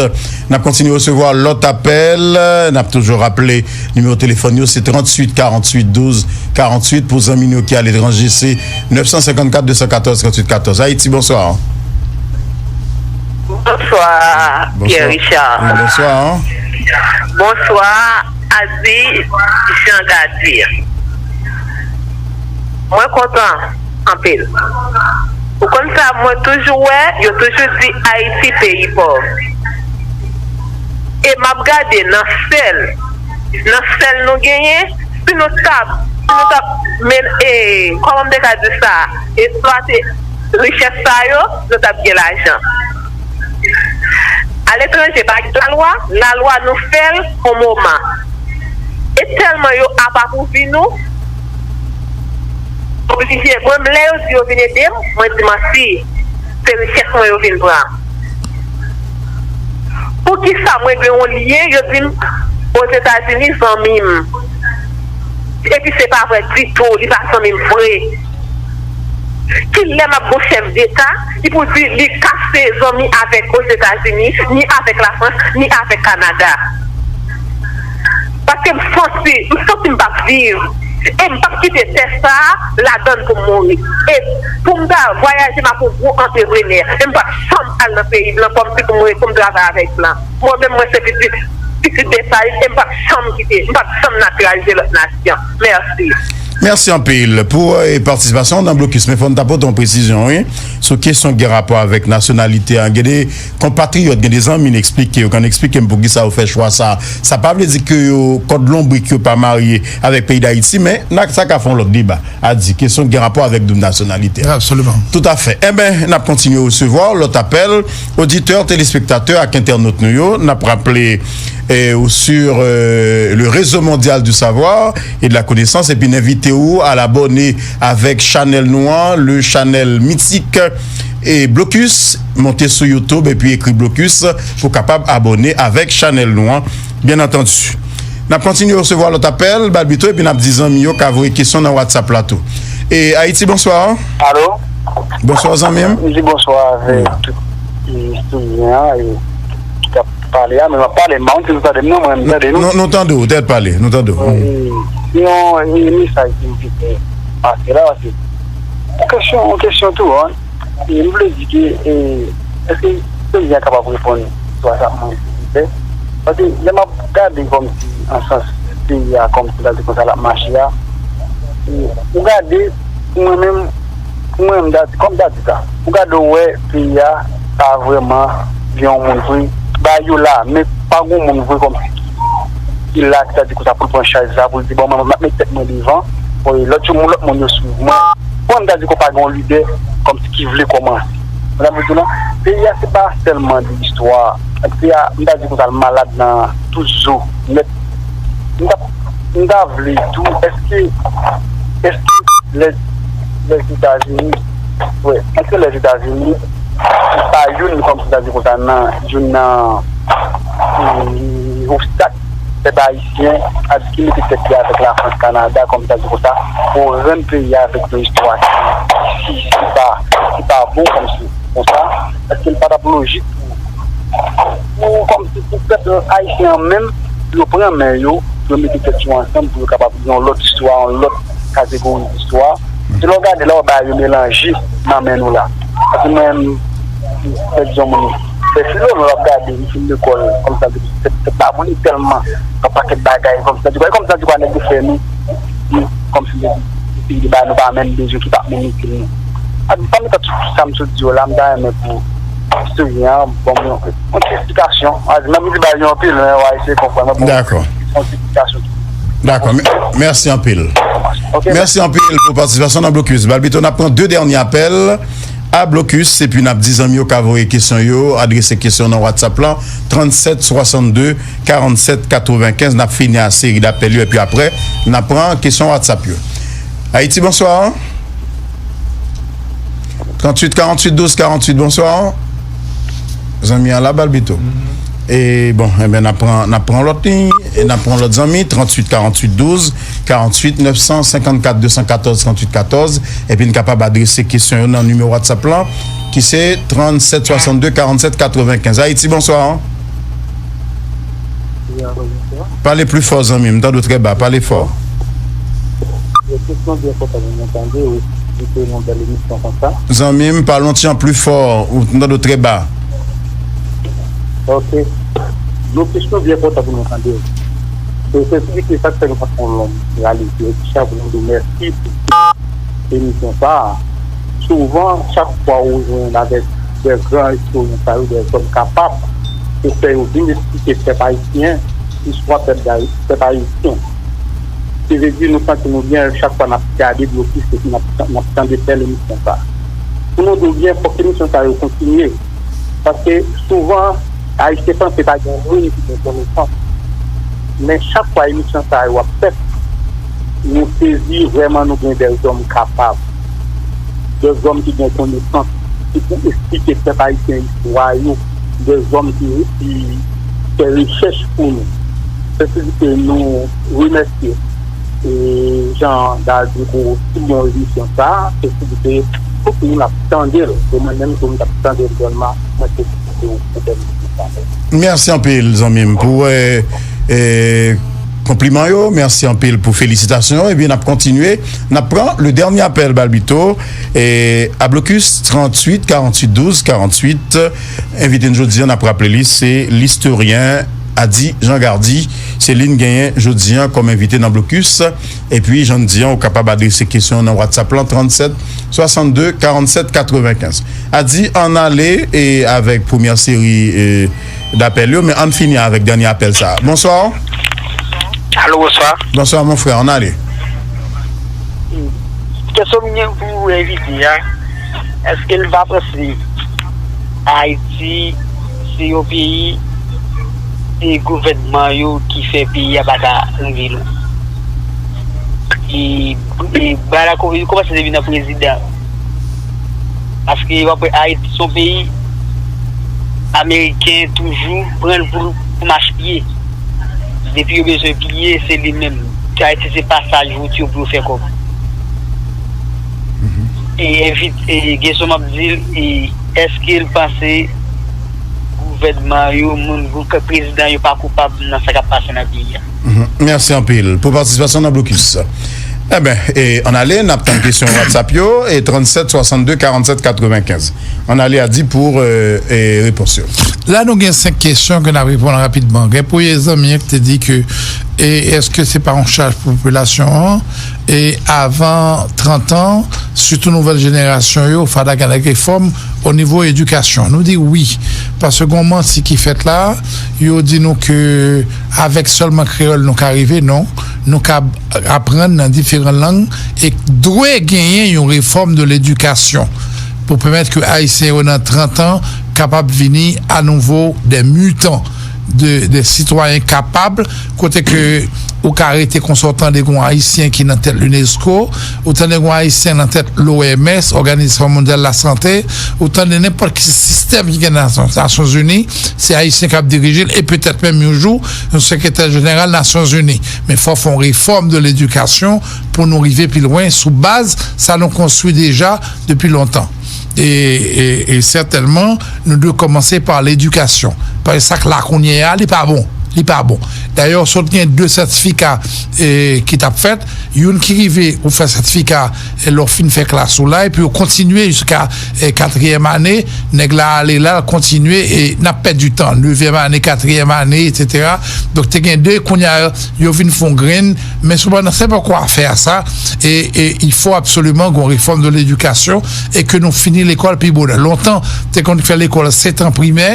N ap kontinye resevwa lòt apèl. N ap toujou raple, nimewo telefòn yo, se tranntuit, karanntuit, douz, karanntuit. Pou zanmi nou ki aletranje, se nèf san senkannkat, de san katòz, tranntuit katòz. Ayiti, bonswa. Bonswa, Pierre Richard. Wi, bonswa. Bonswa, Ady Jean Gardy. Mwen kontan anpil. Ou konn sa, mwen toujou wè, yo toujou di Ayiti peyi pòv. E m ap gade nan sèl, nan sèl nou genyen, si nou t ap, si nou t ap men, e, kòman m te ka di sa, eksplwate richès sa yo, nou t ap gen lajan. Aletranje pa gen lalwa, lalwa nou fè l yon moman. E tèlman yo apapouvi nou, oblije, mwen, lè yo di yo vin ede m, mwen di manti, se richès mwen yo vin pran. Poukisa mwen gen yon lyen, yo di m, Ozetazini, zanmi m? Epi se pa vre ditou, li pa zanmi m vre. Kilè m ap gon chèf deta ki pou di li kase zanmi avèk Ozetazini, ni avèk Lafrans, ni avèk Kanada? Paske m santi, m santi m p ap viv. E m p ap kite tè sa a ladann pou m mouri. E pou m ta vwayaje, m ap yon gwo antreprenè. E m p ap janm al nan peyi blan kòmsi pou m, pou m travay avèk blan. Mwen menm, mwen se pitit, pitit Desalin, e m p ap janm kite, m p ap janm natiralize lòt nasyon. Mèsi. Mèsi anpil pou, eh, patisipasyon w nan blokis. Men fò n ta pote yon presizyon, wi, sou kesyon ki gen rapò avèk nasyonalite a. Gen de konpatriyòt, gen de zanmi n eksplike yo, konn eksplike m poukisa yo fè chwa sa. Sa pa vle di ke yo kòd lonbrik yo pa marye avèk peyi Dayiti, men n a, sa ka fè yon lòt deba a di kesyon ki gen rapò avèk doub nasyonalite a. Absoliman. Toutafè. Enben, n ap kontinye resevwa lòt apèl, oditè, telespektatè ak entènòt nou yo. N ap raple, eh, ou sur, eh, le réseau mondial du savoir et de la connaissance, epi n envite ou al abòne avèk chanèl nou an, le chanèl mitik e Blocus. Monte sou YouTube epi ekri Blocus pou kapab abòne avèk chanèl nou an, byen antandi. N ap kontinye resevwa lòt apèl, Balbito, epi n ap di zanmi yo ka voye kesyon nan WhatsApp la tou. E Ayiti, bonswa. Alo? Bonswa, zanmi m. M di bonswa avèk tout, e, istudyan an, e, ki t ap pale a, men m ap pale, m pa konn si nou tande m non, mwen, m tande nou. Nou, nou tande w, tèt pale, nou tande w. Wi, se yon, e, mesaj ke m te fè pase la, se yon kesyon, yon kesyon tou, an. E m vle di ke, e, èske prezidan kapab reponn sou sa mwen silvouplè? Paske lè m ap gade kòmsi an sans peyi a, kòmsi m ta di konsa l ap mache a, e, ou gade, pou mwen menm, pou mwen, m ta di, kòm m ta di sa, ou gade, ou wè peyi a pa vrèman gen yon moun vre. Bagay yo la, men pa gen yon moun vre kòmsi ki, ki la, ki ta di konsa pou l pran chaj sa, pou l di, "Bon, mwen, m ap met tèt mwen devan, bon, e lòt yo, lòt moun yo swiv mwen." Bon, m ta di ke pa gen yon lidè kòmsi ki vle kòmanse. Mwen ta vle di w non, peyi a se pa sèlman de istwa. Peyi a, m ta di konsa, l malad nan tout zo nèt. M ta, m ta vle tou, èske, èske lè, Lèzetazini, wè, èske Lèzetazini, se pa youn, kòmsi m ta di konsa, nan, youn nan, e, obstak pèp ayisyen, a di ki mete tèt li avèk Lafrans, Kanada, kòmsi ta di konsa, pou rann peyi a avèk yon istwa ki, ki, ki pa, ki pa bon kòmsi konsa, èske l pa t ap lojik pou, pou, kòmsi pou pèp ayisyen an menm, pou yo pran men yo, pou yo mete tèt yo ansanm, pou yo kapab gen yon lòt istwa, yon lòt kategori istwa. Se lè w gade la, w wè bagay yo melanje nan men nou la. Paske mwen menm, m fè di yon moun, fè filo, men w ap gade, m fin lekòl, kòmsi ta di, se, se pa pou li tèlman, yon pakèt bagay, kòmsi ta di, kòmsi ta di, kwa nèg yo fè nou, nou, kòmsi nou, nou, nou, nou, nou pa menm bezwen ki pa menm itil nou. Ak, pa m ta tout sa m sot di yo la, m ta renmen pou, pou Siryen an, bon, yon, yon ti esplikasyon. A, menm si bagay yo anpil, men w a eseye konprann, men bon, dakò, yon ti esplikasyon. Dakò, mè-, mèsi anpil. Ok. Mèsi anpil pou patisipasyon nan Blokis. Balbito, n ap pran de dènye apèl a Blokis, epi n ap di zanmi yo ka voye kesyon yo, adrese kesyon nan WhatsApp lan, trannsèt swasannde karannsèt katrevenkenz. N ap fini a seri d apèl yo, epi apre, n ap pran kesyon WhatsApp yo. Ayiti, bonswa. Trantuit karanntuit douz karanntuit, bonswa. Zanmi an la, Balbito. E bon, enben, n ap pran, n ap pran lòt liy, e n ap pran lòt zanmi, trantuit karanntuit douz karanntuit, nèf san senkannkat de san katòz trantuit katòz, epi n kapab adrese kesyon yo nan nimewo WhatsApp lan, ki se trannsèt swasannde karannsèt katrevenkenz. Ayiti, bonswa. Pale pli fò, zanmi m, m tande w trè ba, pale fò. Kesyon byen kontan pou mwen tande, wi. Li te yon bèl emisyon konsa. Zanmi m, pale yon ti jan pli fò, ou, m tande w trè ba. Ok. Yon kesyon byen kontan pou mwen tande. Se, se, se sa k fè nou pa fè yon long rale di, chapo, nou di w mèsi pou emisyon sa a. Souvan, chak fwa ou jwenn avèk de gran istoryen sa yo, de zòm kapab, pou fè yo vin esplike pèp ayisyen, istwa pèp, pèp ayisyen. Se vle di, nou santi nou byen chak fwa n ap gade Blokis epi n ap, n ap tande bèl emisyon sa a. Pou nou di w byen, fòk emisyon sa yo kontinye. Paske souvan, Ayisyen panse pa gen moun ki gen konesans. Men chak fwa emisyon sa yo ap fèt, nou sezi vrèman nou gen de zòm kapab, de zòm ki gen konesans, ki pou esplike pèp ayisyen istwa yo, de zòm ki, ki fè rechèch pou nou. Se vle di ke nou remèsye, e, jan Dal di pou siyon emisyon sa a, se pou se tout moun ap tande l. E mwen menm tou m t ap tande l sèlman, mwen te kite w pou pèmèt sa. Mèsi anpil, zanmi m, pou, eh, eh, konpliman yo. Mèsi anpil pou felisitasyon yo. Ebyen, n ap kontinye. N ap pran le dènye apèl, Balbito. Eh, a blokis tranntuit karanntuit douz karanntuit. Envite n jodi a, n ap raple li, se listoryen Ady Jean Gardy. Se li n genyen jodi a kòm envite nan blokis. Epi, jan n di an, ou kapab adrese kesyon nan WhatsApp lan, trannsèt swasannde karannsèt katrevenkenz. Ady, ann ale e avèk premyè seri, e, dapèl yo, men ann fini avèk dènye apèl sa a. Bonswa. Alo, bonswa. Bonswa, mon frè, ann ale. Kesyon m gen pou envite a, èske l pa panse Ayiti se yon peyi, se gouvènman yo ki fè peyi a pa ka rive lwen? E, e bagay la kòmanse depi nan prezidan. Paske w ap wè Ayiti se yon peyi ameriken toujou pran l pou, pou mach piye. Depi yo bezwen piye, se li menm. Ayiti se pasaj wout yo pou yo fè kòb. E envit, e kesyon m ap di l, e èske l panse gouvènman yo, moun, gou-, prezidan yo pa koupab nan sa k ap pase nan peyi a? Mhm. Mèsi anpil pou patisipasyon nan blokis. Eben, e, ann ale, n ap tann kesyon WhatsApp yo, e trannsèt swasannde karannsèt katrevenkenz. Ann ale, Ady, pou, e, e, repons yo. La, nou gen senk kesyon ke n ap reponn rapidman. Gen premye zanmi an ki te di ke, e, èske se pa yon chaj pou popilasyon an? E avan trant an, sitou nouvèl jenerasyon yo, fada gen refòm o nivo edikasyon. Nou di wi, paske gen yon manti ki fèt la, yo di nou ke avèk sèlman kreyòl nou ka rive, non. Nou ka aprann nan diferan lang e dwe genyen yon refòm de ledikasyon pou pèmèt ke Ayisyen yo nan trant an kapab vini anouvo de mitan, de, de sitwayen kapab, kote ke ou ka rete konsa, ou tande gen yon Ayisyen ki nan tèt Unesco, ou tande gen yon Ayisyen nan tèt l'O M S, Òganizasyon Mondyal Lasante, ou tande nenpòt ki sistèm ki gen nan Nasyon, Nasyonzini, se Ayisyen k ap dirije l, e petèt menm yon jou, yon sekretè jeneral Nasyonzini. Men fò fè yon refòm de ledikasyon pou nou rive pi lwen sou baz sa nou konstwi deja depi lontan. E, e, e sètènman, nou dwe kòmanse pa ledikasyon. Paske sa k la kounye a, li pa bon. Li pa bon. Dayè, sot gen de sètifika, e, ki t ap fèt. Youn ki rive, ou fè sètifika, e, lè w fin fè klas ou la, epi ou kontinye jiska, e, katriyèm ane. Nèg la ale la, l kontinye, e n ap pèdi tan. Nevyèm ane, katriyèm ane, etsetera. Donk, te gen de, kounye a, yo vin fè yon grenn. Men sepandan, se poko afè a sa. E, e, il faut absolument gen yon refòm de ledikasyon e ke nou fini lekòl pi bonè. Lontan, te konn fè lekòl sèt an primè,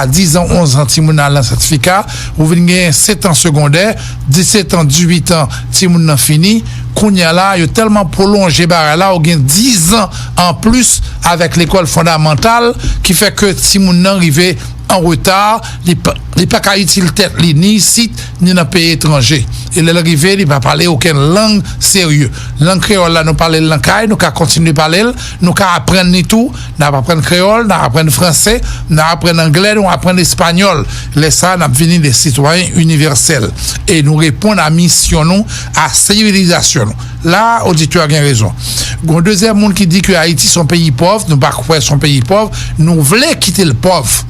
a diz an, onz an, timoun nan al nan sètifika, ou vin gen sèt an segondè, disèt an, dizuit an, timoun nan fini. Kounye a la, yo tèlman pwolonje bagay la, ou gen diz an anplis avèk lekòl fondamantal, ki fè ke timoun nan rive an reta, li pa, li pa ka itil tèt li, ni isit, ni nan peyi etranje. E lè l rive, li pa pale okenn lang serye. Lang kreyòl la, nou pale l nan kay, nou ka kontinye pale l, nou ka aprann li tou, n ap aprann kreyòl, n ap aprann franse, n ap aprann anglè, nou aprann espanyòl. Lè sa a, n ap vini de sitwayen inivèsèl. E nou reponn a misyon nou, a sivilizasyon nou. La, oditè a gen rezon. Gon dezyèm moun ki di ke Ayiti se yon peyi pòv, nou pa kwè se yon peyi pòv, nou vle kite l pòv.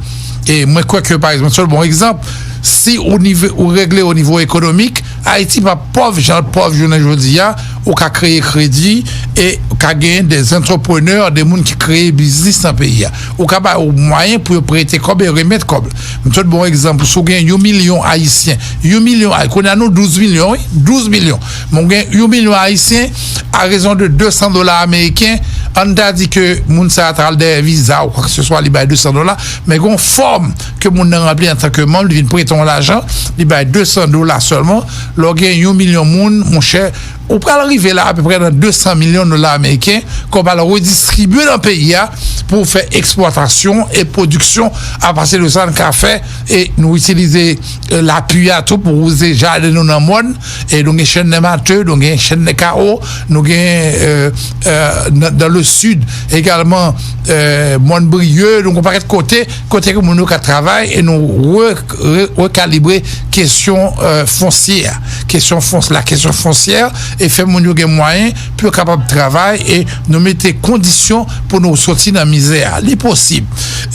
E mwen kwè ke, pa egzanp, sèl bon egzanp, si ou nive, ou regle o nivo ekonomik, Ayiti pa pòv jan l pòv jounen jodi a, ou ka kreye kredi e ou ka genyen de antreprenè, de moun ki kreye biznis nan peyi a. Ou ka ba yo mwayen pou yo prete kòb e remèt kòb. M sot bon egzanp, si w gen yon milyon Ayisyen, yon milyon Ay-, kounye a nou douz milyon, wi, douz milyon. Men w gen yon milyon Ayisyen, a rezon de de san dola ameriken, ann ta di ke moun sa a t al dèyè viza ou kwakeseswa, li bay de san dola, men gen yon fòm ke moun nan ranpli antanke manm, li vin prete w lajan, li bay de san dola sèlman. Lè w gen yon milyon moun, monchè, ou pral rive la apeprè nan de san milyon dola ameriken ke w pral redistribye nan peyi a pou w fè eksplwatasyon e pwodiksyon. Apati de sa, n ka fè, e nou itilize, e, lapli a tou pou wouze jaden nou nan mòn. E nou gen Chêne des Mateus, nou gen Chêne des Carreaux, nou gen, e, e, nan, dans le sud egalman, e, Mòn Brieux, nou gen yon pakèt kote, kote ke moun yo ka travay e nou re-, re-, rekalibre kesyon, e, fonsyè. Kesyon fons-, la kesyon fonsyè, e fè moun yo gen mwayen pou yo kapab travay, e nou mete kondisyon pou nou soti nan mizè a. Li posib.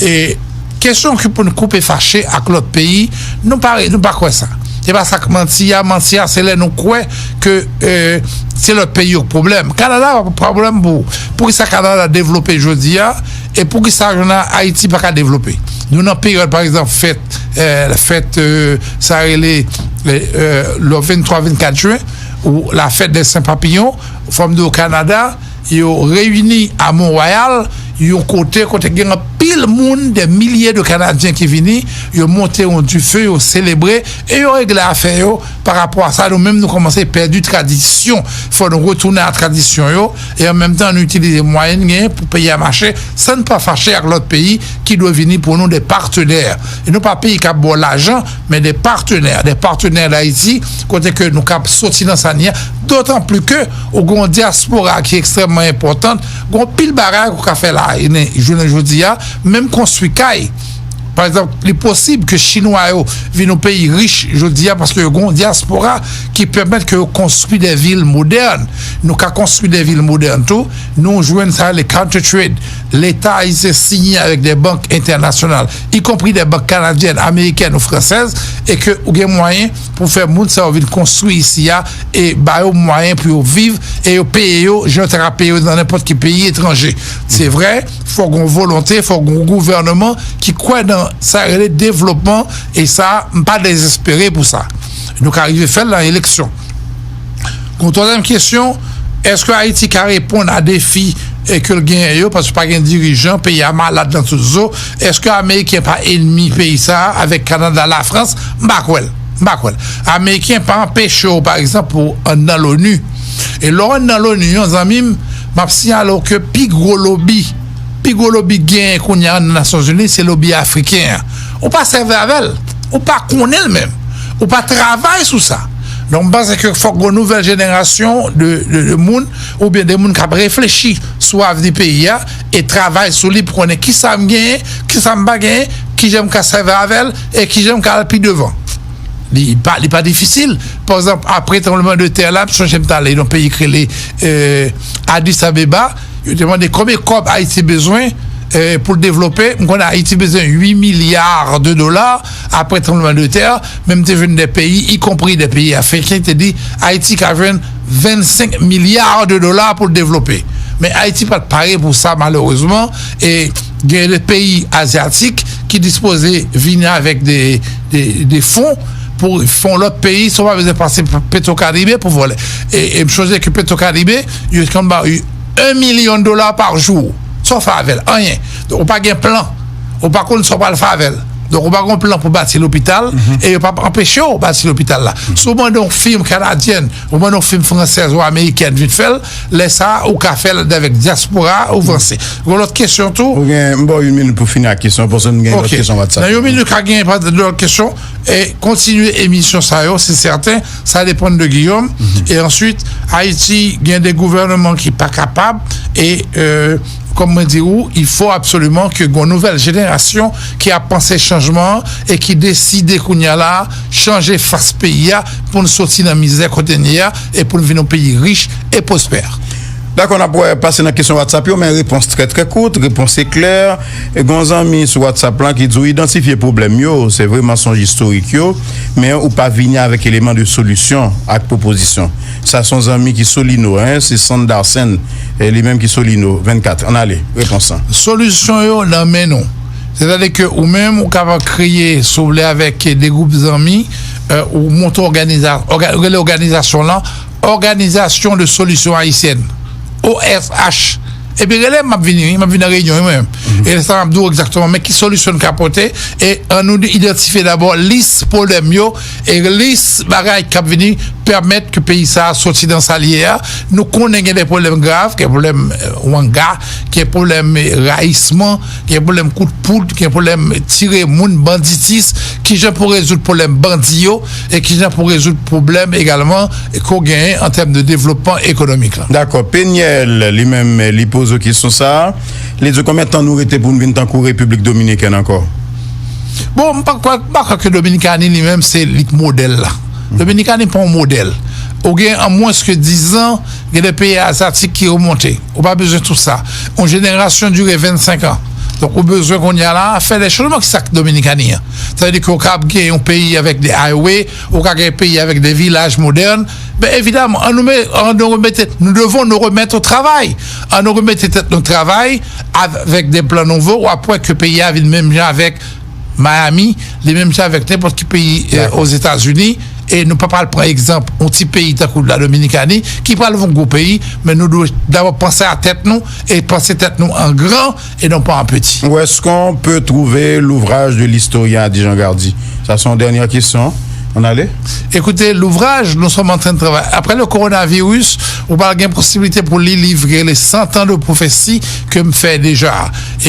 E kesyon ki pou n koupe fache ak lòt peyi, nou pa, nou pa kwè sa. Se pa sa k manti a. Manti a, se lè nou kwè ke, eh, se lòt peyi yo k pwoblèm. Kanada pa pwoblèm pou, poukisa Kanada devlope jodi a, e poukisa jounen Ayiti pa ka devlope? Nou nan peryòd, pa egzanp, fèt, eh, fèt, eh, sa rele, eh, eh, le venntwa, vennkat jen, ou la fèt dè Sen Papiyon, fò m di w Kanada, yo reyini a Mont-Royal, yon kote, kote gen anpil moun, dè milye de Kanadyen ki vini, yo monte yon dife, yo selebre, e yo regle afè yo pa rapò a sa. Nou menm, nou kòmanse pèdi tradisyon. Fò nou retounen a tradisyon yo, e an menm tan, nou itilize mwayen n genyen pou peyi a mache, san n pa fache ak lòt peyi ki dwe vini pou nou de patenè. E nou pa peyi k ap ba w lajan, men de patenè, de patenè Dayiti, kote ke nou kab soti nan sa n ye a, dotan pli ke ou gen yon dyaspora ki ekstrèmman enpòtan, gen yon pil bagay ou ka fè la, e jounen jodi a, menm konstwi kay. Pa egzanp, li posib ke Chinwa yo vin yon peyi rich jodi a paske yo gen yon dyaspora ki pèmèt ke yo konstwi de vil modèn. Nou ka konstwi de vil modèn tou. Nou jwenn sa le counter trade. Leta ayisyen siyen avèk de bank entènasyonal, ikonpri de bank kanadyèn, amerikèn ou fransèz, e ke ou gen mwayen pou fè moun sa yo vin konstwi isi a e ba yo mwayen pou yo viv e yo peye yo jan yo ta ka peye yo nan nenpòt ki peyi etranje. Se vrè, fò gen yon volonte, fò gen yon gouvènman ki kwè nan sa rele devlopman, e sa, m pa dezespere pou sa. Nou ka rive fè l nan eleksyon. Yon twazyèm kesyon, èske Ayiti ka reponn a defi, eh, ke l genyen yo, paske pa gen dirijan, peyi a malad nan tout zo? Èske Ameriken pa enmi peyi sa a avèk Kanada, Lafrans? M pa kwè l. M pa kwè l. Ameriken pa anpeche w, pa egzanp, pou w ann nan l'ONU. E lè w ann nan l'ONU, yon zanmi m, m ap siyale w ke pi gwo lobi, pi gwo lobi k genyen kounye a nan Nasyonzini, se lobi afriken an. Ou pa sèvi avè l. Ou pa konnen l menm. Ou pa travay sou sa. Donk, m panse ke fòk gen yon nouvèl jenerasyon de, de, de moun, oubyen de moun k ap reflechi sou avni peyi a, e travay sou li pou konnen kisa m genyen, kisa m pa genyen, kijan m ka sèvi avè l, e kijan m ka al pi devan. Li pa, li pa difisil. Pa egzanp, apre tranbleman de tè la, m sonje m t ale nan peyi k rele, eh, Addis Abeba. Yo te mande konbyen kòb Ayiti bezwen, eh, pou l devlope. M konnen Ayiti bezwen uit milya de dola apre tranbleman de tè. Men m te jwenn de peyi, ikonpri de peyi afriken, te di Ayiti ka jwenn vennsenk milya de dola pou l devlope. Men Ayiti pa t pare pou sa, malerezman. E gen de peyi azyatik ki dispoze vini avèk de, de, de fon pou fè yon lòt peyi, san w pa bezwen pase pa Petwokaribe pou vòlè. E, e m sonje ke Petwokaribe, yo konn ba w un milyon dola pa jou. Sa w fè avè l? Anyen. Donk, ou pa gen plan. Ou pa konn sa w pral fè avè l. Donk, ou pa gen plan pou bati lopital, e yo p ap anpeche w bati lopital la. Si w mande yon fim kanadyèn, ou mande yon fim fransèz ou amerikèn vin fè l, lè sa a, ou ka fè l avèk dyaspora, ou vanse. Gen lòt kesyon tou? Ou gen, m ba w yon minit pou fini ak kesyon, paske nou gen lòt kesyon WhatsApp. Nan yon minit, ka gen lòt kesyon. E kontinye emisyon sa yo, se sèten, sa depann de Guillaume. E answit, Ayiti gen de gouvènman ki pa kapab, e, euh, kòm mwen di ou, il faut absolument que gen yon nouvèl jenerasyon ki ap panse chanjman an e ki deside kounye a la a chanje fas peyi a pou n soti nan mizè kote n ye a e pou n vin yon peyi rich e pwospè. Dakò, n ap wè, pase nan kesyon WhatsApp yo, men repons trè, trè kout, repons eklè. Gen yon zanmi sou WhatsApp lan ki di w idantifye pwoblèm yo, se vre mansonj istorik yo, men ou pa vini avèk eleman de solisyon ak pwopozisyon. Sa se yon zanmi ki Solino, en, se Sandarsen, e li menm ki Solino, vennkat. Ann ale, repons lan. Solisyon yo nan men nou. Sètadi ke ou menm, ou kapab kreye, si w vle, avèk de gwoup zanmi, euh, ou monte òganiza-, òga-, rele òganizasyon lan, Organisation de Solution Haïtienne, O S H. Epi rele m, m ap vini, wi, m ap vin nan reyinyon, wi, mwen menm. E sa m ap di w egzakteman, men ki solisyon n ka pote, e ann nou idantifye dabò lis pwoblèm yo, e lis bagay k ap vini pèmèt ke peyi sa a soti nan sa l ye a. Nou konnen gen de pwoblèm grav, gen pwoblèm, eh, wanga, gen pwoblèm, eh, rayisman, gen pwoblèm kout poud, gen pwoblèm tire moun, banditis, kijan pou rezoud pwoblèm bandi yo, e kijan pou rezoud pwoblèm egalman ke w genyen an tèm de devlopman ekonomik la. Dakò. Peniel, li menm, li poze w kesyon sa a. Li di w konbyen tan nou rete pou n vin tankou Repiblik Dominikèn ankò? Bon, m pa kwè, m pa kwè ke Dominikani li menm se li k modèl la. Dominikani pa yon modèl. Ou gen an mwens ke dizan, gen de peyi azyatik ki remonte. Ou pa bezwen tou sa. Yon jenerasyon dire vennsenk an. Donk, ou bezwen kounye a la fè de chanjman ki sa k Dominikani an. Sa vle di ke ou ka gen yon peyi avèk de highway, ou ka gen peyi avèk de vilaj modèn. Ben, evidaman, an nou, an nou remete, nous devons nous remettre au travail. An nou remete tèt nou travay avèk de plan nouvo, ou ap wè ke peyi a vin menm jan avèk Miami, li menm jan avèk nenpòt ki peyi Ozetazini. E nou pa pral pran egzanp yon ti peyi tankou la Dominikani ki pral yon gwo peyi, men nou dwe dabò panse a tèt nou e panse tèt nou an gran e non pa an peti. Où est-ce qu'on peut trouver l'ouvrage de l'historien Adi Jean Gardy? Ça, c'est une dernière question. On allait? Écoutez, l'ouvrage, nous sommes en train de travailler. Après le coronavirus, ou pral gen posibilite pou li livre les cent ans de prophétie ke m fè deja.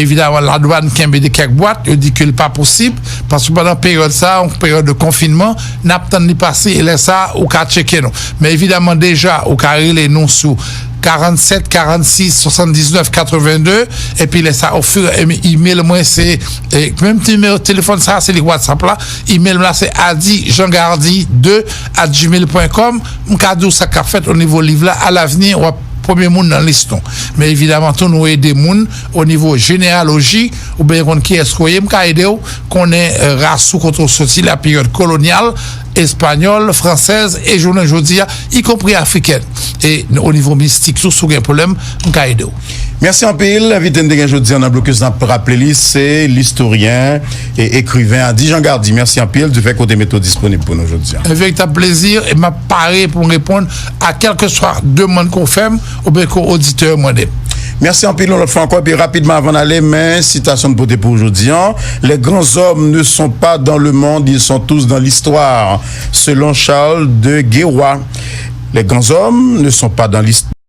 Evidaman, ladwann kenbe de kèk bwat, yo di ke l pa posib, paske pandan peryòd sa, yon peryòd de konfinman, n ap tann li pase, e lè sa, ou ka tcheke nou. Men evidaman, deja, ou ka rele nou sou karannset karannsis swasanndiznèf katrevenndez, epi lè sa, ofir email mwen, se, e, menm nimewo telefòn sa, se li WhatsApp la, email la, se adi jean gardy deux at gmail point com. M ka di w sa k ap fèt o nivo liv la, alavni, w ap premye moun nan lis nou. Men evidaman tou, nou ede moun o nivo jeneyaloji, oubyen konn kiyès ke w ye, m ka ede w konnen, e, ras ou, kote w soti, la peryòd kolonyal, espanyòl, fransèz, e jounen jodi a, ikonpri afrikèn. E o nivo mistik tou, si w gen pwoblèm, m ka ede w. Mèsi anpil. Envite n te gen jodi a nan blokis, n ap raple li, se listoryen e ekriven Adi Jean Gardy. Mèsi anpil di fè ke w te mete w disponib pou nou jodi a. Un véritable plaisir, e m ap pare pou m reponn a kèlkeswa demann ke w fè m oubyen ke oditè yo mande m. Mèsi anpil yon lòt fwa ankò, epi rapidman avan n ale, men sitasyon n pote pou w jodi a: Les grands hommes ne sont pas dans le monde, ils sont tous dans l'histoire, selon Charles de Guérois. Les grands hommes ne sont pas dans l'histoire.